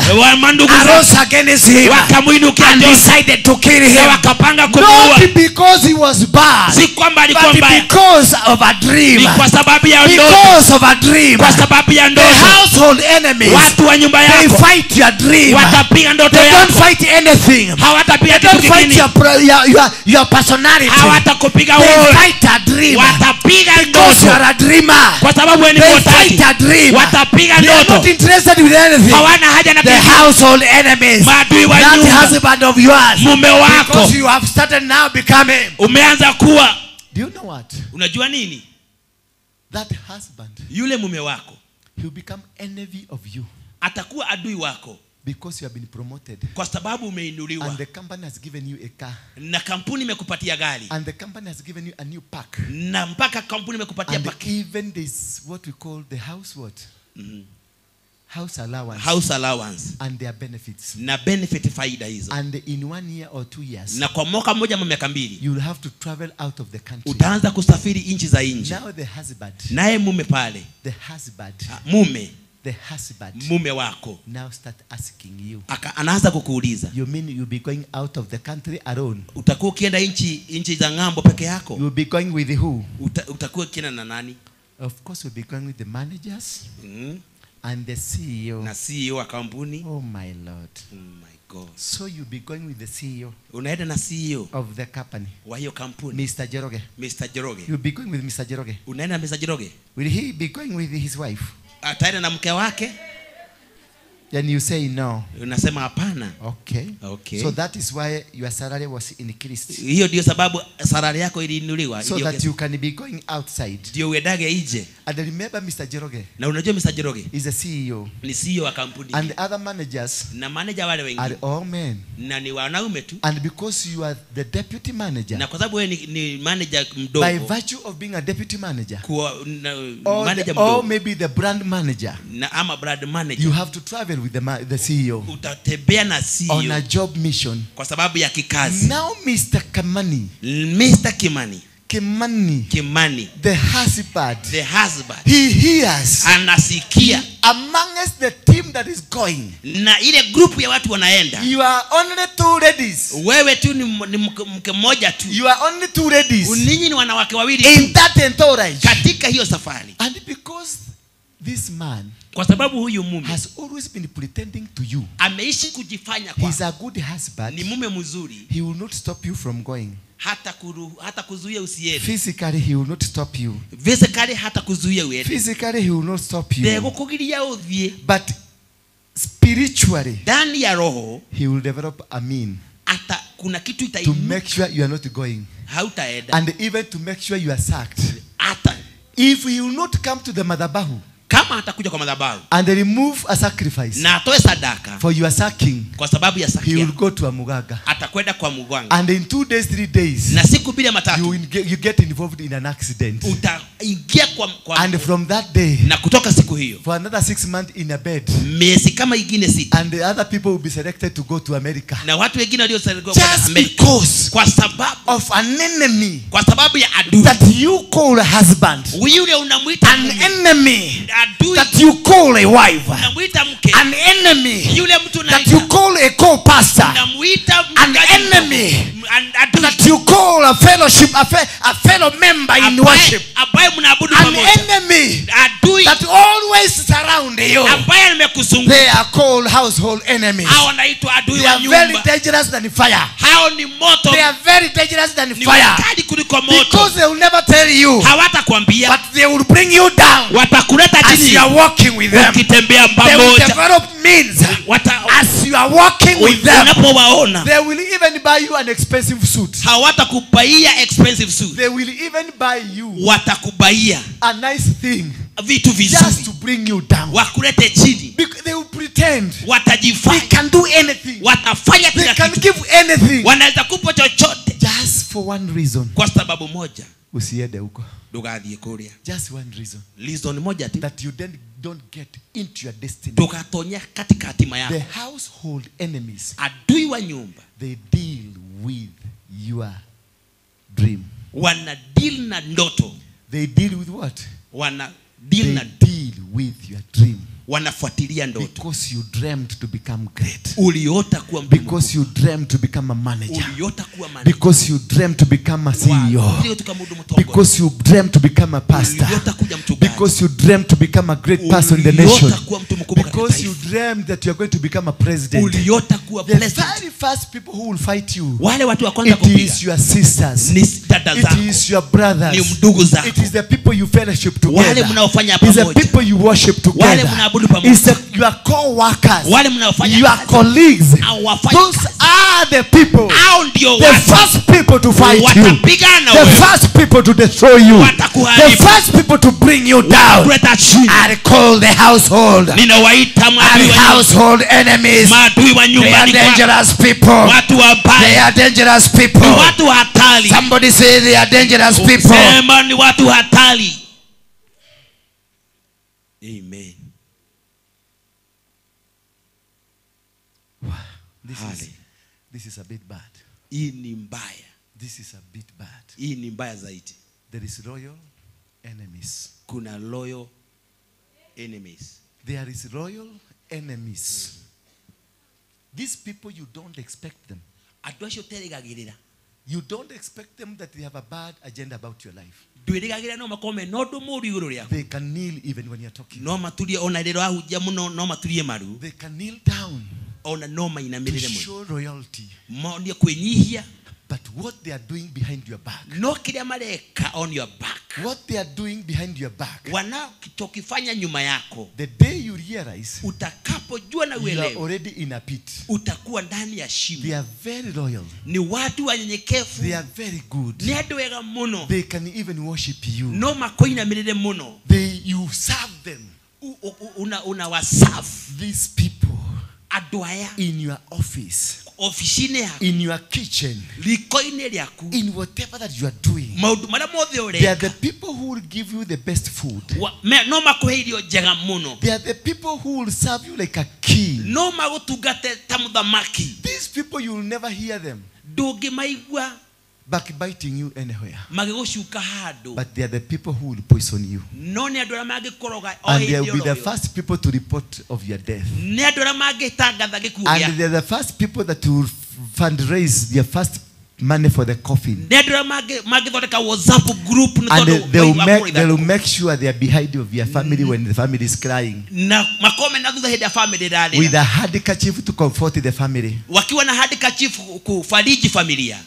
Arose against him. Wakamuinukia and decided to kill him. Wakapanga kumuua. Not because he was was bad, Si kwamba alikuwa but mbaya, because of a dream. Ni kwa sababu ya ndoto. Because of a dream. Kwa sababu ya The ndoto. household enemies, Watu wa nyumba they yako fight your dream. watapiga ndoto They don't yako. fight anything. Hawatapiga They kitu don't fight kingine. your personality. Hawatakupiga They wewe. fight a dream. Watapiga Because you ndoto. are a dreamer. Kwa sababu wewe ni They mwotaji. fight a dream. Watapiga They are ndoto. not interested with anything. Hawana haja na The kitu. household enemies. Maadui wa That nyumba. husband of yours. Mume wako Because you have started now becoming. umeanza kuwa. Do you know what? Unajua nini? That husband, Yule mume wako he will become envy of you atakuwa adui wako because you have been promoted. kwa sababu umeinuliwa And the company has given you a car. na kampuni imekupatia gari And the company has given you a new pack. na mpaka kampuni imekupatia And paki, even this, what we call the house what? House allowance. House allowance And their benefits. Na benefit, faida hizo. And in 1 year or 2 years, Na kwa mwaka mmoja ama miaka 2 you will have to travel out of the country. utaanza kusafiri nchi za nje. Now the husband, Naye mume pale, the husband, mume, the husband mume wako now start asking you. Anaanza kukuuliza. You mean you'll be going out of the country alone? Utakuwa ukienda nchi za ng'ambo peke yako? You'll be going with who? Utakuwa ukienda na nani? Of course you'll be going with the managers. And the CEO. Na CEO wa kampuni. Oh my Lord. Oh my God. So you'll be going with the CEO. Unaenda na CEO of the company. Wa hiyo kampuni. Mr. Njoroge. Mr. Njoroge. You'll be going with Mr. Njoroge. Unaenda na Mr. Njoroge? Will he be going with his wife? Ataenda na mke wake? Then you say no. Unasema hapana. Okay. Okay. So that is why your salary was increased. Hiyo ndio sababu salary yako iliinuliwa. So that you can be going outside. Ndio uendage nje. And remember Mr. Njoroge. Na unajua Mr. Njoroge is a CEO. Ni CEO wa kampuni. And the other managers Na manager wale wengine are all men. Na ni wanaume tu. And because you are the deputy manager. Na kwa sababu wewe ni manager mdogo. By virtue of being a deputy manager. Kuwa, na, manager mdogo. Or maybe the brand manager. Na ama brand manager. You have to travel with the CEO. Utatembea na CEO. On a job mission. Kwa sababu ya kikazi. Now Mr. Kimani. Mr. Kimani. Kimani. Kimani. The husband. The husband. He hears. Anasikia. Amongst the team that is going. Na ile group ya watu wanaenda. You are only 2 ladies. Wewe tu ni mke mmoja tu. You are only 2 ladies. Ninyi ni wanawake wawili. In that entourage. Katika hiyo safari. And because this man, kwa sababu huyu mume has always been pretending to you, ameishi kujifanya kwa, he's a good husband, ni mume mzuri, he will not stop you from going. Hata kuzuia usiende. Physically he will not stop you. Physically hata kuzuia uende. Physically he will not stop you. Ndegũkũgiria ũthiĩ. But spiritually, ndani ya roho, he will develop a mean. Ata kuna kitu itainuka. To make sure you are not going. Hautaenda. And even to make sure you are sacked. Ata if he will not come to the madhabahu, kama atakuja kwa madhabahu, and remove a sacrifice, na atoe sadaka for your sacking, kwa sababu ya sakia, he will go to a mugaga, atakwenda kwa muganga, and in 2 days 3 days, na siku 2 ama 3, you get involved in an accident, utaingia kwa and from that day, na kutoka siku hiyo, for another 6 months in a bed, miezi kama ingine 6, and the other people will be selected to go to America, na watu wengine walioselekiwa kwenda just Amerika, because kwa sababu of an enemy, kwa sababu ya adui that you call a husband, yule unamuita an enemy adui that you call a wife, unamuita mke, an enemy yule mtu that you call a co-pastor, unamuita an enemy that you call a fellowship, a fellow member in worship, ambaye mnaabudu an pamoja, enemy adui that always surround you, ambaye amekuzunguka, they are called household enemies. Hao wanaitwa adui They wa are nyumba. very dangerous than fire. Hao ni moto. They are very dangerous than Ni fire. wakali kuliko moto. Because they will never tell you. Hawatakwambia. But they will bring you down. Watakuleta As chini. you are walking with them. Ukitembea They will pamoja. develop means. As you are walking with them. Unapowaona. They will even buy you an expensive suit. Hawatakubaia expensive suit. They will even buy you Watakubaia a nice thing. Vitu vizuri. Just to bring you down. Wakulete chini. Because they will pretend. Watajifanya. They can do anything. Watafanya They kila can kitu. give anything. Wanaweza kupa chochote. Just for one reason. Kwa sababu moja. Usiende huko. Ndũgathiĩ kũrĩa. Just one reason. Reason moja tu. That you then don't get into your destiny. Ndũgatonya katika hatima yako. The household enemies. Adui wa nyumba. They deal with your dream. Wana deal na ndoto. They deal with what? Wana deal They na deal with your dream. Wanafuatilia ndoto. Because you dreamed to become great. Uliota kuwa mtu. Because you dreamed to become a manager. Uliota kuwa manager. Because you dreamed to become a CEO. Because you dreamed to become a pastor. Because you dreamed to become a great person in the nation. Because you dreamed that you are going to become a president. Uliota kuwa The president. very first people who will fight you, Wale watu wa kwanza it kupiga is your sisters. ni dada It zako, is your brothers. ni ndugu zako. It is the people you fellowship Wale together. mnaofanya It's the pamoja. people you worship Wale together. mnaabudu pamoja. It's your co-workers. Wale mnaofanya Your kazi. colleagues. Au wafanya Those kazi. are the people. Hao ndio The watu first people to fight you. watapigana The wewe. first people to destroy you. The Watakuharibu. first people to bring you down. Watakuleta chini. I call the household. Ninawaita maadui And wa nyumba. household enemies. Maadui wa They are nyumbani kwako. dangerous people. Watu They wabaya. are dangerous Ni people. watu hatari. Somebody say they are dangerous people. Sema ni watu hatari. Amen. This is a bit bad. Hii ni mbaya. This is a bit bad. Hii ni mbaya zaidi. There is royal enemies. Kuna loyal enemies. There is royal enemies. These people, you don't expect them. Andũ acio ũterĩgagĩrĩra. You don't expect them that they have a bad agenda about your life. Ndwĩrĩgagĩrĩra no makorwo mena ũndũ mũũru igũrũ rĩaku. They can kneel even when you're talking. No maturie ona rĩrĩa wahunjia mũno, no maturie maru. They can kneel down Ona no to mainamĩrĩre mũno. show royalty. Monie kwĩnyihia. But what they are doing behind your back, No kĩrĩa mareka on your back. what they are doing behind your back, Wanachokifanya nyuma yako. the day you realize Utakapojua na you are uelewe, already in a pit. utakuwa ndani ya shimo. They are very loyal. Ni watu wanyenyekevu. They are very good. Ni andũ ega mũno. They can even worship you. No makũinamĩrĩre mũno. You serve them. Una wasafu. These people Andũ aya in your office, ofici-inĩ yaku, in your kitchen, riko-inĩ rĩaku, in whatever that you are doing, maũndũ marĩa mothe they are ũreka, the people who will give you the best food. no makũhe irio njega mũno. They are the people who will serve you like a king. No magũtungate ta mũthamaki. These people, you will never hear them Ndũngĩmaigua backbiting you anywhere. magĩgũcuka handũ. But they are the people who will poison you. No nĩ andũ arĩa mangĩkoroga o And they hĩndĩ will be oro the ĩyo. first people to report of your death. Nĩ andũ arĩa mangĩtangatha gĩkuũ And gĩaku. they are the first people that will fundraise their first money for the coffin. Nĩ andũ arĩa mangĩthondeka WhatsApp group nĩ And tondũ they will wa make, kũrĩitha. they will make sure they are behind of your family when the family is crying. Na makome na thutha hĩndĩ ya family ĩrarĩra. With a handkerchief to comfort the family. Wakiwa na handkerchief kufariji familia.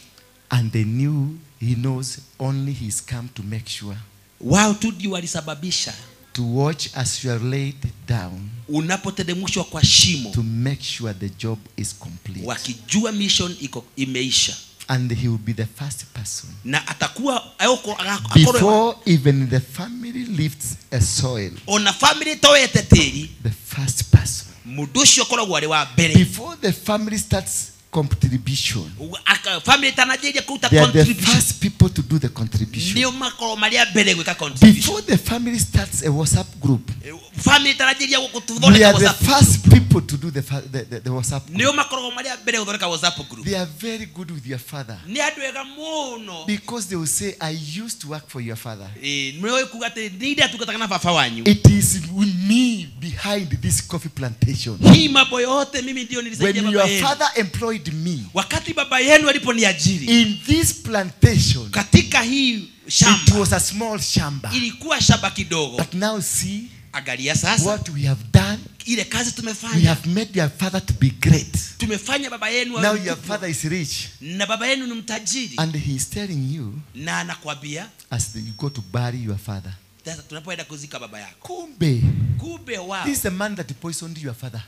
And they knew he knows only he's come to make sure. Wao tu ndio walisababisha. To watch as you are laid down. Unapoteremshwa kwa shimo. To make sure the job is complete. Wakijua mission iko imeisha. And he will be the first person. Na atakuwa before even the family lifts a soil. Ona family toete tĩri. The first person. Mũndũ ũcio akoragwo arĩ wa mbere. Before the family starts contribution. Family itananjĩrĩria kũruta They are the contribution. first people to do the contribution. Nĩo makoragwo marĩ a mbere gwĩka contribution. Before the family starts a WhatsApp group, Family itananjĩrĩria we gũthondeka are the WhatsApp first group. people to do the WhatsApp group. Nĩo makoragwo marĩ a mbere gũthondeka WhatsApp group. They are very good with your father. Nĩ andũ ega mũno. Because they will say, I used to work for your father. Nĩoĩ kuga atĩ niĩ ndatungataga na baba wanyu. It is me behind this coffee plantation. Hii mambo yote mimi ndio nilisaidia When baba your yenu. father employed me, Wakati baba yenu aliponiajiri in this plantation, katika hii shamba, it was a small shamba. Ilikuwa shamba kidogo. But now see, angalia sasa what we have done. Ile kazi tumefanya. We have made your father to be great. Tumefanya baba yenu awe Now your mkubwa. father is rich. Na baba yenu ni mtajiri. And he is telling you, na anakuambia, as you go to bury your father. Sasa tunapoenda kuzika baba yako. Kumbe. Kumbe wao. This is the man that poisoned your father.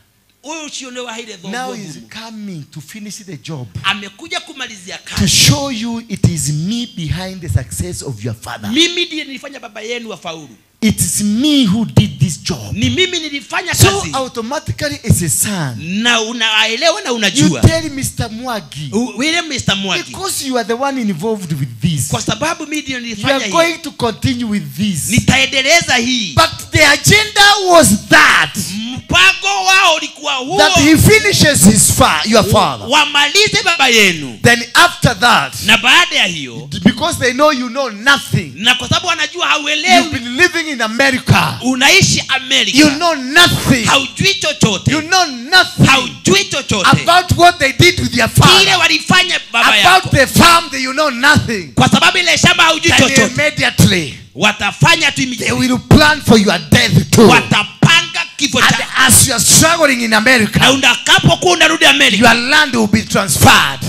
Huyu sio ndio wahaire thoguo Now he's gumu. coming to finish the job. Amekuja kumalizia kazi. To show you it is me behind the success of your father. Mimi ndiye nilifanya baba yenu afaulu. It is me who did this job. Ni mimi nilifanya So kazi. automatically it's a son. Na unaelewa na unajua. You tell Mr. Mwagi. Wile Mr. Mwagi. Because you are the one involved with this. Kwa sababu mimi ndiyo You nilifanya are hii. going to continue with this. Nitaendeleza hii. But the The agenda was that mpango wao ulikuwa huo, that he finishes his your father, wamalize baba yenu. Then after that, na baada ya hiyo, because they know you know nothing, na kwa sababu wanajua hauelewi, you've been living in America, unaishi America, you know nothing, haujui chochote, you know nothing, haujui chochote about what they did with your father, kile walifanya baba yako, about the farm that you know nothing, kwa sababu ile shamba haujui chochote. Immediately watafanya tu, they will plan for your death too. Watapanga kifo chako. And as you are struggling in America, na utakapokuwa unarudi America, your land will be transferred.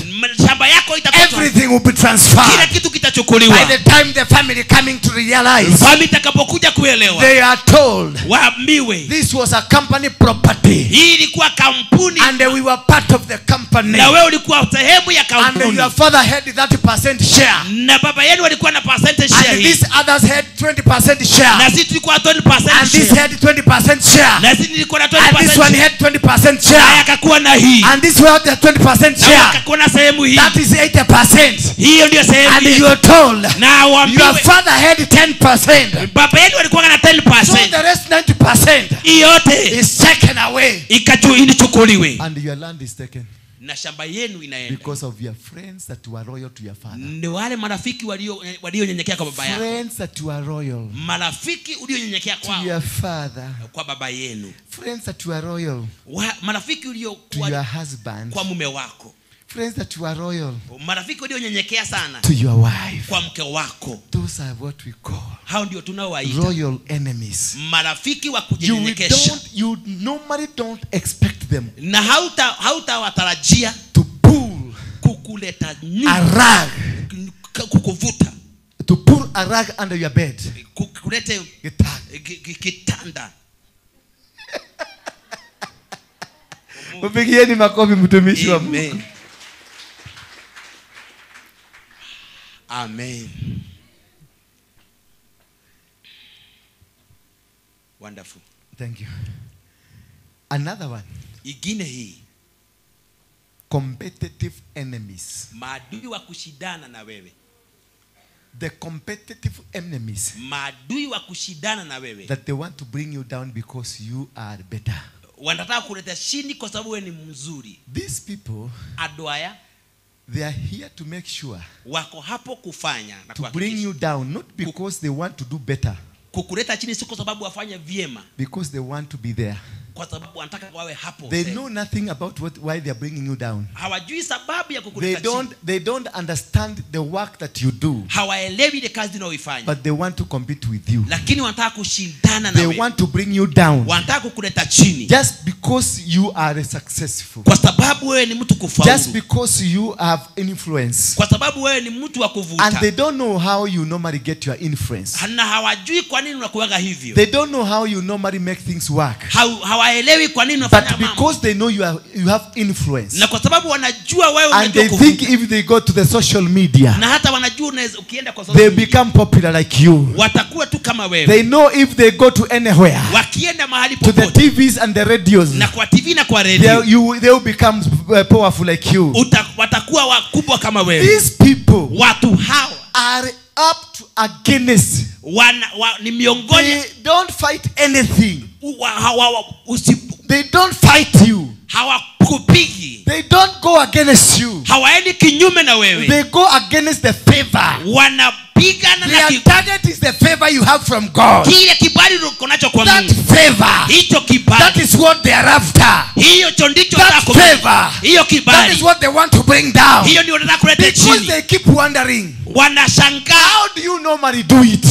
Shamba yako itakuwa, everything will be transferred. Kila kitu kitachukuliwa. By the time the family coming to realize, family itakapokuja kuelewa, they are told, waambiwe, this was a company property. Hii ilikuwa kampuni, and we were part of the company. Na wewe ulikuwa sehemu ya kampuni. And your father had 30% share. Na baba yenu alikuwa na percentage share. And these others had 20% share. Na sisi tulikuwa 20% share. And this had 20% share. Na sisi nilikuwa na 20% And this one had 20% share. Na akakuwa na hii. And this one had 20% share. Na akakuwa na sehemu hii. That is 80%. Hiyo ndio sehemu. And you are told, na waambiwe, your father had 10%. Baba yenu alikuwa na 10%. So the rest 90% yote is taken away. Ikachukuliwe. And your land is taken. Na shamba yenu inaenda. Because of your friends that were loyal to your father. Ni wale marafiki walionyenyekea kwa baba yako. Friends that were loyal. Marafiki ulionyenyekea kwao. To your father. Kwa baba yenu. Friends that were loyal. Marafiki ulio to your husband. Kwa mume wako. Friends that were loyal. Marafiki walionyenyekea sana. To your wife. Kwa mke wako. Those are what we call hao ndio tunaowaita royal enemies. Marafiki wa kujinyenyekesha. You normally don't expect them. Na hautawatarajia to pull, kukuleta nyuma, a rag, kukuvuta, to pull a rag under your bed, kukulete kitanda. Mpigieni makofi mtumishi wa Mungu. Amen. Wonderful. Thank you. Another one. Ingine hii. Competitive enemies. Maadui wa kushindana na wewe. The competitive enemies. Maadui wa kushindana na wewe. That they want to bring you down because you are better. Wanataka kuleta chini kwa sababu wewe ni mzuri. These people, adoaya, they are here to make sure, wako hapo kufanya na to bring you down, not because they want to do better. Kukuleta chini si kwa sababu wafanye vyema. Because they want to be there. Kwa sababu wanataka wawe hapo. They know nothing about why they are bringing you down. Hawajui sababu ya kukuleta chini. They don't understand the work that you do. Hawaelewi ile kazi unayoifanya. But they want to compete with you. Lakini wanataka kushindana na wewe. They want to bring you down. Wanataka kukuleta chini. Just because you are successful. Kwa sababu wewe ni mtu kufaulu. Just because you have influence. Kwa sababu wewe ni mtu wa kuvuta. And they don't know how you normally get your influence. Na hawajui kwa nini unakuwaga hivyo. They don't know how you normally make things work. Hawaelewi kwa nini unafanya mambo. But because they know you have influence. Na kwa sababu wanajua wewe unajua. And they think if they go to the social media, na hata wanajua unaweza ukienda kwa social media, they become popular like you. Watakuwa tu kama wewe. They know if they go to anywhere, wakienda mahali popote, to the TVs and the radios, na kwa TV na kwa radio, they will become powerful like you. Watakuwa wakubwa kama wewe. These people, watu hawa, are up to against. Ni miongoni. They don't fight anything. They don't fight you. Hawakupigi. They don't go against you. Hawaendi kinyume na wewe. They go against the favor. Wanapigana na Their target is the favor you have from God. Kile kibali unacho kwa Mungu. That favor. Hicho kibali. That is what they are after. Hiyo ndicho That favor. Hiyo kibali. That is what they want to bring down. Hiyo ndio wanataka kuleta chini. Because they keep wondering. Wanashangaa. How do you normally do it?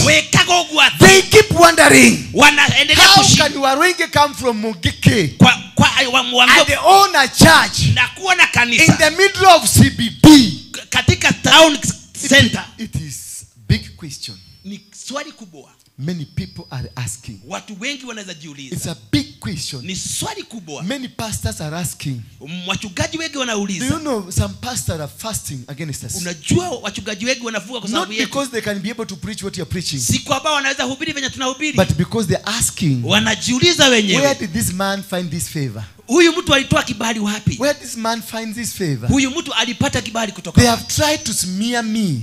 They keep wondering. Wanaendelea How can Waringi come from Mungiki and they own a church na kuwa na kanisa in the middle of CBD, katika town center? It is big question. Ni swali kubwa. Many people are asking. Watu wengi wanaweza jiuliza. It's a big question. Ni swali kubwa. Many pastors are asking. Wachungaji wengi wanauliza. Do you know some pastors are fasting against us? Unajua wachungaji wengi wanafunga kwa sababu yetu. Not because they can be able to preach what you are preaching. Si kwamba wanaweza hubiri venye tunahubiri. But because they are asking. Wanajiuliza wenyewe. Where did this man find this favor? Huyu mtu alitoa kibali wapi? Where this man finds his favor? Huyu mtu alipata kibali kutoka They wapi? have tried to smear me.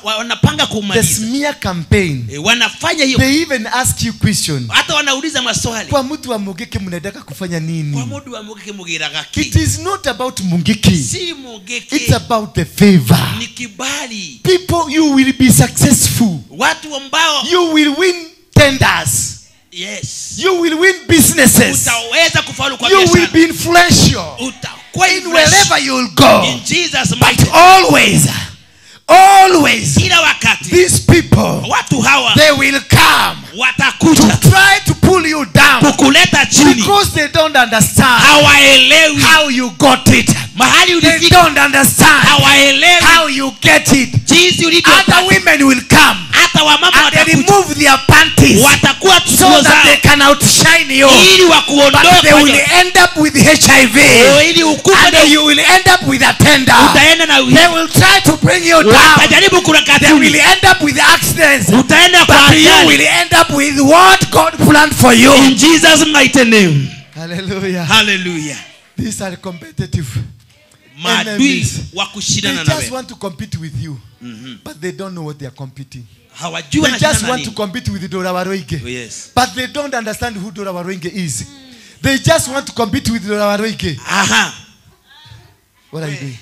Wanapanga The kumaliza. smear campaign. Wanafanya hiyo. They even ask you question. Hata wanauliza maswali. Kwa mtu wa Mungiki mnataka kufanya Kwa nini? mtu wa Mungiki mugiraga ki? It is not about Mungiki. Si Mungiki. It's about the favor. Ni kibali. People, you will be successful. Watu ambao You will win tenders. Yes. You will win businesses. Utaweza kufaulu kwa You will biashara. be influential. Utakuwa In wherever you will go. In Jesus But mighty. always, always, Kila wakati these people, watu hawa they will come watakuja to try to pull you down kukuleta chini. because they don't understand Hawaelewi how you got it. mahali They ulifika. don't understand Hawaelewi how you get it. jinsi ulivyo. Other women will come Hata wamama and they watakuja, remove their panties watakuwa so nguo that they zao can outshine you. ili wakuondoe But they kwa will end up with HIV. ili ukufe And na you will end up with a tender. utaenda na They will try to bring you down. watajaribu They will kurakatuni, end up with accidents. utaenda kwa But you ajali. will end up with what God planned for you. In Jesus mighty name. Hallelujah. Hallelujah. These are competitive Maadui enemies. wa They kushindana na just wewe. want to compete with you. But they don't know what they are competing. Hawajui They just wanashindana want to nini. compete with Dora Waroinge. Oh, yes. But they don't understand who Dora Waroinge is. They just want to compete with Dora Waroinge. Aha. What are you doing?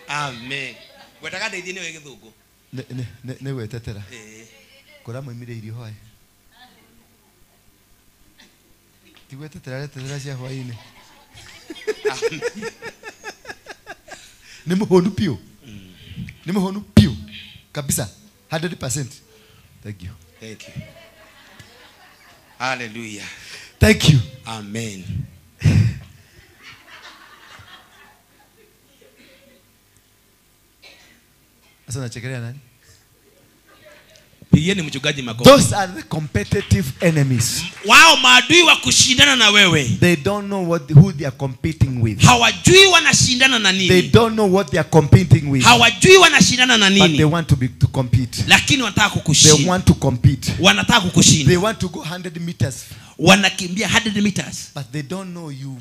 Amen. Gwetaka ndeithie niwe githungu. Ne wetetera. Kora moimire irio hwaĩ. Ti gwetetera retetera cia hwaĩ-inĩ. Nĩ mũhũnu piũ. Nĩ mũhũnu piũ. Kabisa. 100%. Thank you. Thank you. Hallelujah. Thank you. Amen. Sasa unachekelea nani? Pigieni mchungaji makofi. Those are the competitive enemies. Wao maadui wa kushindana na wewe. They don't know who they are competing with. Hawajui wanashindana na They nini. don't know what they are competing with. Hawajui wanashindana na But they nini. want to compete. Lakini wanataka They kukushinda. want to compete. Wanataka They kukushinda. want to go 100 meters. Wanakimbia 100 meters. But they don't know you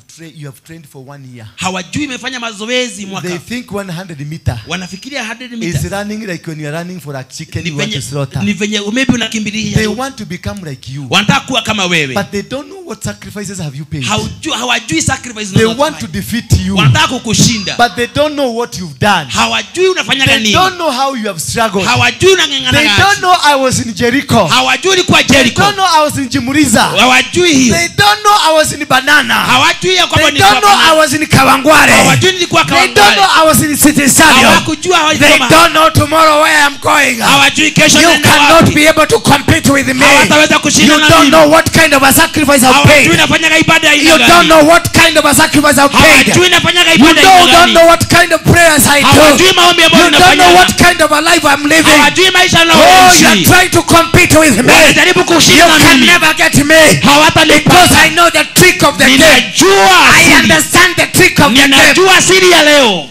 have trained for 1 year. Hawajui imefanya mazoezi They mwaka. think 100 meter Wanafikiria 100 is meters. running like when you are running for a chicken Ni you want to venye, slaughter. ni venye maybe unakimbilia. They want to become like you. Wanataka kuwa kama wewe. But they don't know what sacrifices have you paid. Hawajui sacrifice They unazofanya. want to defeat you. Wanataka kukushinda. But they don't know what you've done. Hawajui unafanyaga They nini. don't know how you have struggled. Hawajui unang'ang'ana They don't aje. know I was in Jericho. Hawajui ulikuwa They Jericho. don't know I was in Jimuriza. Hawajui hiyo. They don't know I was in Banana. Hawajui ya kwamba They don't nilikuwa know I was in Kawangware. Hawajui nilikuwa They don't Kawangware. know I was in City Stadium. Hawakujua They hawajui. don't know tomorrow where I'm going. Hawajui kesho You naenda cannot wapi. be able to compete with me. Hawataweza You kushindana na don't mimi. know what kind of a sacrifice I've Hawajui paid. nafanyaga ibada aina You don't gani. know what kind of a sacrifice I've paid. Hawajui nafanyaga You ibada aina don't gani. know what kind of prayers I do. Hawajui maombi ambayo You don't know ninafanya. what kind of a life I'm living. Hawajui maisha Oh, you are ninayoishi. trying to compete with me. Wanajaribu You kushindana na can mimi. never get me. Hawatanipata. Because I know the trick of the game. Ninajua I siri. understand the trick of the game. Ninajua siri ya leo.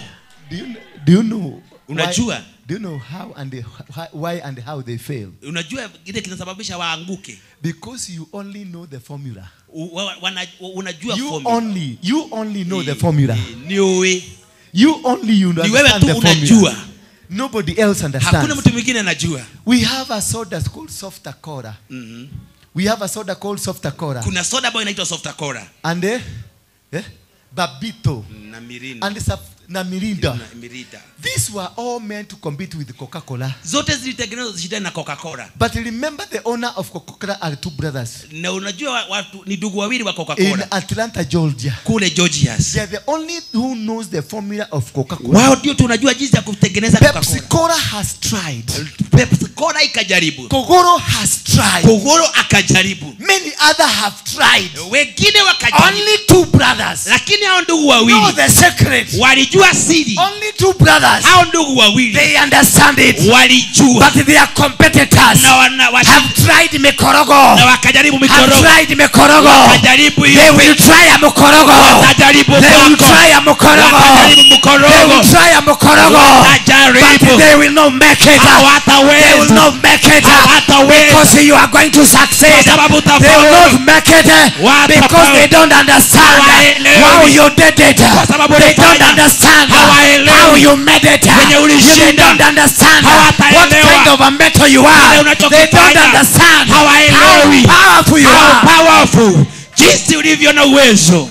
Do you know Unajua? Do you know how and why and how they fail? Unajua kile kinasababisha waanguke. Because you only know the formula. Unajua You formula. only know the formula. Ni wewe. You only you Ni wewe understand tu the formula. unajua. Nobody else Hakuna understands. mtu mwingine anajua. We have a soda called Softa Cola. We have a soda called Softa Cola. Kuna soda ambayo inaitwa Softa Cola. And Babito. Na Mirinda. And na Mirinda. Na Mirinda. These were all meant to compete with Coca-Cola. Zote zilitengenezwa zishindane na Coca-Cola. But remember the owner of Coca-Cola are two brothers. Na unajua watu ni ndugu wawili wa In Coca-Cola. Atlanta, Georgia. Kule Georgia. They are the only who knows the formula of Coca-Cola. Wao ndio tunajua jinsi ya kutengeneza Coca-Cola. Pepsi-Cola has tried. Pepsi-Cola ikajaribu. Kogoro has tried. Kogoro akajaribu. Many other have tried. Wengine wakajaribu. Only two brothers Lakini hao ndugu know wawili the secret. walijua siri. Only two brothers. Hao ndugu wawili They understand it. walijua. But their competitors Na have tried mikorogo. na wakajaribu Have mikorogo. tried mikorogo. Wakajaribu They hiyo. will try a mukorogo. Watajaribu They will kwako. try a mukorogo. Watajaribu They mkorogo. will try a mukorogo. Watajaribu. But They will not make it. They will not make it because you are going to succeed. They will not make it because they don't understand how you did it. They don't understand how you made it. They don't understand what kind of a metal you are. They don't understand how powerful you are. Powerful. Jinsi ulivyo na uwezo.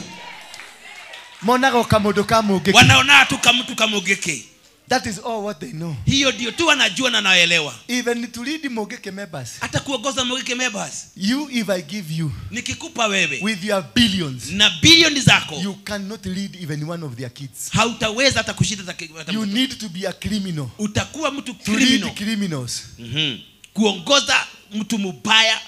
Monaga kamundu ka Mungiki. Wanaona tu kamtu ka Mungiki. That is all what they know. Hiyo ndio tu wanajua na naelewa. Even to lead Mungiki members. Hata kuongoza Mungiki members. You, if I give you. Nikikupa wewe. With your billions. Na bilioni zako. You cannot lead even one of their kids. Hautaweza hata kushinda. You need to be a criminal. Utakuwa mtu criminal. To lead criminals. Kuongoza mtu mbaya.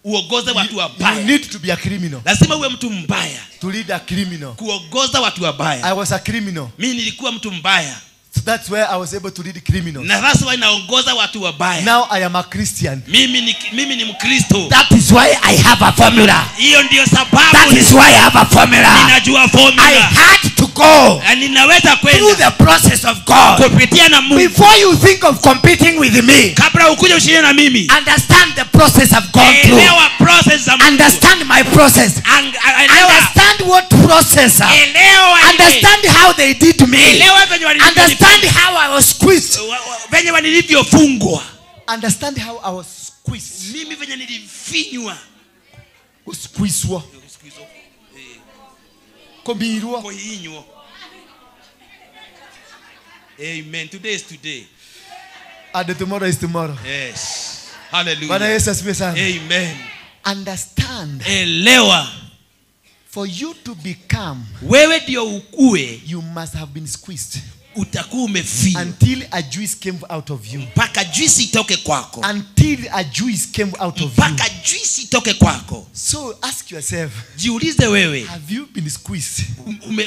Uongoze watu wabaya. You need to be a criminal. Lazima uwe mtu mbaya. To lead a criminal. Kuongoza watu wabaya. I was a criminal. Mimi nilikuwa mtu mbaya. So that's where I was able to lead criminals. Na that's why naongoza watu wabaya. Now I am a Christian. Mimi ni Mkristo. That is why I have a formula. Hiyo ndio sababu. That is why I have a formula. Ninajua formula. I had to go. Na ninaweza kwenda. Through the process of God. Kupitia na Mungu. Before you think of competing with me. Kabla ukuje ushindane na mimi. Understand the process I've gone through. Elewa process za Mungu. Understand my process. Understand what process. Elewa. Understand how they did me. Elewa venye Understand how I was squeezed. Venye nilivyofungwa. Understand how I was squeezed. Mimi venye nilifinywa. Squeezwa. Kombirwa. Kohinywa. Amen. Today is today. And tomorrow is tomorrow. Yes. Hallelujah. Bwana Yesu asifiwe sana. Amen. Understand. Elewa. For you to become, wewe ndio ukue, you must have been squeezed. Utakuwa umefinywa. Until a juice came out of you. Mpaka juice itoke kwako. Until a juice came out of you. Mpaka juice itoke kwako. So ask yourself. Jiulize wewe. Have you been squeezed?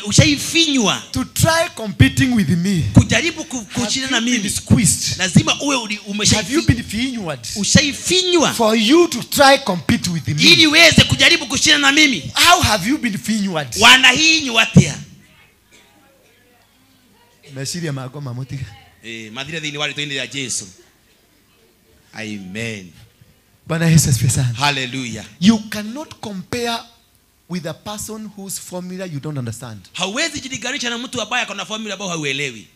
Ushaifinywa? To try competing with me. Kujaribu kushindana na mimi. Squeezed. Lazima uwe umeshaifinywa. Have you been finywa? Ushaifinywa. For you to try compete with me. Ili uweze kujaribu kushindana na mimi. How have you been finywa? Wanahinywa atia? Mesiria magoma mutiga. Madhira thini wali toinde ya Jesu. Amen. Bwana Yesu asifiwe sana. Hallelujah. You cannot compare with a person whose formula you don't understand. Hauwezi jilinganisha na mtu ambaye akona formula ambayo hauelewi.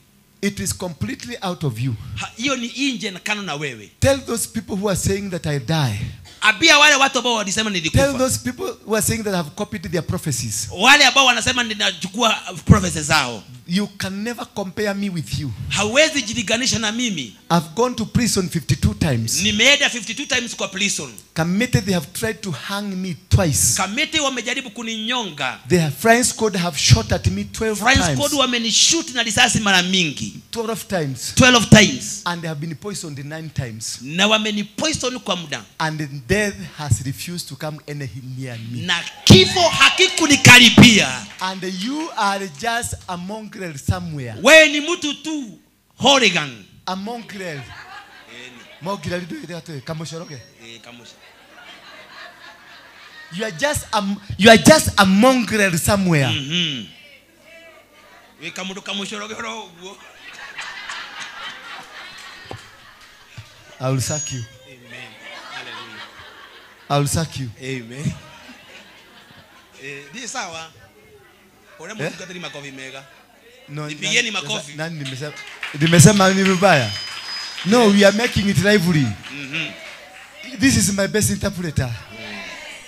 It is completely out of you. Hiyo ni nje na kano na wewe. Tell those people who are saying that I die. Abia wale watu ambao walisema nilikufa. Tell those people who are saying that I have copied their prophecies. Wale ambao wanasema ninachukua prophecies zao. You can never compare me with you. Hauwezi jilinganisha na mimi. I've gone to prison 52 times. Nimeenda 52 times kwa prison. Kamete, they have tried to hang me twice. Kamete wamejaribu kuninyonga. The French squad have shot at me 12 French times. French squad wamenishoot na risasi mara mingi. 12 times. 12 times. And they have been poisoned 9 times. Na wamenipoison kwa muda. And death has refused to come any near me. Na kifo hakikunikaribia. And you are just a mongrel somewhere. Wewe ni mtu tu hooligan. A mongrel. Mongrel ndio ile kamoshoroge. Kamosha. You are just a mongrel somewhere. We kamundu kamoshoroge ro. I will sack you. Amen. Hallelujah. I will sack you. Amen. Ni sawa. Ore mtu makofi mega. No, nipigeni makofi. Nani nimesema? Nimesema ni vibaya. No, we are making it lively. This is my best interpreter.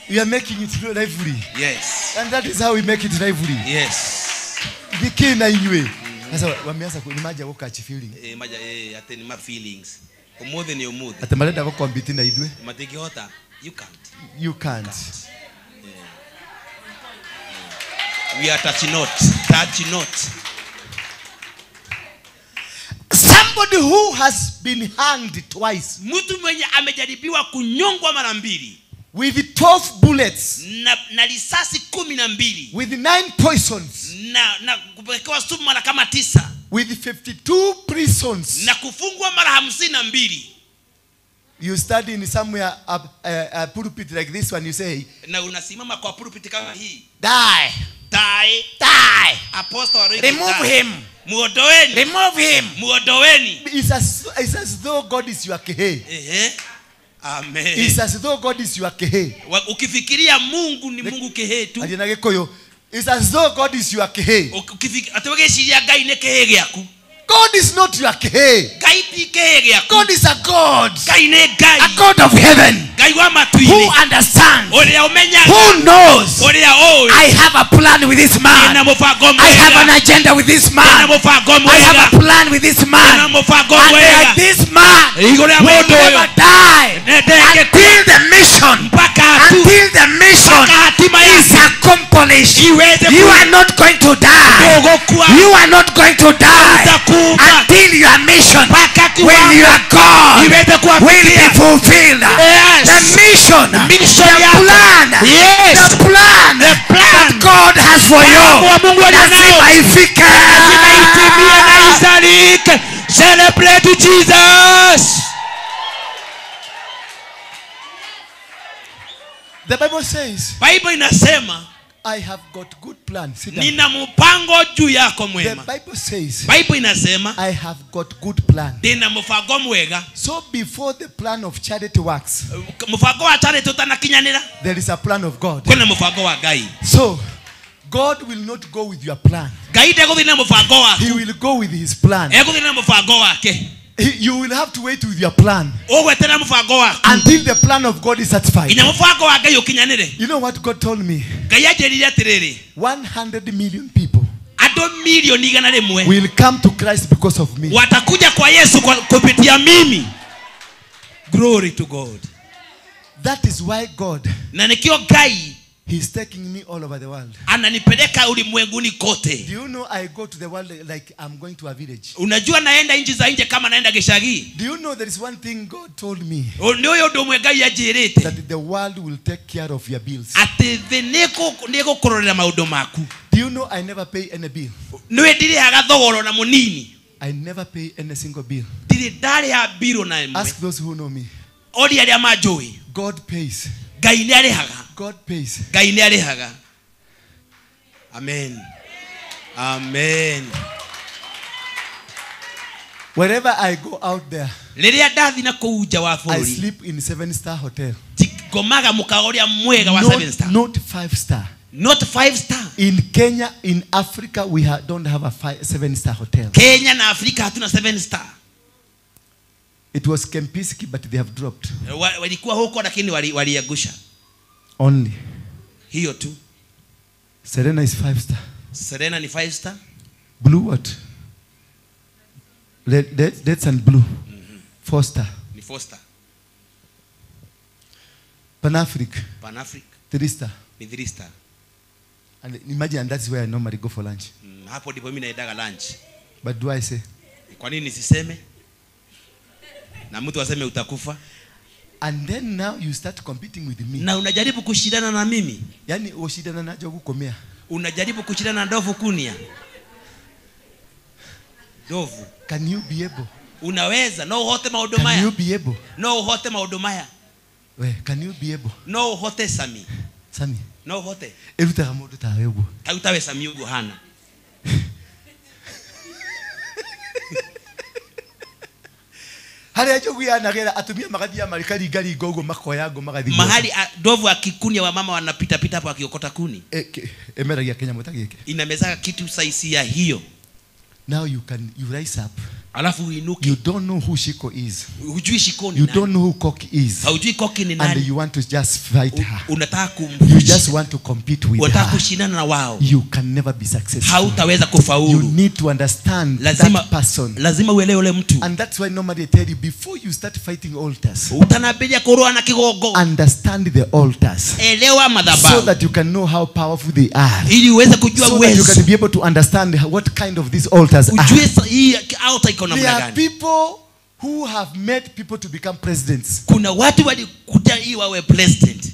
We are making it lively. Yes. And that is how we make it lively. Yes. Dikina na inywe. Sasa wameanza kumaja go catch feeling. Maja ate ni ma feelings. Umothe ni umothe. Ate marenda go compete na ithwe. Matingihota. You can't. You can't. Yeah. We are touching not. Touching not. Somebody who has been hanged twice. Mtu mwenye amejaribiwa kunyongwa mara mbili. With 12 bullets. Na risasi 12. With 9 poisons. Na kupekewa sumu mara kama 9. With 52 prisons. Na kufungwa mara 52. You study in somewhere a pulpit like this one, you say, na unasimama kwa pulpit kama hii. Die. Die. Die. Apostle, remove die. Him. Muondoeni. Remove him. Muondoeni. It's as though God is your kehe. Amen. It's as though God is your kehe. Ukifikiria Mungu ni Mungu kehe tu. Aje na Gikuyu. It's as though God is your kehe. Ati Ngai ni kehe gĩaku. God is not your kehe. Ngai ti kehe gĩaku. God is a God. Ngai nĩ Ngai. A God of heaven. Ngai wa matu-inĩ. Who understands. Ũrĩa ũmenyaga. Who knows. Ũrĩa ũĩ. I have a plan with this man. Ndĩna mũbango mwega. I have an agenda with this man. Ndĩna mũbango mwega. I have a plan with this man. Ndĩna mũbango mwega. And this man Igũrũ rĩa will mũndũ ũyũ. never die until the mission. Until the mission is accomplished. You are not going to die. You are not going to die until your mission with your God will be fulfilled. Yes. The mission, the plan, yes. the plan that God has for you. Lazima ifike. Lazima itimie na izalike. Celebrate Jesus. The Bible says, Bible inasema, I have got good plans. Sit down. Nina mpango juu yako mwema. The Bible says, Bible inasema, I have got good plan. Nina mpango mwega. So before the plan of charity works, mpango wa charity utanakinyanira, there is a plan of God. Kuna mpango wa Ngai. So God will not go with your plan. Ngai ndegũthiĩ na mpango waku. He will go with his plan. Egũthiĩ na mpango wake. You will have to wait with your plan until the plan of God is satisfied. You know what God told me? 100 million people will come to Christ because of me. Watakuja kwa Yesu kupitia mimi. Glory to God. That is why God, na nikio Ngai, he's taking me all over the world. Ananipeleka ulimwenguni kote. Do you know I go to the world like I'm going to a village? Unajua naenda nchi za nje kama naenda gishagi. Do you know there is one thing God told me? Ndio ndio mwe Ngai anjirite. That the world will take care of your bills. Ati thĩ nĩgũkũrorera maũndũ maku. Do you know I never pay any bill? Nĩwe ndirĩhaga thogoro na mũnini. I never pay any single bill. Ndirĩ ndarĩha bill na ĩmwe. Ask those who know me. Oria arĩa manjũĩ. God pays. Ngai nĩ arĩhaga. God pays. Ngai nĩ arĩhaga. Amen. Amen. Wherever I go out there, rĩrĩa ndathi na kũu nja wa bũrũri, I sleep in 7-star hotel. Ngomaga mũkawa ũrĩa mwega wa 7 star. Not 5 star. Not 5 star. In Kenya, in Africa, we don't have a 7-star hotel. Kenya na Afrika hatuna 7 star. It was Kempinski, but they have dropped. Walikuwa huko lakini waliangusha. Only. Hiyo tu. Serena is 5 star. Serena ni 5 star. Blue what? Red and blue. 4 star. Ni 4 star. Pan-Afric. Pan-Afric. 3 star. Ni 3 star. And imagine, and that's where I normally go for lunch. Hapo ndipo mimi naendaga lunch. But do I say? Kwa nini nisiseme? Na mtu aseme utakufa. And then now you start competing with me. Na unajaribu kushindana na mimi. Yani ushindana na njogu komea. Unajaribu kushindana na ndovu kunia. Ndovu. Can you be able? Unaweza no uhote maũndũ maya. Can you be able? No uhote maũndũ maya. We, can you be able? No uhote Sami. Sami. No uhote. Erutaga mũndũ tawe ũguo. Tawe Sami ũguo hana. Haria njogu yanagera atumia magathia marikaringaringa ũguo makoya ngo magathia. Mahali ndovu akikunia wa mama wanapita pita hapo akiokota kuni. Emeragia Kenya mweta gĩkĩ. Inamezaga kitu size ya hiyo. Now you rise up. Alafu uinuke. You don't know who Shiko is. Hujui Shiko ni You nani. don't know who Koki is. Haujui Koki ni nani. And you want to just fight her. Unataka You just want to compete with unataka her. Kushindana na wao. You can never be successful. Hautaweza kufaulu. You need to understand that person. Lazima uelewe ule mtu. And that's why normally I tell you, before you start fighting altars, utanabiria kurua na kigongo. Understand the altars. Elewa madhabahu. So that you can know how powerful they are. Ili uweze kujua So uwezo. that you can be able to understand what kind of these altars are. Ujue hii altar iko namna There gani. are people who have made people to become presidents. Kuna watu walikuja ili wawe president.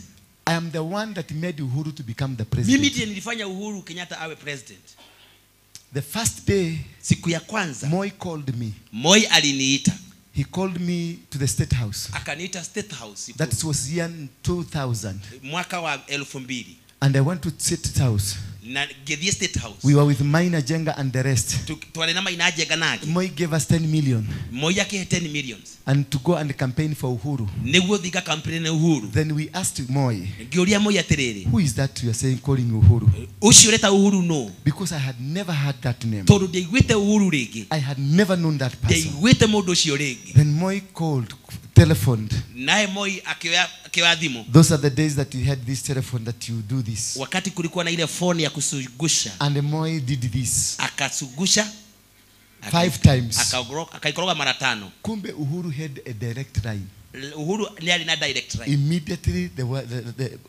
I am the one that made Uhuru to become the president. Mimi ndiye nilifanya Uhuru Kenyatta awe president. The first day, siku ya kwanza, Moi called me. Moi aliniita. He called me to the State House. Akaniita State House. That was year 2000. Mwaka wa 2000. And I went to State House. Na ngĩthiĩ State House. We were with Maina Jenga and the rest. Twarĩ na Maina Njenga nake. Moi gave us 10 million. Moi akĩhe 10 millions. And to go and campaign for Uhuru. Nĩguo thiĩ ngacampaign na Uhuru. Then we asked Moi. Ngĩũria Moi atĩrĩrĩ. Who is that you are saying calling Uhuru? Ũcio ũreta Uhuru nũ? Because I had never heard that name. Tondũ ndiaiguĩte Uhuru rĩngĩ. I had never known that person. Ndiaiguĩte mũndũ ũcio rĩngĩ. Then Moi called, telephoned. Naye Moi akioya thimũ. Those are the days that you had this telephone that you do this. Wakati kulikuwa na ile phone ya kusugusha. And Moi did this. Akasugusha 5 times. Akaikoroga mara 5. Kumbe Uhuru had a direct line. Uhuru ni ali na direct line. Immediately the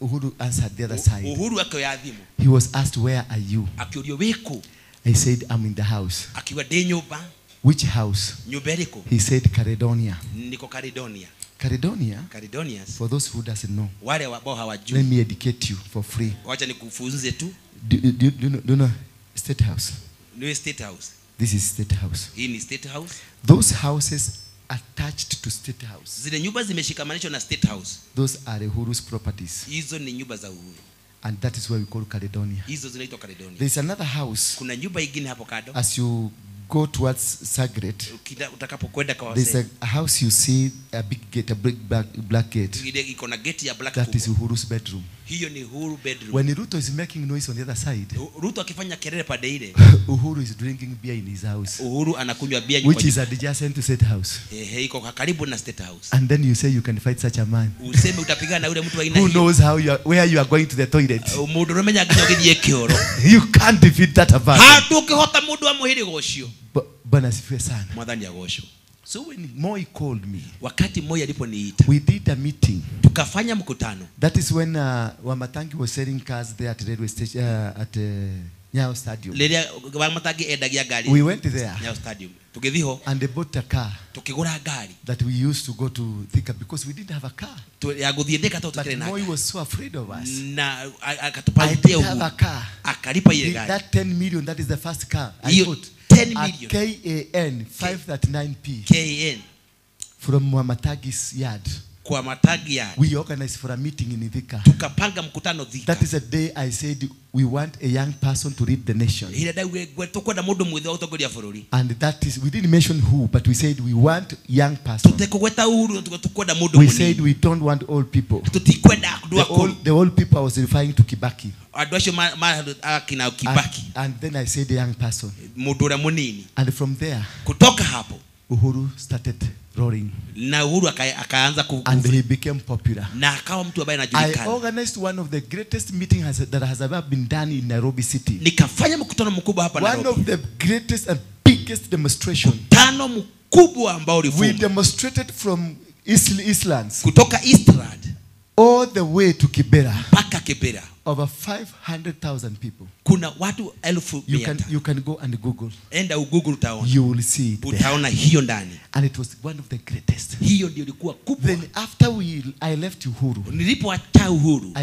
Uhuru answered the other side. Uhuru akioya thimũ. He was asked, where are you? Akiurio wĩkũ? I said, I'm in the house. Akiwa ndĩ nyũmba. Which house? Nyũmba ĩrĩkũ? He said, Caledonia. Niko Caledonia. Caledonia? Caledonia. For those who doesn't know. Wale ambao hawajui. Let me educate you for free. Wacha nikufunze tu. Do you know State House? Ni State House. This is State House. Hii ni State House. Those houses attached to State House. Zile nyumba zimeshikamanishwa na State House. Those are Uhuru's properties. Hizo ni nyumba za Uhuru. And that is where we call Caledonia. Hizo zinaitwa Caledonia. There is another house. Kuna nyumba ingine hapo kando. As you go towards Sagret, utakapokwenda kwa there's a house you see, a big gate, a big black gate. Ile iko na gate ya black. That is Uhuru's bedroom. Hiyo ni Uhuru bedroom. When Ruto is making noise on the other side, Ruto akifanya kelele pande ile, Uhuru is drinking beer in his house. Uhuru anakunywa bia which is adjacent to State House. Ehe, iko karibu na State House. And then you say you can fight such a man. Useme utapigana na yule mtu aina hiyo. Who knows how you are, where you are going to the toilet. Mundu uremenya nginya ũgĩthiĩ kĩoro. You can't defeat that man. Hatũngĩhota mũndũ wa mũhĩrĩga ũcio. Bwana asifiwe sana. Mwathani agocwo. So when Moi called me, wakati Moi aliponiita, we did a meeting. Tukafanya mkutano. That is when Wamatangi was selling cars there at railway station, at Nyayo Stadium. Rĩrĩa Wamatangi endagia ngari. We went there. Nyayo Stadium. Tũgĩthiĩ ho. And they bought a car. Tukĩgũra ngari. That we used to go to Thika because we didn't have a car. Ya gũthiĩ Thika tondũ tũtirĩ na But Moi ngari. was so afraid of us. Na I akatupatia didn't have Uhuru. a car. Akalipa ile gari. That 10 million, that is the first car I Hiyo bought. 10 million. KAN 539P. KAN. From Wamatagi's yard. Kwa Matagi yard. We organized for a meeting in Thika. Tukapanga mkutano Thika. That is a day I said we want a young person to lead the nation. Ile ndaugire tukwenda mundu mwithĩ wa gũtongoria bũrũri. And that is, we didn't mention who, but we said we want young person. Tũtekũgweta Uhuru, tukwenda mundu We mũnini. said we don't want old people. Tutikwenda andũ akũrũ. The old people I was referring to Kibaki. Andũ acio akina Kibaki. And then I said the young person. Mundu ũrĩa mũnini. And from there, kutoka hapo, Uhuru started roaring. Na Uhuru akaanza And he became popular. Na akawa mtu ambaye anajulikana. I organized one of the greatest meetings that has ever been done in Nairobi City. Nikafanya mkutano mkubwa hapa Nairobi. One of the greatest and biggest demonstration. Mkutano mkubwa ambao ulifuma. We demonstrated from Eastlands. Kutoka Eastland all the way to Kibera. Mpaka Kibera. Over 500,000 people. Kuna watu 500,000. You can go and Google. Enda ugoogle utaona. You will see it there. Utaona hiyo ndani. And it was one of the greatest. Hiyo ndio ilikuwa kubwa. Then after I left Uhuru. Nilipoacha Uhuru.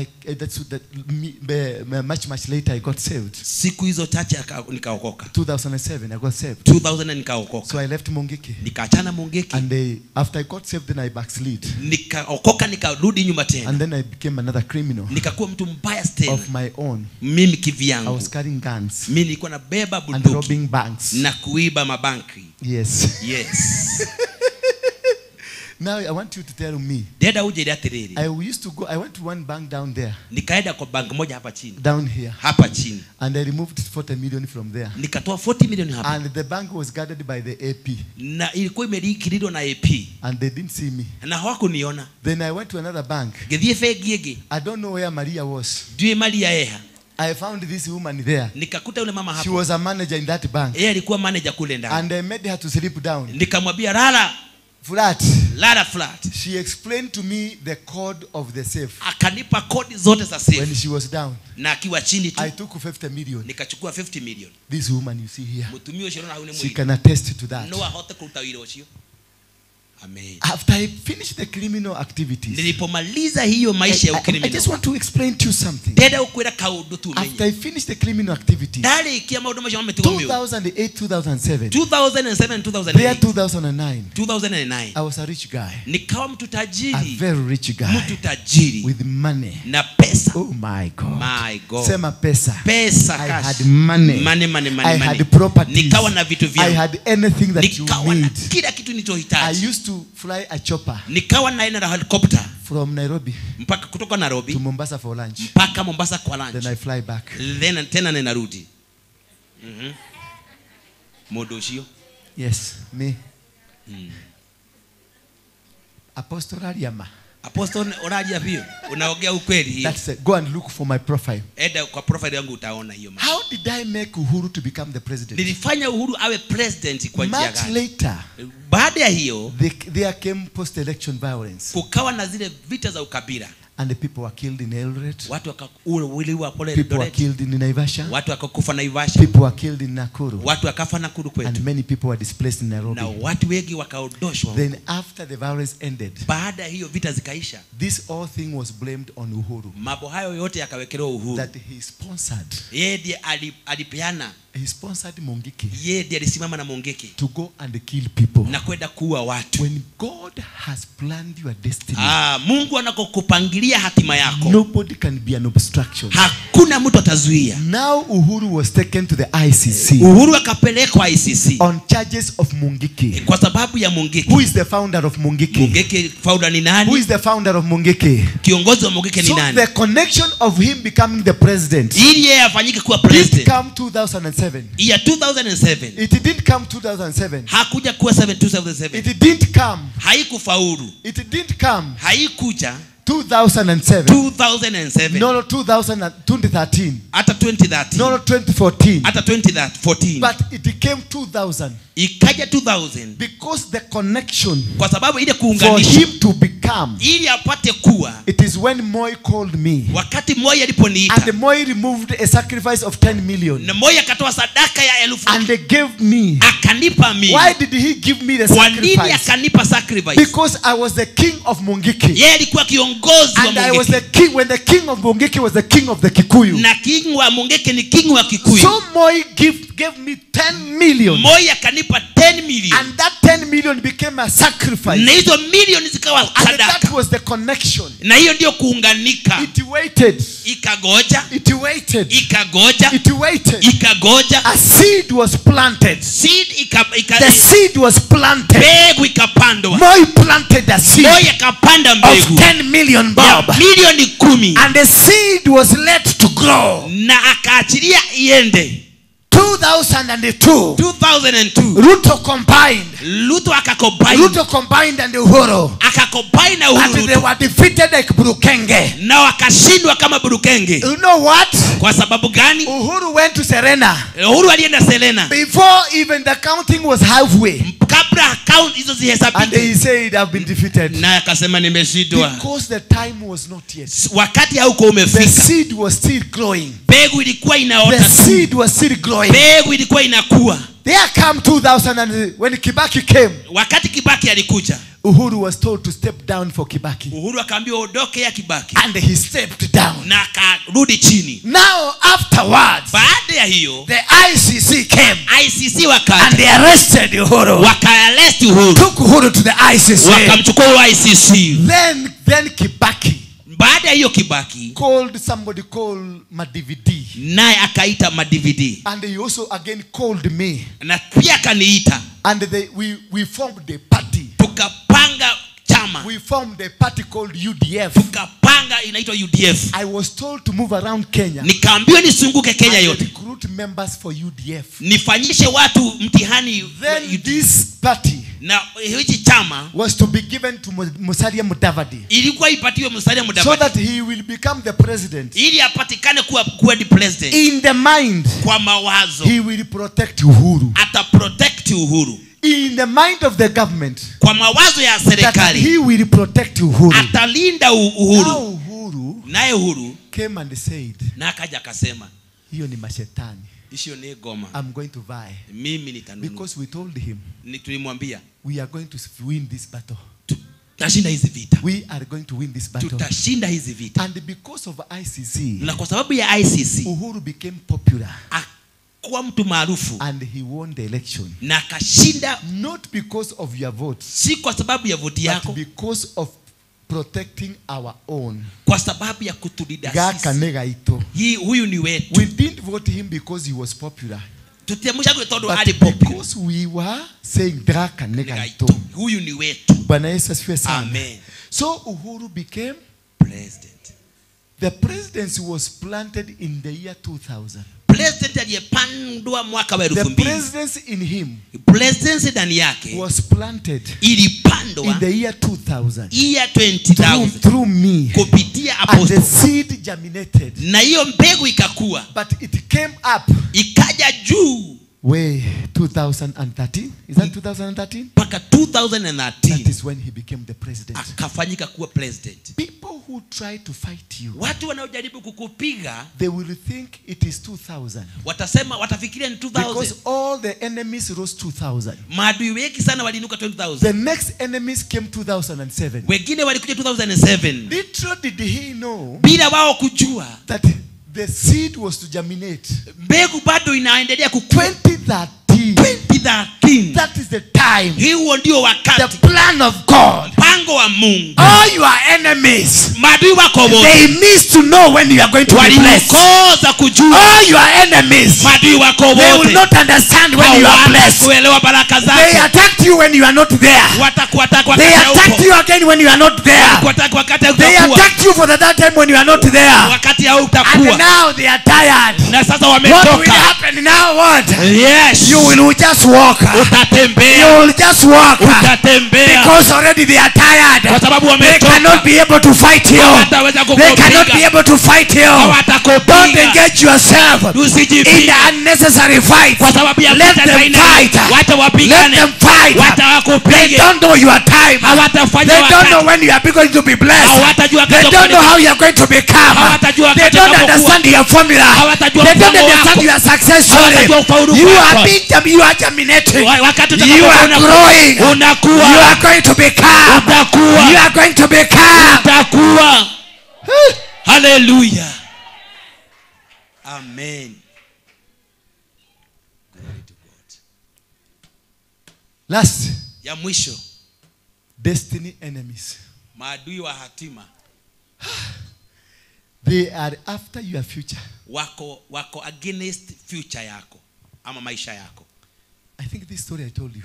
Much later I got saved. Siku hizo chache nikaokoka. 2007 I got saved. 2000 nikaokoka. So I left Mungiki. Nikaachana Mungiki. And after I got saved then I backslid. Nikaokoka nikarudi nyuma tena. And then I became another criminal. Nikakuwa mtu mbaya tena. Of my own. Mimi kivyangu. I was carrying guns. Mimi nilikuwa nabeba bunduki. And robbing banks. Na kuiba mabanki. Yes. Yes. Now I want you to tell me. Deda uje atĩrĩrĩ. I used to go, I went to one bank down there. Nikaenda kwa bank moja hapa chini. Down here. Hapa chini. And I removed 40 million from there. Nikatoa 40 million hapa. And the bank was guarded by the AP. Na ilikuwa imelindwa na AP. And they didn't see me. Na hawakuniona. Then I went to another bank. Ngĩthiĩ bengi ĩngĩ. I don't know where Maria was. Ndiũĩ Maria eha. I found this woman there. Nikakuta yule mama hapo. She was a manager in that bank. Yeye alikuwa manager kule ndani. And I made her to sleep down. Nikamwambia lala flat. Lala flat. She explained to me the code of the safe. Akanipa kodi zote za safe. When she was down. Na akiwa chini tu. I took 50 million. Nikachukua 50 million. This woman you see here. Mutumia ucio na She can attest to that. No ahote kuruta wira ucio. Amen. After I finished the criminal activities, nilipomaliza hiyo maisha ya ukriminal, I just want to explain to you something. After I finished the criminal activities, 2008, 2007, 2007, 2008, there 2009, 2009, I was a rich guy. Nikawa mtu tajiri. A very rich guy. Mtu tajiri. With money. Na pesa. Oh my God. My God. Sema pesa. Pesa I cash. had money. Money, money, money, I money. had properties. Nikawa na vitu vyangu. I had anything that you Nikawa na need. kila kitu nilichohitaji. I used to fly a chopper. Nikawa naenda na helicopter. From Nairobi. Mpaka kutoka Nairobi. To Mombasa for lunch. Mpaka Mombasa kwa lunch. Then I fly back. Then tena ninarudi. Modoshio. Yes, me. Apostle Ariama. Apostle Oraja pia. Unaongea ukweli hiyo. That's it. Go and look for my profile. Enda kwa profile yangu utaona hiyo. How did I make Uhuru to become the president? Nilifanya Uhuru awe president kwa njia Much gani? later. Baada ya hiyo, there came post-election violence. Kukawa na zile vita za ukabila. And the people were killed in Eldoret. Watu wakauliwa pole People were Eldoret. killed in Naivasha. Watu wakakufa Naivasha. People were killed in Nakuru. Watu wakafa Nakuru kwetu. And many people were displaced in Nairobi. Na watu wengi wakaondoshwa. Then after the violence ended, baada ya hiyo vita zikaisha, this whole thing was blamed on Uhuru. Mambo hayo yote yakawekelewa Uhuru. That he sponsored. Yeye ndiye alipeana. He sponsored Mungiki. Yeye ndiye alisimama na Mungiki. To go and kill people. Na kwenda kuua watu. When God has planned your destiny. Mungu anakokupangilia hatima yako. Nobody can be an obstruction. Hakuna mtu atazuia. Now Uhuru was taken to the ICC. Uhuru akapelekwa ICC. On charges of Mungiki. Kwa sababu ya Mungiki. Who is the founder of Mungiki? Mungiki founder ni nani? Who is the founder of Mungiki? Kiongozi wa Mungiki ni nani? So the connection of him becoming the president. Ili yeye afanyike kuwa president. It come 2007. Year 2007. It didn't come 2007. Hakuja kuwa 2007. It didn't come. Haikufaulu. It didn't come. Haikuja. 2007. 2007. No, 2013. Hata 2013. No, 2014. Hata 2014. But it came 2000. Ikaja 2000. Because the connection. Kwa sababu ile kuunganisha. For him to become. Ili apate kuwa. It is when Moi called me. Wakati Moi aliponiita. And Moi removed a sacrifice of 10 million. Na Moi akatoa sadaka ya 1000. And they gave me. Akanipa mimi. Why did he give me the sacrifice? Kwa nini akanipa sacrifice? Because I was the king of Mungiki. Yeye alikuwa kiongozi wa Mungiki. And I was the king when the king of Mungiki was the king of the Kikuyu. Na king wa Mungiki ni king wa Kikuyu. So Moi gave me 10 million. Moi akanipa 10 million. And that 10 million became a sacrifice. Na hizo milioni zikawa sadaka. And that was the connection. Na hiyo ndio kuunganika. It waited. Ikagoja. It waited. Ikagoja. It waited. Ikagoja. A seed was planted. Seed The seed was planted. Mbegu ikapandwa. Moi planted a seed. Moi akapanda mbegu. Of 10 million bob. Ya milioni 10. And the seed was let to grow. Na akaachilia iende. 2002. 2002. Ruto combined. Ruto akacombine. Ruto combined and Uhuru. Akacombine na Uhuru. But they were defeated like Burukenge. Na wakashindwa kama Burukenge. You know what? Kwa sababu gani? Uhuru went to Serena. Uhuru alienda Serena. Before even the counting was halfway. Kabla count hizo zihesabike. And he said, I've been defeated. Na akasema nimeshindwa. Because the time was not yet. Wakati hauko umefika. The seed was still growing. Mbegu ilikuwa inaota. The seed was still growing. Mbegu ilikuwa inakuwa. There come 2000 and when Kibaki came. Wakati Kibaki alikuja. Uhuru was told to step down for Kibaki. Uhuru akaambiwa ondoke ya Kibaki. And he stepped down. Na akarudi chini. Now afterwards, baada ya hiyo, the ICC came. ICC wakaja. And they arrested Uhuru. Wakaarrest Uhuru. Took Uhuru to the ICC. Wakamchukua ICC. Then Kibaki. Baada hiyo Kibaki called somebody called Madividi. Naye akaita Madividi. And he also again called me. Na pia akaniita. And we formed a party. Tukapanga chama. We formed a party called UDF. Tukapanga inaitwa UDF. I was told to move around Kenya. Nikaambiwa nisunguke Kenya yote. Recruit members for UDF. Nifanyishe watu mtihani. Then this party na hichi chama was to be given to Musalia Mudavadi. Ilikuwa ipatiwe Musalia Mudavadi. So that he will become the president. Ili apatikane kuwa the president. In the mind, kwa mawazo, he will protect Uhuru. Ata protect Uhuru. In the mind of the government, kwa mawazo ya serikali, that he will protect Uhuru. Atalinda Uhuru. Now Uhuru, naye Uhuru came and said, na akaja akasema, hiyo ni mashetani. Icio ni ngoma. I'm going to buy. Mimi nitanunua. Because we told him. Tulimwambia. We are going to win this battle. Tutashinda hizi vita. We are going to win this battle. Tutashinda hizi vita. And because of ICC. Na kwa sababu ya ICC. Uhuru became popular. Akawa mtu maarufu. And he won the election. Na akashinda. Not because of your votes. Si kwa sababu ya voti yako. But because of protecting our own. Kwa sababu ya kutulinda sisi. Hii huyu ni wetu. We didn't vote him because he was popular. But because we were saying gaka negaito. Huyu ni wetu. Bwana Yesu asifiwe sana. Amen. So Uhuru became president. The presidency was planted in the year 2000. President aliyepandwa mwaka wa 2000. The presidency in him. Presidency ndani yake was planted. Ilipandwa in the year 2000. Year 20,000. Through me. Kupitia apostle. And the seed germinated. Na hiyo mbegu ikakua. But it came up. Ikaja juu. Way 2013. Is that 2013? Mpaka 2013. That is when he became the president. Akafanyika kuwa president. People who try to fight you, watu wanaojaribu kukupiga, they will think it is 2000. Watasema, watafikiria ni 2000. Because all the enemies rose 2000. Maadui wengi sana waliinuka 2000. The next enemies came 2007. Wengine walikuja 2007. Little did he know, bila wao kujua, that the seed was to germinate. Mbegu bado inaendelea kukua. 2013. 2013. That is the time. Hiyo ndio wakati. The plan of God. Mpango wa Mungu. All your enemies, maadui wako wote, they miss to know when you are going to be blessed. Walikosa kujua. All your enemies, maadui wako wote, they will not understand when you are blessed. Kuelewa baraka zako. They attacked you when you are not there. Watakuattack wakati They haupo. attacked you again when you are not there. Watakuattack wakati They hautakuwa. attacked you for the third time when you are not there. Wakati hautakuwa. And now they are tired. Na sasa What will wamechoka. happen now? What? Yes. You will just walk. Utatembea. You will just walk. Utatembea. Because already they are tired. Kwa sababu They wamechoka. cannot be able to fight you. Hawataweza They cannot kukupiga. be able to fight you. Hawatakupiga. Don't engage yourself in Usijipige. the unnecessary fight. Kwa sababu ya Let vita za them aina fight. Wacha Let wapigane. them fight. Wacha They wakupige. don't know your time. Hawatafanya They don't wakati. know when you are going to be blessed. Hawatajua They wakati don't know wa how you are going to become. Hawatajua They wakati don't utakapokuwa. understand your formula. Hawatajua They don't mpango understand wako. your success story. Hawatajua ufaulu You wako. are being, you are germinating. Wakati You utakapokuwa are growing. unakuwa. You are going to become. Utakuwa. You are going to become. Utakuwa. Hallelujah. Amen. Glory to God. Last. Ya mwisho. Destiny enemies. Maadui wa hatima. They are after your future. Wako against future yako ama maisha yako. I think this story I told you.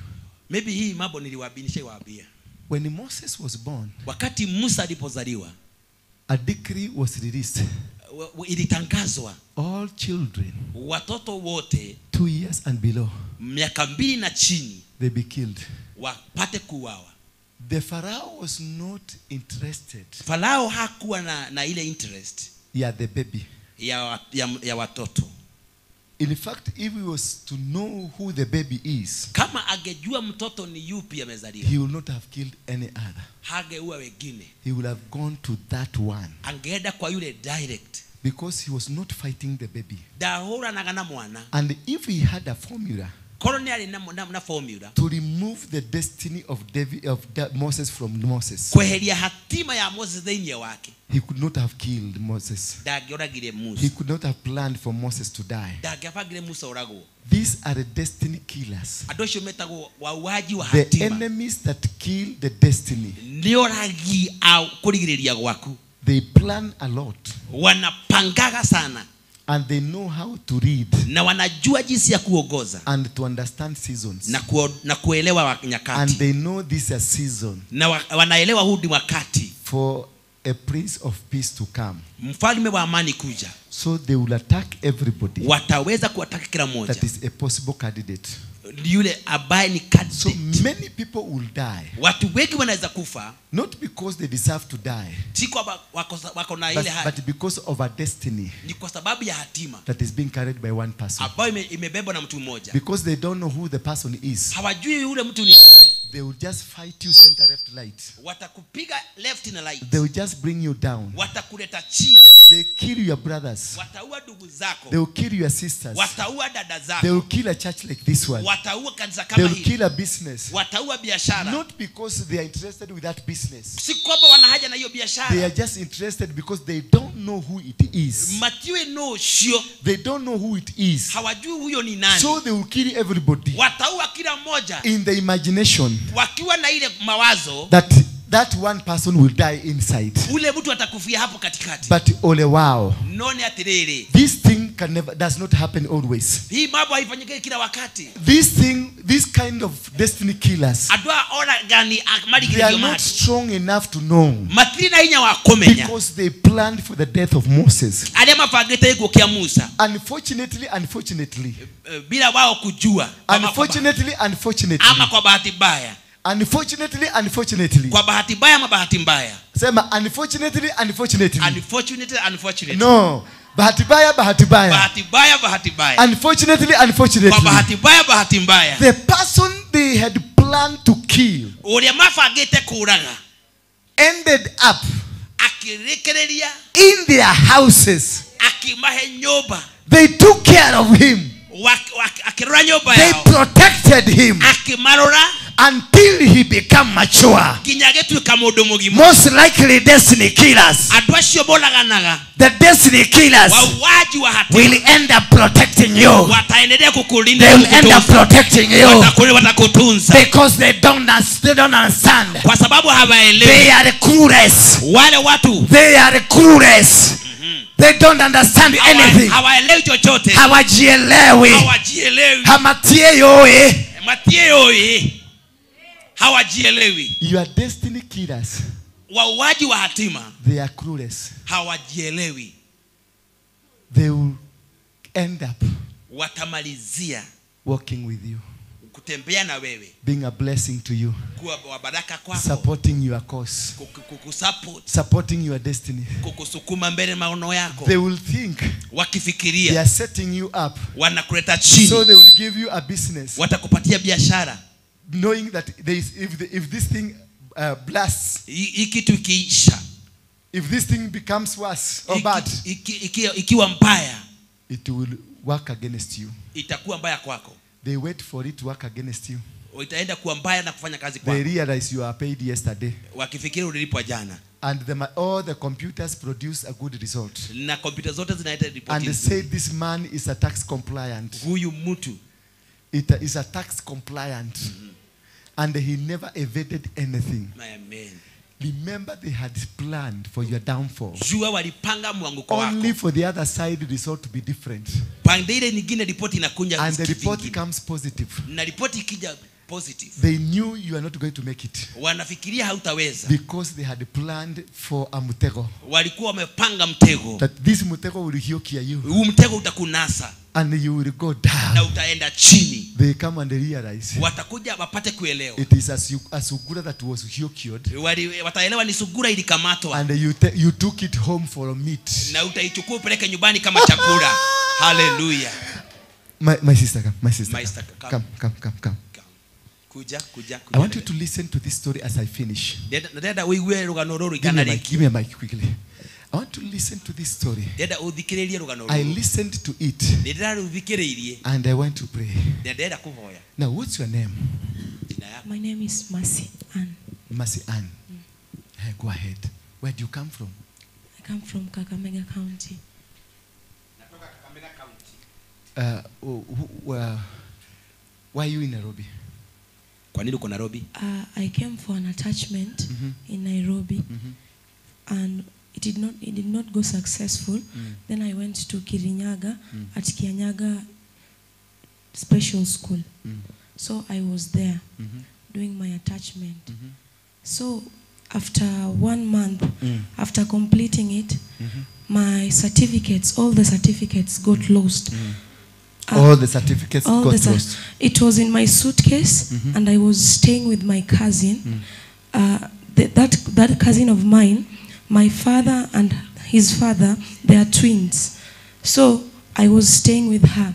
Maybe hii mambo niliwaambia. When Moses was born, wakati Musa alipozaliwa, a decree was released. Ilitangazwa, all children, watoto wote 2 years and below, miaka 2 na chini, they be killed. Wapate kuuawa. The Pharaoh was not interested. Farao hakuwa na ile interest. Yeah, the baby. Ya watoto. In fact, if he was to know who the baby is, kama angejua mtoto ni yupi amezaliwa, he would not have killed any other. Hangeua wengine. He would have gone to that one. Angeenda kwa yule direct. Because he was not fighting the baby. Ndahũranaga na mwana. And if he had a formula na formula to remove the destiny of Moses from Moses, kweheria hatima ya Moses thĩinĩ wake, he could not have killed Moses. Ndangĩoragire Musa. He could not have planned for Moses to die. Ndangĩabangire Musa oragwo. These are the destiny killers. Andũ acio metagwo wauaji wa The hatima. enemies that kill the destiny. Nĩ oragi a kũrigĩrĩria gwaku. They plan a lot. Wanapangaga sana. And they know how to read. Na wanajua jinsi ya kuongoza. And to understand seasons. Na kuelewa nyakati. And they know this is a season. Na wanaelewa huu ni wakati. For a prince of peace to come. Mfalme wa amani kuja. So they will attack everybody. Wataweza kuataka kila mmoja. That is a possible candidate. Yule ambaye ni candidate. So many people will die. Watu wengi wanaweza kufa. Not because they deserve to die. Si kwamba wako na ile haki. But because of a destiny. Ni kwa sababu ya hatima. That is being carried by one person. Ambayo imebebwa na mtu mmoja. Because they don't know who the person is. Hawajui yule mtu ni. They will just fight you center, left, right. Watakupiga left na right. They will just bring you down. Watakuleta chini. They kill your brothers. Wataua ndugu zako. They will kill your sisters. Wataua dada zako. They will kill a church like this one. Wataua kanisa They kama will hili. kill a business. Wataua biashara. Not because they are interested with that business. Si kwamba wana haja na hiyo They biashara. are just interested because they don't know who it is. Matiwe no sio. They don't know who it is. Hawajui huyo ni nani. So they will kill everybody Wataua kila mmoja in the imagination wakiwa na ile mawazo that one person will die inside. ule mtu atakufia hapo katikati. But ole wao. None atiriri. This thing can never, does not happen always. Hii mambo haifanyiki kila wakati. This thing, this kind of destiny killers, Adwa ora gani they are not strong enough to know Matiri na hinya wa kumenya. because they planned for the death of Moses. Arĩa mabangĩte gĩkuũ kĩa Musa. Unfortunately, unfortunately, Bila wao kujua. Unfortunately, unfortunately, Ama kwa bahati mbaya. Unfortunately, unfortunately. Kwa bahati mbaya ama bahati mbaya. Sema unfortunately, unfortunately. Unfortunately, unfortunately. No. Bahati mbaya, bahati mbaya. Bahati mbaya, bahati mbaya. Unfortunately, unfortunately. Kwa bahati mbaya, bahati mbaya. The person they had planned to kill Ũrĩa mabangĩte kũraga ended up akĩrĩkĩrĩria in their houses. Akimahe nyũmba. They took care of him. Akĩrora nyũmba They yao. protected him Akĩmarora until he became mature. nginya agĩtuĩka mũndũ mũgima. Most likely destiny killers. Andũ acio moraganaga. The destiny killers Wauaji wa hatima will end up protecting you. Wataendelea kukulinda. They will end up protecting you. Watakutunza. Because they don't understand. Kwa sababu hawaelewi. They are clueless. Wale watu. They are clueless. They don't understand anything. Hawaelewi chochote. Hawajielewi. Hawajielewi. Hamatieyoe. Matieyoe. Hawajielewi. Your destiny killers. Wauaji wa hatima. They are clueless. Hawajielewi. They will end up watamalizia walking with you. Kutembea na wewe. Being a blessing to you. Kuwa wa baraka kwako. Supporting your cause. Kukusupport. Supporting your destiny. Kukusukuma mbele maono yako. They will think wakifikiria they are setting you up. Wanakuleta chini. So they will give you a business. Watakupatia biashara. Knowing that there is, if this thing blasts, hii kitu ikiisha, if this thing becomes worse or bad, ikiwa mbaya, it will work against you. Itakuwa mbaya kwako. They wait for it to work against you. Itaenda kuwa mbaya na kufanya kazi kwako. They realize you are paid yesterday. Wakifikiri ulilipwa jana. And all the computers produce a good result. Na kompyuta zote zinaleta ripoti. And they say this man is a tax compliant. Huyu mtu it is a tax compliant. And he never evaded anything. Amen. Remember, they had planned for your downfall. Jua walipanga mwanguko wako. Only for the other side result to be different. Pande ile nyingine ripoti inakuja. And the report comes positive. Na ripoti ikija positive. They knew you are not going to make it. Wanafikiria hautaweza. Because they had planned for a mtego. Walikuwa wamepanga mtego. That this mtego will hook you. Huu mtego utakunasa. And you will go down. Na utaenda chini. They come and they realize. Watakuja wapate kuelewa. It is a sugura that was hooked. Wataelewa ni sugura ilikamatwa. And you took it home for a meat. Na utaichukua upeleke nyumbani kama chakula. Hallelujah. My sister, come. My sister. Come. Come. Kuja, kuja, kuja. I want you to listen to this story as I finish. Dada uigue rugano ruru Give me a mic quickly. I want to listen to this story. Dada uthikiririe rugano ruru. I listened to it. And I went to pray. Now, what's your name? My name is Mercy Ann. Mercy Ann. Hey, go ahead. Where do you come from? I come from Kakamega County. Why are you in Nairobi? Kwa nini uko Nairobi? I came for an attachment in Nairobi, and it did not go successful. Then I went to Kirinyaga at Kianyaga Special School. So I was there doing my attachment. So after 1 month, after completing it, my certificates, all the certificates got lost. All the certificates got lost. It was in my suitcase, and I was staying with my cousin. That cousin of mine, my father and his father, they are twins. So I was staying with her.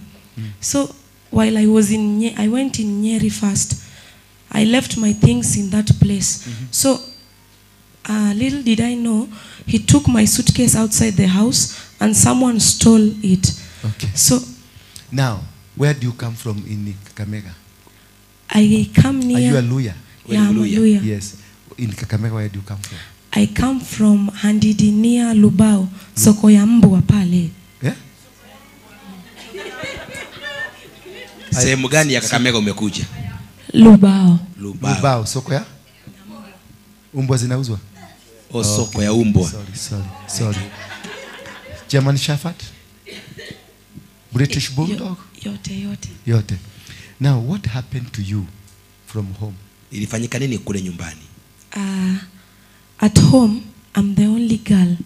So while I was in, I went in Nyeri first. I left my things in that place. So Little did I know, he took my suitcase outside the house and someone stole it. Okay. So now, where do you come from in Kakamega? I come near. Are you a Luya? Yeah, I'm a Luya. Yes. In Kakamega, where do you come from? I come from Handidi near Lubao, soko ya mbwa pale. Yeah? Sehemu gani ya Kakamega umekuja? Lubao. Lubao. Lubao, soko ya? Umbwa zinauzwa? Oh, soko ya umbwa. Sorry. German Shepherd? British Bulldog? Yote. Now, what happened to you from home? Ilifanyika nini kule nyumbani? At home, I'm the only girl.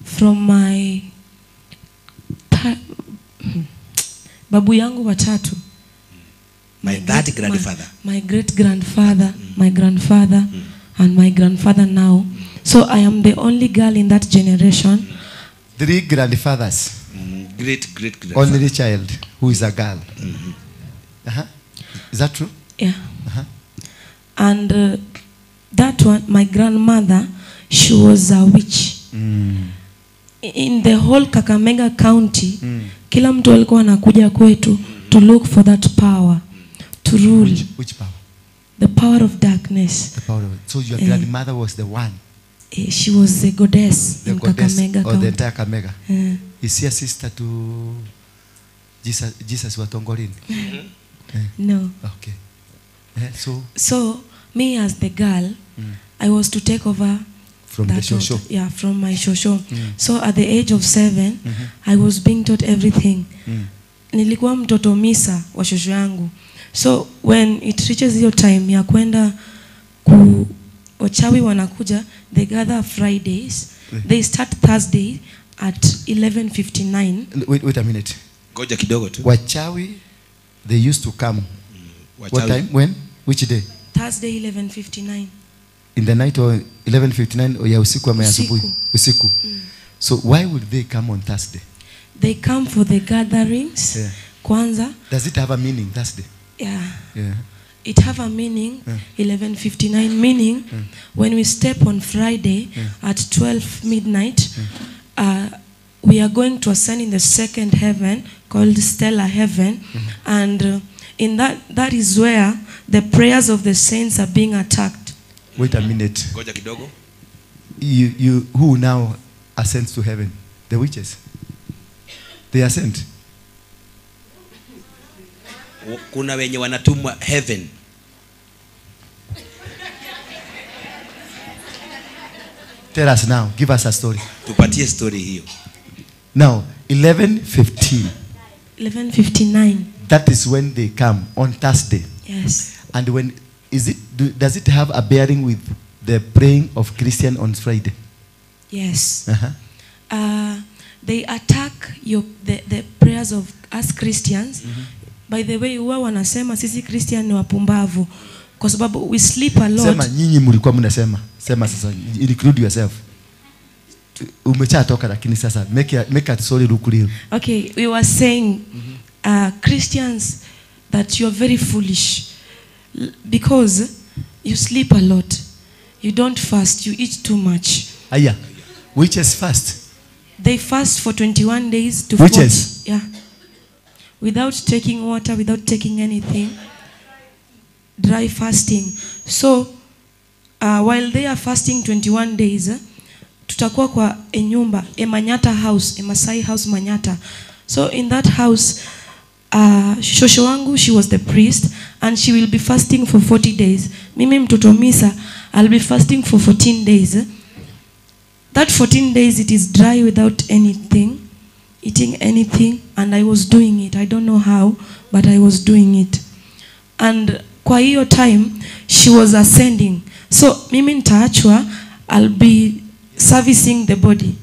From my babu yangu watatu. My third grandfather. My great grandfather, my grandfather, and my grandfather now. So I am the only girl in that generation. 3 grandfathers. Great great grandfather. Only child who is a girl. Uh-huh. Is that true? Yeah. Uh-huh. And that one, my grandmother, she was a witch. In the whole Kakamega County, kila mtu alikuwa anakuja kwetu to look for that power, to rule. Which power? The power of darkness. The power of, so your grandmother was the one. She was the goddess the in goddess Kakamega or County. The entire Kakamega. Is she a sister to Jesus Watongolini? No. Okay. So me as the girl, I was to take over from the shosho. Yeah, from my shosho. So at the age of 7, I was being taught everything. Nilikuwa mtoto misa wa shosho yangu. So when it reaches your time ya kwenda ku wachawi wanakuja, they gather Fridays. They start Thursday at 11:59. Wait a minute. Ngoja kidogo tu. Wachawi, they used to come. What time? When? Which day? Thursday 11:59. In the night or 11:59 or ya usiku ama ya asubuhi? Usiku. So why would they come on Thursday? They come for the gatherings. Yeah. Kwanza. Does it have a meaning, Thursday? Yeah. Yeah. It have a meaning, 11:59, meaning when we step on Friday at 12 midnight, we are going to ascend in the second heaven called Stellar Heaven. And in that is where the prayers of the saints are being attacked. Wait a minute. Ngoja kidogo. You who now ascends to heaven? The witches. They ascend. Kuna wenye wanatumwa heaven. Tell us now. Give us a story. Tupatie story hiyo. Now, 11:15. 11:59. That is when they come on Thursday. Yes. And when is it? Does it have a bearing with the praying of Christian on Friday? Yes. Uh-huh. They attack the prayers of us Christians. By the way, huwa wanasema sisi Christian ni wapumbavu kwa sababu we sleep a lot. Sema nyinyi mlikuwa mnasema. Sema sasa, include yourself. Umechatoka lakini sasa make a story look real. Okay, we were saying Christians that you are very foolish because you sleep a lot. You don't fast, you eat too much. Aya. Witches fast. They fast for 21 days to 40. Witches? Yeah. Without taking water, without taking anything. Dry fasting. So, while they are fasting 21 days, tutakuwa kwa enyumba, a Manyata house, a Masai house Manyata. So in that house, shosho wangu, she was the priest, and she will be fasting for 40 days. Mimi mtoto misa, I'll be fasting for 14 days. That 14 days it is dry without anything, eating anything, and I was doing it. I don't know how, but I was doing it. And kwa hiyo time, she was ascending. So mimi nitaachwa, I'll be servicing the body.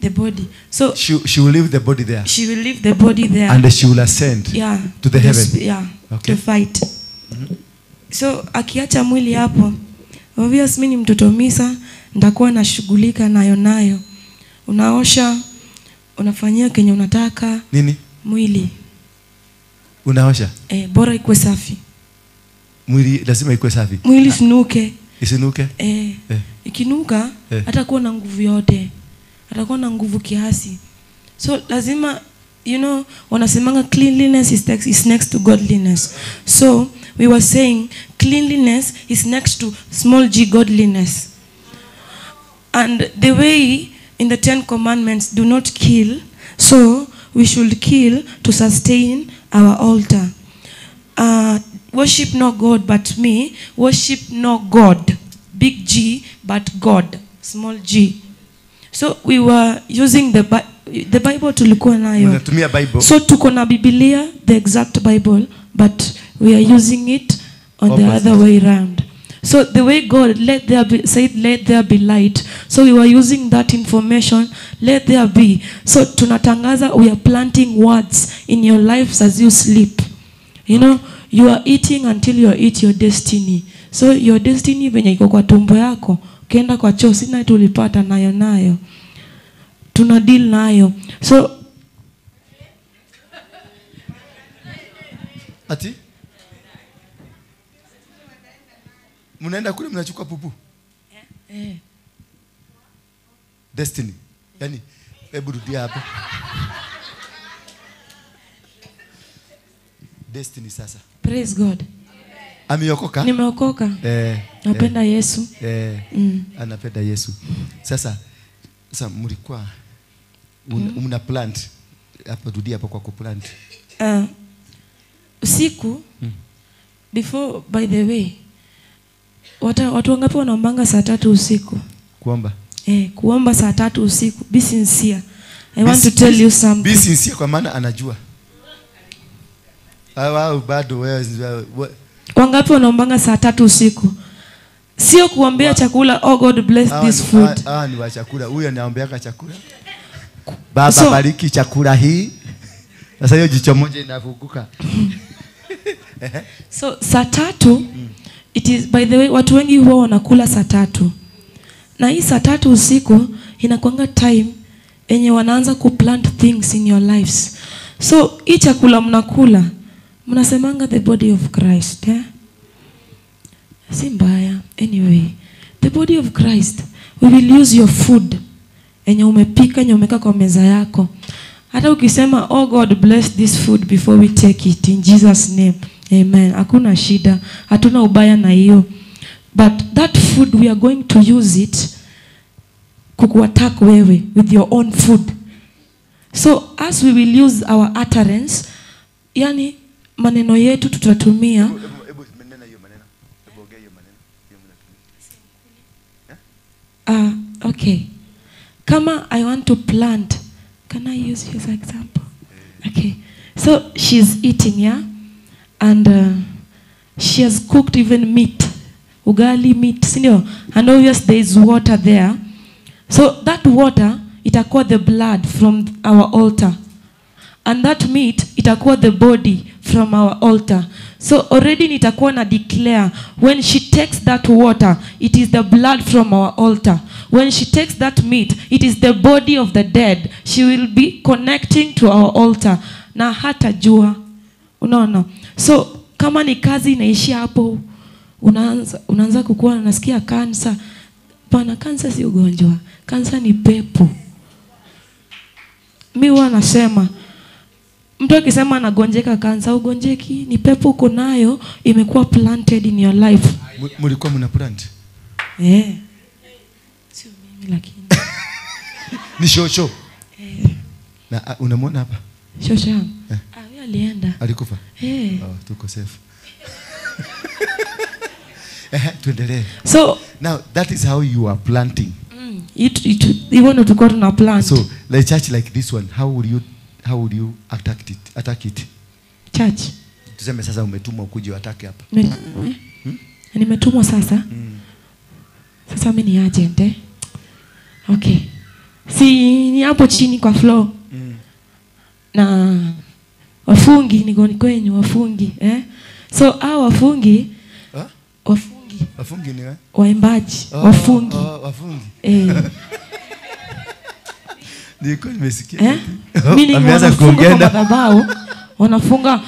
The body. So she will leave the body there. She will leave the body there. And she will ascend. Yeah. To the heaven. Yeah. Okay. To fight. So akiacha mwili hapo, obviously mimi ni mtoto misa, nitakuwa nashughulika nayo. Unaosha, unafanyia kenye unataka. Nini? Mwili. Unaosha? Bora ikuwe safi. Mwili lazima ikuwe safi. Mwili sinuke. Isinuke? Ikinuka atakuwa na nguvu yote. Atakuwa na nguvu kiasi. So lazima, you know, wanasemanga cleanliness is next to godliness. So we were saying cleanliness is next to small g godliness. And the way in the 10 commandments, do not kill. So we should kill to sustain our altar. Worship no God but me. Worship no God. Big G but God. Small g. So we were using the Bible tulikuwa nayo. Unatumia Bible. So tuko na Biblia, the exact Bible, but we are using it on the other way round. So the way God let there be, said let there be light. So we were using that information, let there be. So tunatangaza, we are planting words in your lives as you sleep. You know, you are eating until you eat your destiny. So your destiny venye iko kwa tumbo yako, ukienda kwa choo sina tulipata nayo nayo. Tuna deal nayo. So ati mnaenda kule mnachukua pupu. Destiny. Yaani hebu rudia hapo. Destiny sasa. Praise God. Ameokoka? Nimeokoka. Napenda Yesu. Anapenda Yesu. Sasa mlikuwa mna plant hapo, rudia hapo kwa kuplant. Usiku before, by the way, watu wangapi wanaombanga saa 3 usiku? Kuomba. Kuomba saa 3 usiku. Be sincere. I want to tell you something. Be sincere kwa maana anajua. Wao bado wewe. Wangapi wanaombanga saa 3 usiku? Sio kuombea chakula, oh God bless this food. Ni wa chakula. Huyo anaombeaka chakula. Baba so, bariki chakula hii. Sasa hiyo jicho moja inafunguka. So saa 3 it is, by the way, watu wengi huwa wanakula saa 3. Na hii saa 3 usiku inakuanga time yenye wanaanza kuplant things in your lives. So hii chakula mnakula, mnasemanga the body of Christ, eh? Si mbaya. Anyway, the body of Christ, we will use your food yenye umepika, yenye umeka kwa meza yako. Hata ukisema oh God bless this food before we take it in Jesus name. Amen. Hakuna shida. Hatuna ubaya na hiyo. But that food we are going to use it kukuattack wewe with your own food. So as we will use our utterance, yani maneno yetu tutatumia. Hebu nena hiyo maneno. Hebu ongea hiyo maneno. Hiyo mnatumia. Okay. Kama I want to plant, can I use his example? Okay. So she's eating, yeah? And she has cooked even meat, ugali meat, sindio? And obviously there is water there. So that water, itakuwa the blood from our altar. And that meat, itakuwa the body from our altar. So already nitakuwa na declare, when she takes that water, it is the blood from our altar. When she takes that meat, it is the body of the dead. She will be connecting to our altar. Na hata jua. Unaona? So kama ni kazi inaishia hapo, unaanza kukua, unasikia kansa. Pana, kansa si ugonjwa. Kansa ni pepo. Mimi huwa nasema, mtu akisema anagonjeka kansa, ugonjeki, ni pepo uko nayo, imekuwa planted in your life. Mlikuwa mna plant? Sio mimi lakini. Ni shosho. Na unamwona hapa? Shosho yangu. Yeye alienda. Alikufa? Oh, tuko safe. Tuendelee. So now that is how you are planting. Even if you na plant. So like church like this one, how would you attack it? Attack it? Church. Tuseme sasa umetumwa ukuje atake hapa. Nimetumwa sasa. Sasa mimi ni agent, eh? Okay. Si ni hapo chini kwa floor. Na wafungi niko kwenyu wafungi, eh? So hao wafungi, wafungi. Wafungi ni waimbaji, wafungi. Wafungi. Niko nimesikia. Mimi ameanza kuongea madhabahu. Wanafunga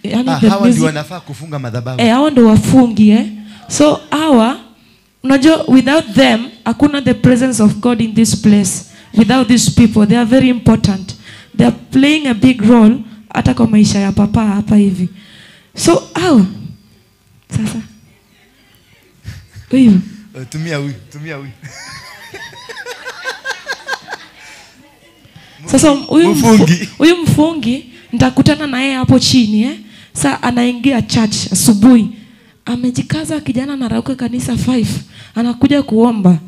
yani the hawa ndio wanafaa kufunga madhabahu. Hao ndio wafungi, eh? So hawa, unajua without them hakuna the presence of God in this place. Without these people, they are very important. They are playing a big role hata kwa maisha ya papa hapa hivi. So hawa sasa huyu tumia huyu, tumia huyu. Sasa huyu mfungi nitakutana na yeye hapo chini eh. Sasa anaingia church asubuhi. Amejikaza kijana, anarauka kanisa 5. Anakuja kuomba.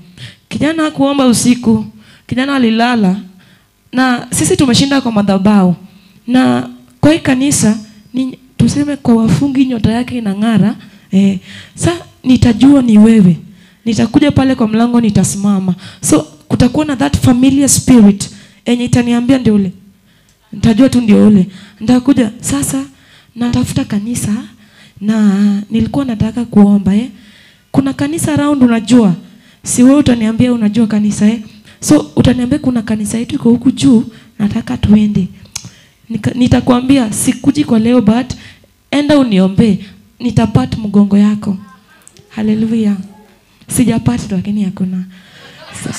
Kijana hakuomba usiku. Kijana alilala. Na sisi tumeshinda kwa madhabahu. Na kwa hii kanisa ni tuseme kwa wafungi nyota yake inang'ara. Sasa nitajua ni wewe. Nitakuja pale kwa mlango nitasimama. So kutakuwa na that familiar spirit enye itaniambia ndio ule. Nitajua tu ndio ule. Nitakuja sasa natafuta kanisa na nilikuwa nataka kuomba eh. Kuna kanisa round unajua. Si wewe utaniambia unajua kanisa eh. So utaniambia kuna kanisa yetu iko huku juu, nataka tuende. Nitakwambia sikuji kwa leo but enda uniombe, nitapata mgongo yako. Hallelujah. Sijapata lakini hakuna. So,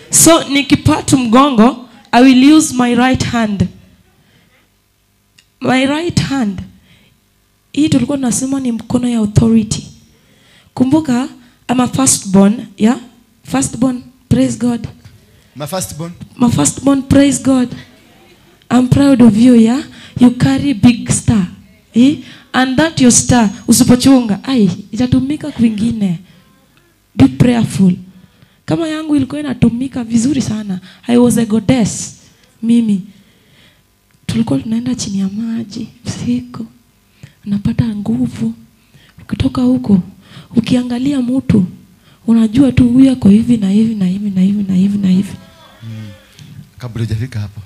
so nikipata mgongo, I will use my right hand. My right hand. Hii tulikuwa tunasema ni mkono ya authority. Kumbuka, I'm a firstborn, yeah? Firstborn, praise God. My firstborn. My firstborn, praise God. I'm proud of you, yeah? You carry big star. Eh? And that your star, usipochunga, ai, itatumika kwingine. Be prayerful. Kama yangu ilikuwa inatumika vizuri sana. I was a goddess. Mimi. Tulikuwa tunaenda chini ya maji usiku. Unapata nguvu. Ukitoka huko, ukiangalia mtu, unajua tu huyu ako hivi na hivi na hivi na hivi na hivi na hivi. Kabla hujafika hapo,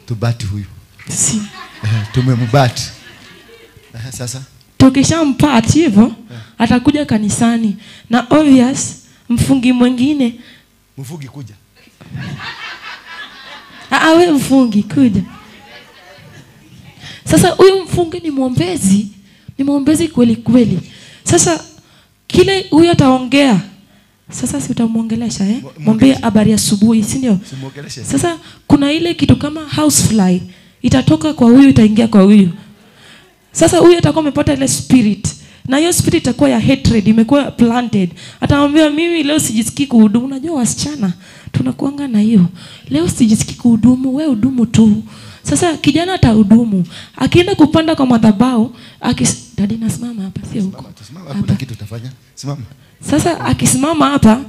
tubati huyu. Si. Tumembati. Sasa tukishampati hivyo, atakuja kanisani. Na obvious mfungi mwingine. Mfungi kuja. Wewe mfungi kuja. Sasa huyu mfungi ni mwombezi, ni mwombezi kweli kweli. Sasa kile huyu ataongea, sasa si utamuongelesha eh? Mwambie habari asubuhi, si ndio? Sasa kuna ile kitu kama housefly itatoka kwa huyu itaingia kwa huyu. Sasa huyu atakuwa amepata ile spirit. Na hiyo spirit itakuwa ya hatred, imekuwa planted. Atamwambia mimi leo sijisikii kuhudumu. Unajua wasichana tunakuanga na hiyo. Leo sijisikii kuhudumu, wewe hudumu tu. Sasa kijana atahudumu. Akienda kupanda kwa madhabahu, dadi nasimama hapa sio huko. Simama, hakuna kitu utafanya. Simama. Sasa akisimama hapa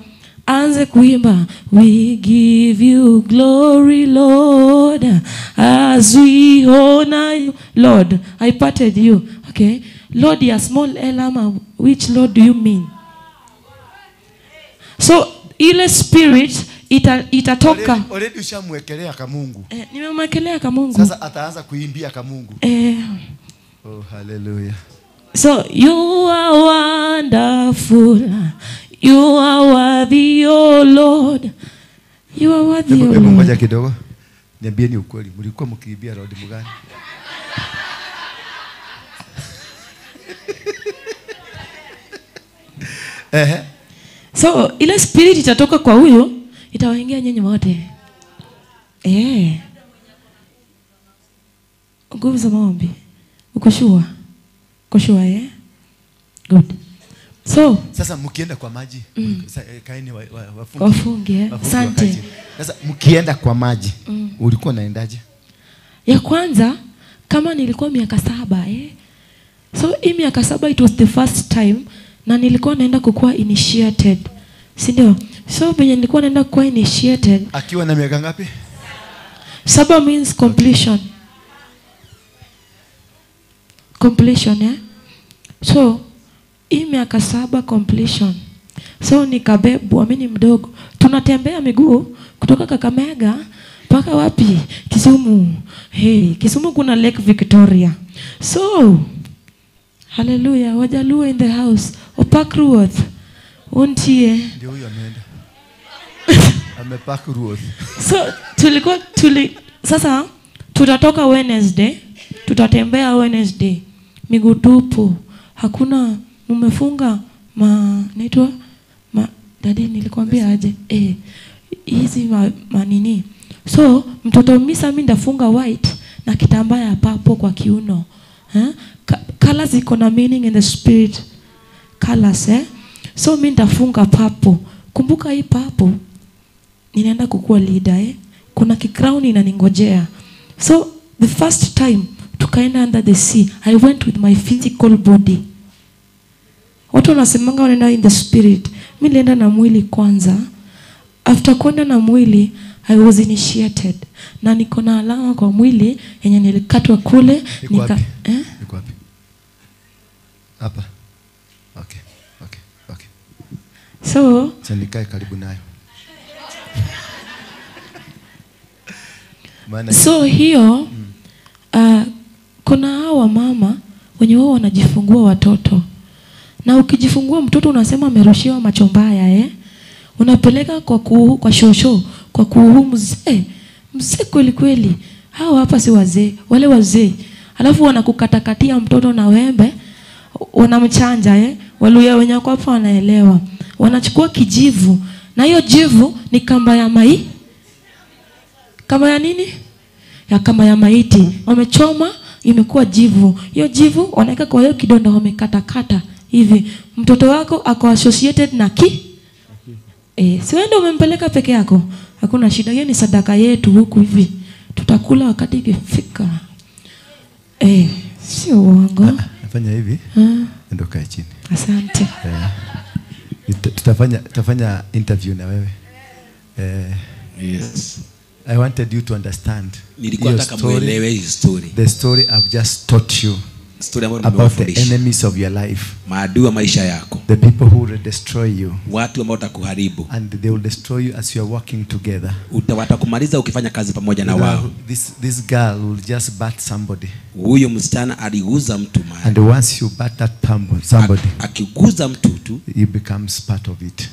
aanze kuimba, we give you glory Lord as we honor you. Lord, I parted you. Okay. Lord, ya small L ama which Lord do you mean? So ile spirit itatoka. Already ushamwekelea kama Mungu. Nimemwekelea kama Mungu. Sasa ataanza kuimbia kama Mungu. Oh, hallelujah. So you are wonderful. You are worthy, O Lord. You are worthy, O Lord. Ngoja kidogo. Niambieni ukweli, mlikuwa mkiibia Lord mgani? So ile spirit itatoka kwa huyo itawaingia nyinyi wote. Nguvu za maombi. Uko sure? Uko sure eh? Good. So sasa mkienda kwa maji, kaeni wafungi. Wafungi eh. Asante. Sasa mkienda kwa maji, ulikuwa unaendaje? Ya kwanza kama nilikuwa miaka 7 eh. So hii miaka 7 it was the first time na nilikuwa naenda kukua initiated. Si ndio? So venye nilikuwa naenda kuwa initiated. Akiwa na miaka ngapi? 7 means completion. Completion eh. So hii miaka 7 completion. So nikabebwa, mimi ni mdogo. Tunatembea miguu kutoka Kakamega mpaka wapi? Kisumu. Hey, Kisumu kuna Lake Victoria. So hallelujah, Wajaluo in the house. Opak Ruoth. Untie. Ndio huyo ameenda. Amepak Ruoth. So sasa Tutatoka Wednesday, tutatembea Wednesday miguu tupu. Hakuna mumefunga ma naitwa ma dadi nilikwambia aje hizi manini. So mtoto misa mimi ndafunga white na kitambaa ya papo kwa kiuno. Colors iko na meaning in the spirit. Colors So mimi ndafunga papo. Kumbuka hii papo ninaenda kukua leader Kuna kicrown inaningojea. So the first time tukaenda under the sea, I went with my physical body. Watu wanasemanga wanaenda in the spirit. Mimi nilienda na mwili kwanza. After kwenda na mwili, I was initiated. Na niko na alama kwa mwili yenye nilikatwa kule. Iko wapi? Iko wapi? Hapa. Okay. Okay. Okay. So, sasa nikae karibu nayo. So hiyo kuna hawa mama wenye wao wanajifungua watoto. Na ukijifungua mtoto unasema amerushiwa macho mbaya Unapeleka kwa kuhu, kwa shosho, kwa kuhu mzee. Mzee kweli kweli. Hao hapa si wazee, wale wazee. Alafu wanakukatakatia mtoto na wembe, wanamchanja Waluya wenye wako hapa wanaelewa. Wanachukua kijivu. Na hiyo jivu ni kamba ya mai. Kamba ya nini? Ya kamba ya maiti. Wamechoma imekuwa jivu. Hiyo jivu wanaweka kwa hiyo kidonda wamekatakata hivi. Mtoto wako ako associated na ki? Si wewe ndio umempeleka peke yako. Hakuna shida. Hiyo ni sadaka yetu huku hivi. Tutakula wakati ikifika. Sio uongo. Nafanya hivi. Ndio kae chini. Asante. Tutafanya interview na wewe. Yes. I wanted you to understand. Nilikuwa nataka muelewe hii story. The story I've just taught you. Story ambayo about the nimewafundisha. enemies of your life. Maadui wa maisha yako. The people who will destroy you. Watu ambao watakuharibu. And they will destroy you as you are working together. Watakumaliza ukifanya kazi pamoja na wao. This girl will just bat somebody. Huyo msichana aliguza mtu mahali. And once you bat that somebody, akiguza mtu tu, he becomes part of it.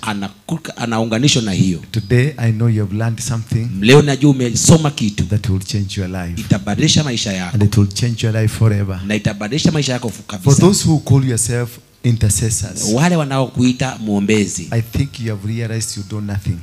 Anaunganishwa na hiyo. Today I know you have learned something. Leo najua umesoma kitu. That will change your life. Itabadilisha maisha yako. And it will change your life forever. Na itabadilisha maisha yako kabisa. For those who call yourself intercessors, wale wanaokuita muombezi, I think you have realized you do nothing.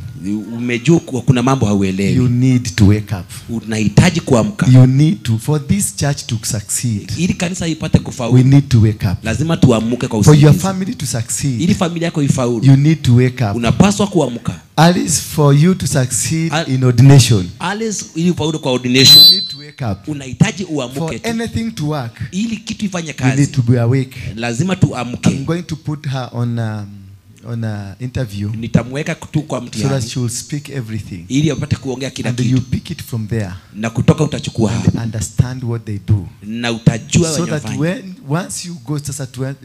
Umejua kuna mambo hauelewi. You need to wake up. Unahitaji kuamka. You need to, for this church to succeed. Ili kanisa ipate kufaulu. We need to wake up. Lazima tuamke kwa For usingizi. your family to succeed. Ili familia yako ifaulu. You need to wake up. Unapaswa kuamka. Alice, for you to succeed in ordination. Alice, ili ufaulu kwa ordination. You need to wake up. Unahitaji uamke. For anything to work. Ili kitu ifanye kazi. You need to be awake. Lazima tuamke. I'm going to put her on a interview. Nitamweka tu kwa mtihani. So that she will speak everything. Ili apate kuongea kila And kitu. you pick it from there. Na kutoka utachukua And hapo. understand what they do. Na utajua so that wanafanya. when once you go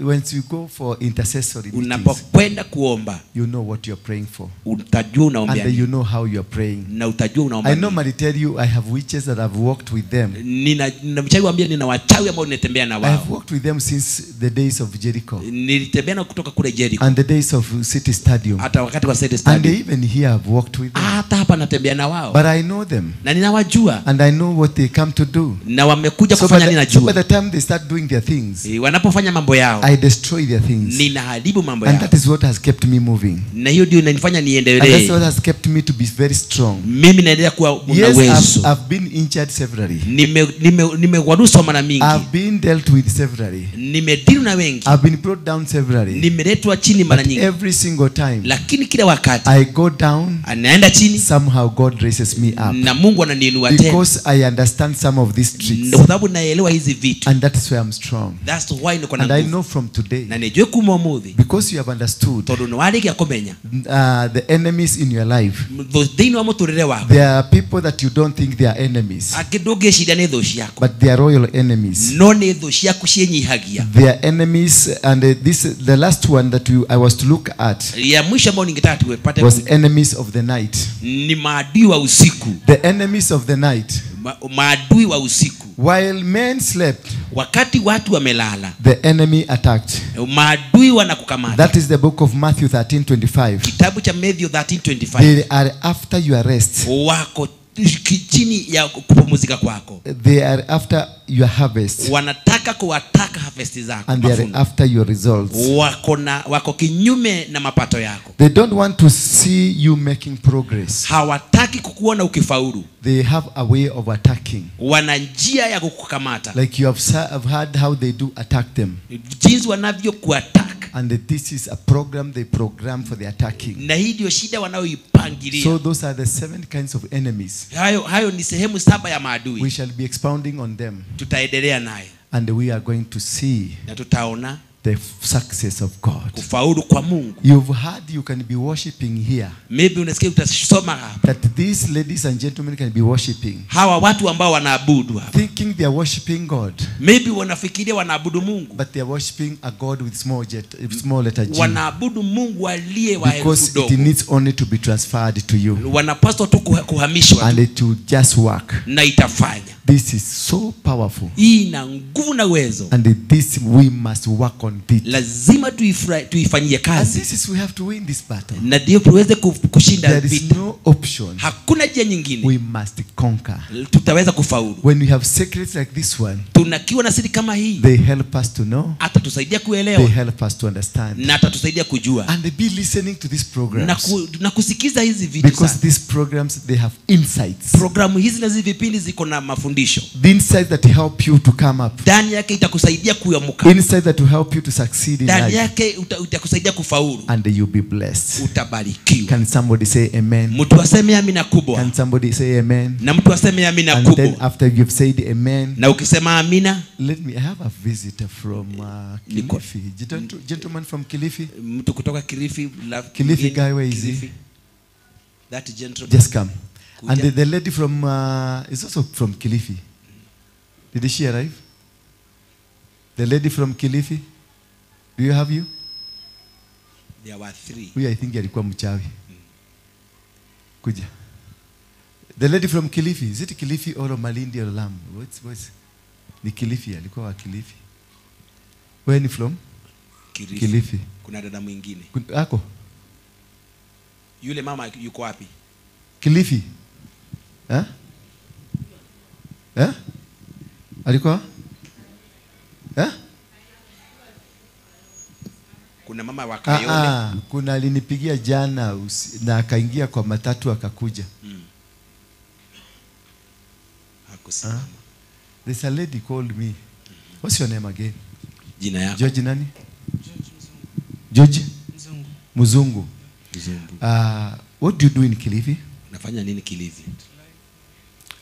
once you go for intercessory meetings, unapokwenda kuomba, you know what you are praying for. Utajua unaombea. And you know how you are praying. Na utajua unaomba. I normally tell you I have witches that I've worked with them. Ninamchawi nina wachawi ambao ninatembea na I wao. have worked with them since the days of Jericho. Nilitembea na kutoka kule Jericho. And the days of City Stadium. Hata wakati wa City Stadium. And even here I've worked with them. Hata hapa natembea na wao. But I know them. Na ninawajua. And I know what they come to do. Na wamekuja kufanya nini najua. So by the time they start doing their things, wanapofanya mambo yao, I destroy their things. Ninaharibu mambo yao. And that is what has kept me moving. Na hiyo ndio inanifanya niendelee. And that's what has kept me to be very strong. Mimi naendelea kuwa na uwezo. Yes, I've been injured severally. Nimegwaruzwa mara mingi. I've been dealt with severally. Nimedeal na wengi. I've been brought down severally. Nimeletwa chini mara nyingi. Every single time, lakini kila wakati I go down, anaenda chini, somehow God raises me up. Na Mungu ananiinua tena. Because I understand some of these tricks. Kwa sababu naelewa hizi vitu. And that is why I'm strong. That's why niko na And nguvu. I know from today. Na nijue kuma umuthi. Because you have understood. Tondu nĩwarĩkia kũmenya. The enemies in your life. Thĩinĩ wa mũtũrĩre waku. There are people that you don't think they are enemies. Angĩ ndũngĩciria nĩ thũ ciaku. But they are royal enemies. No nĩ thũ ciaku ciĩnyihagia. They are enemies, and this the last one that I was to look at. Ya mwisho ambao ningetaka tuwepate was enemies of the night. Ni maadui wa usiku. The enemies of the night. Maadui wa usiku. While men slept, wakati watu wamelala, the enemy attacked. Maadui wanakukamata. That is the book of Matthew 13:25. Kitabu cha Matthew 13:25. They are after your rest. Wako Chini ya kupumzika kwako. They are after your harvest. Wanataka kuwataka harvest zako. And they are after your results. Wako kinyume na mapato yako. They don't want to see you making progress. Hawataki kukuona ukifaulu. They have a way of attacking. Wana njia ya kukukamata. Like you have heard how they do attack them. Jinsi wanavyo kuattack. And this is a program they program for the attacking. Na hii ndio shida wanayoipangilia. So those are the 7 kinds of enemies. Hayo ni sehemu 7 ya maadui. We shall be expounding on them. Tutaendelea naye. And we are going to see. Na tutaona the success of God. Kufaulu kwa Mungu. You've heard you can be worshiping here. Maybe unasikia utasoma hapa. That these ladies and gentlemen can be worshiping. Hawa watu ambao wanaabudu hapa. Thinking they are worshiping God. Maybe wanafikiria wanaabudu Mungu. But they are worshiping a God with small letter G. Wanaabudu Mungu aliye wa herufi ndogo. Because it needs only to be transferred to you. Wanapaswa tu kuhamishwa. And it will just work. Na itafanya. This is so powerful. Hii ina nguvu na uwezo. And this we must work on it. Lazima tuifanyie kazi. And this is we have to win this battle. Na ndio tuweze kushinda There vita. is no option. Hakuna njia nyingine. We must conquer. Tutaweza kufaulu. When we have secrets like this one, tunakiwa na siri kama hii. They help us to know. Atatusaidia kuelewa. They help us to understand. Na atatusaidia kujua. And they be listening to these programs. Na kusikiza hizi vitu. Because these programs they have insights. Programu hizi na hizi vipindi ziko na mafundisho. The insights that help you to come up. Ndani yake itakusaidia kuamuka. Insights that will help you to succeed in life. Ndani yake itakusaidia kufaulu. And you'll be blessed. Utabarikiwa. Can somebody say amen? Mtu aseme amina kubwa. Can somebody say amen? Na mtu aseme amina kubwa. And then after you've said amen. Na ukisema amina. Let me have a visitor from Kilifi. Gentleman from Kilifi. Mtu kutoka Kilifi. Kilifi guy, where is he? That gentleman. Just come. And the lady from is also from Kilifi. Did she arrive? The lady from Kilifi? Do you have you? There were 3. Huyu I think alikuwa mchawi. Kuja. The lady from Kilifi. Is it Kilifi or Malindi or Lamu? What's ni Kilifi, alikuwa wa Kilifi. Where ni from? Kilifi. Kilifi. Kuna dada mwingine. Ako? Yule mama yuko wapi? Kilifi. Eh? Eh? Alikuwa? Eh? Kuna mama wa Kayole. Kuna alinipigia jana na akaingia kwa matatu akakuja. Hakusimama. There's a lady called me. What's your name again? Jina yako? George nani? George Mzungu. Mzungu. Mzungu. What do you do in Kilifi? Unafanya nini Kilifi?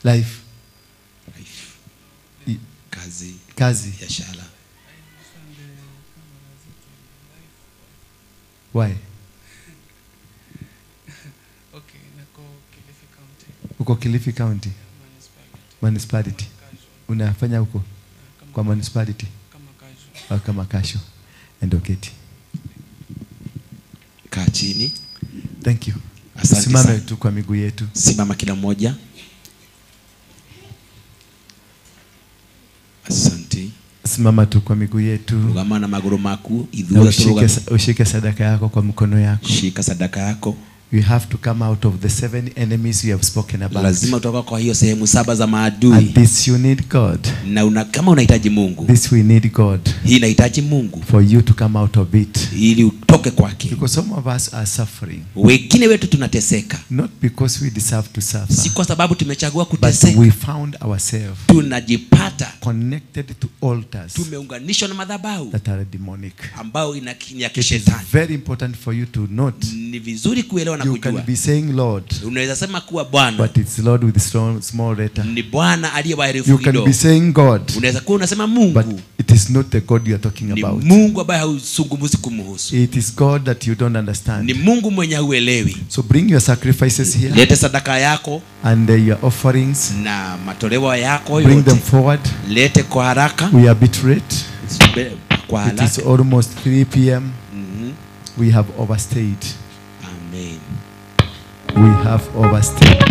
Life. Life. Kazi. Kazi. Biashara. Why? Okay, nako Kilifi County. Uko Kilifi County? Municipality. Unafanya huko? Kwa municipality? Kama kasho. Kama kasho. And oketi. Kaa chini. Thank you. Asante. Simame tu kwa miguu yetu. Simama kila mmoja. Asante. Simama tu kwa miguu yetu. Rugama na maguru maku, idhura turuga. Ushike sadaka yako kwa mkono yako. Shika sadaka yako. You have to come out of the 7 enemies you have spoken about. Lazima utoka kwa hiyo sehemu 7 za maadui. And this you need God. Na kama unahitaji Mungu. This we need God. Hii inahitaji Mungu. For you to come out of it. Ili utoke kwake. Because some of us are suffering. Wengine wetu tunateseka. Not because we deserve to suffer. Si kwa sababu tumechagua kuteseka. But we found ourselves. Tunajipata connected to altars. Tumeunganishwa na madhabahu. That are demonic. Ambao ni ya kishetani. It is very important for you to note. Ni vizuri kuelewa na You kujua. can be saying Lord. Unaweza sema kuwa Bwana. But it's Lord with small letter. Ni Bwana aliye wa herufi You can ndogo. be saying God. Unaweza kuwa unasema Mungu. But it is not the God you are talking about. Ni Mungu ambaye hauzungumzi kumhusu. It is God that you don't understand. Ni Mungu mwenye huelewi. So bring your sacrifices here. Lete sadaka yako. And your offerings. Na matoleo yako yote. Bring them forward. Lete kwa haraka. We are a bit late. Kwa haraka. It is almost 3 p.m. We have overstayed. Amen. We have overstayed.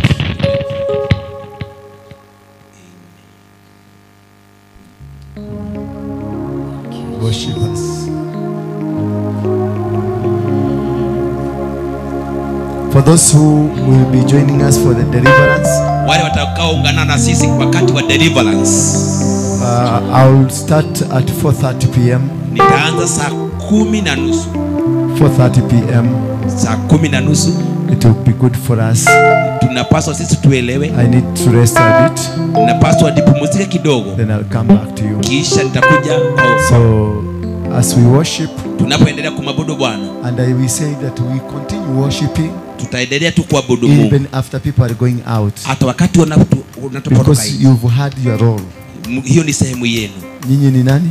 Worship us. For those who will be joining us for the deliverance, Wale watakaoungana na sisi wakati wa deliverance. I'll start at 4:30 p.m. Nitaanza saa 10:30. 4:30 p.m. Saa 10:30. It will be good for us. Tunapaswa sisi tuelewe. I need to rest a bit. Napaswa nipumzike kidogo. Then I'll come back to you. Kisha nitakuja. So as we worship, tunapoendelea kumwabudu Bwana, and I will say that we continue worshiping, tutaendelea tu kuabudu Mungu even after people are going out. Hata wakati wanatoka. Because you've had your role. Hiyo ni sehemu yenu. Nyinyi ni nani?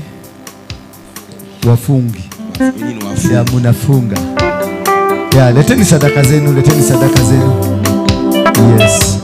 Wafungi. Nyinyi ni wafungi. Ya munafunga. Ya, leteni sadaka zenu, leteni sadaka zenu. Yes.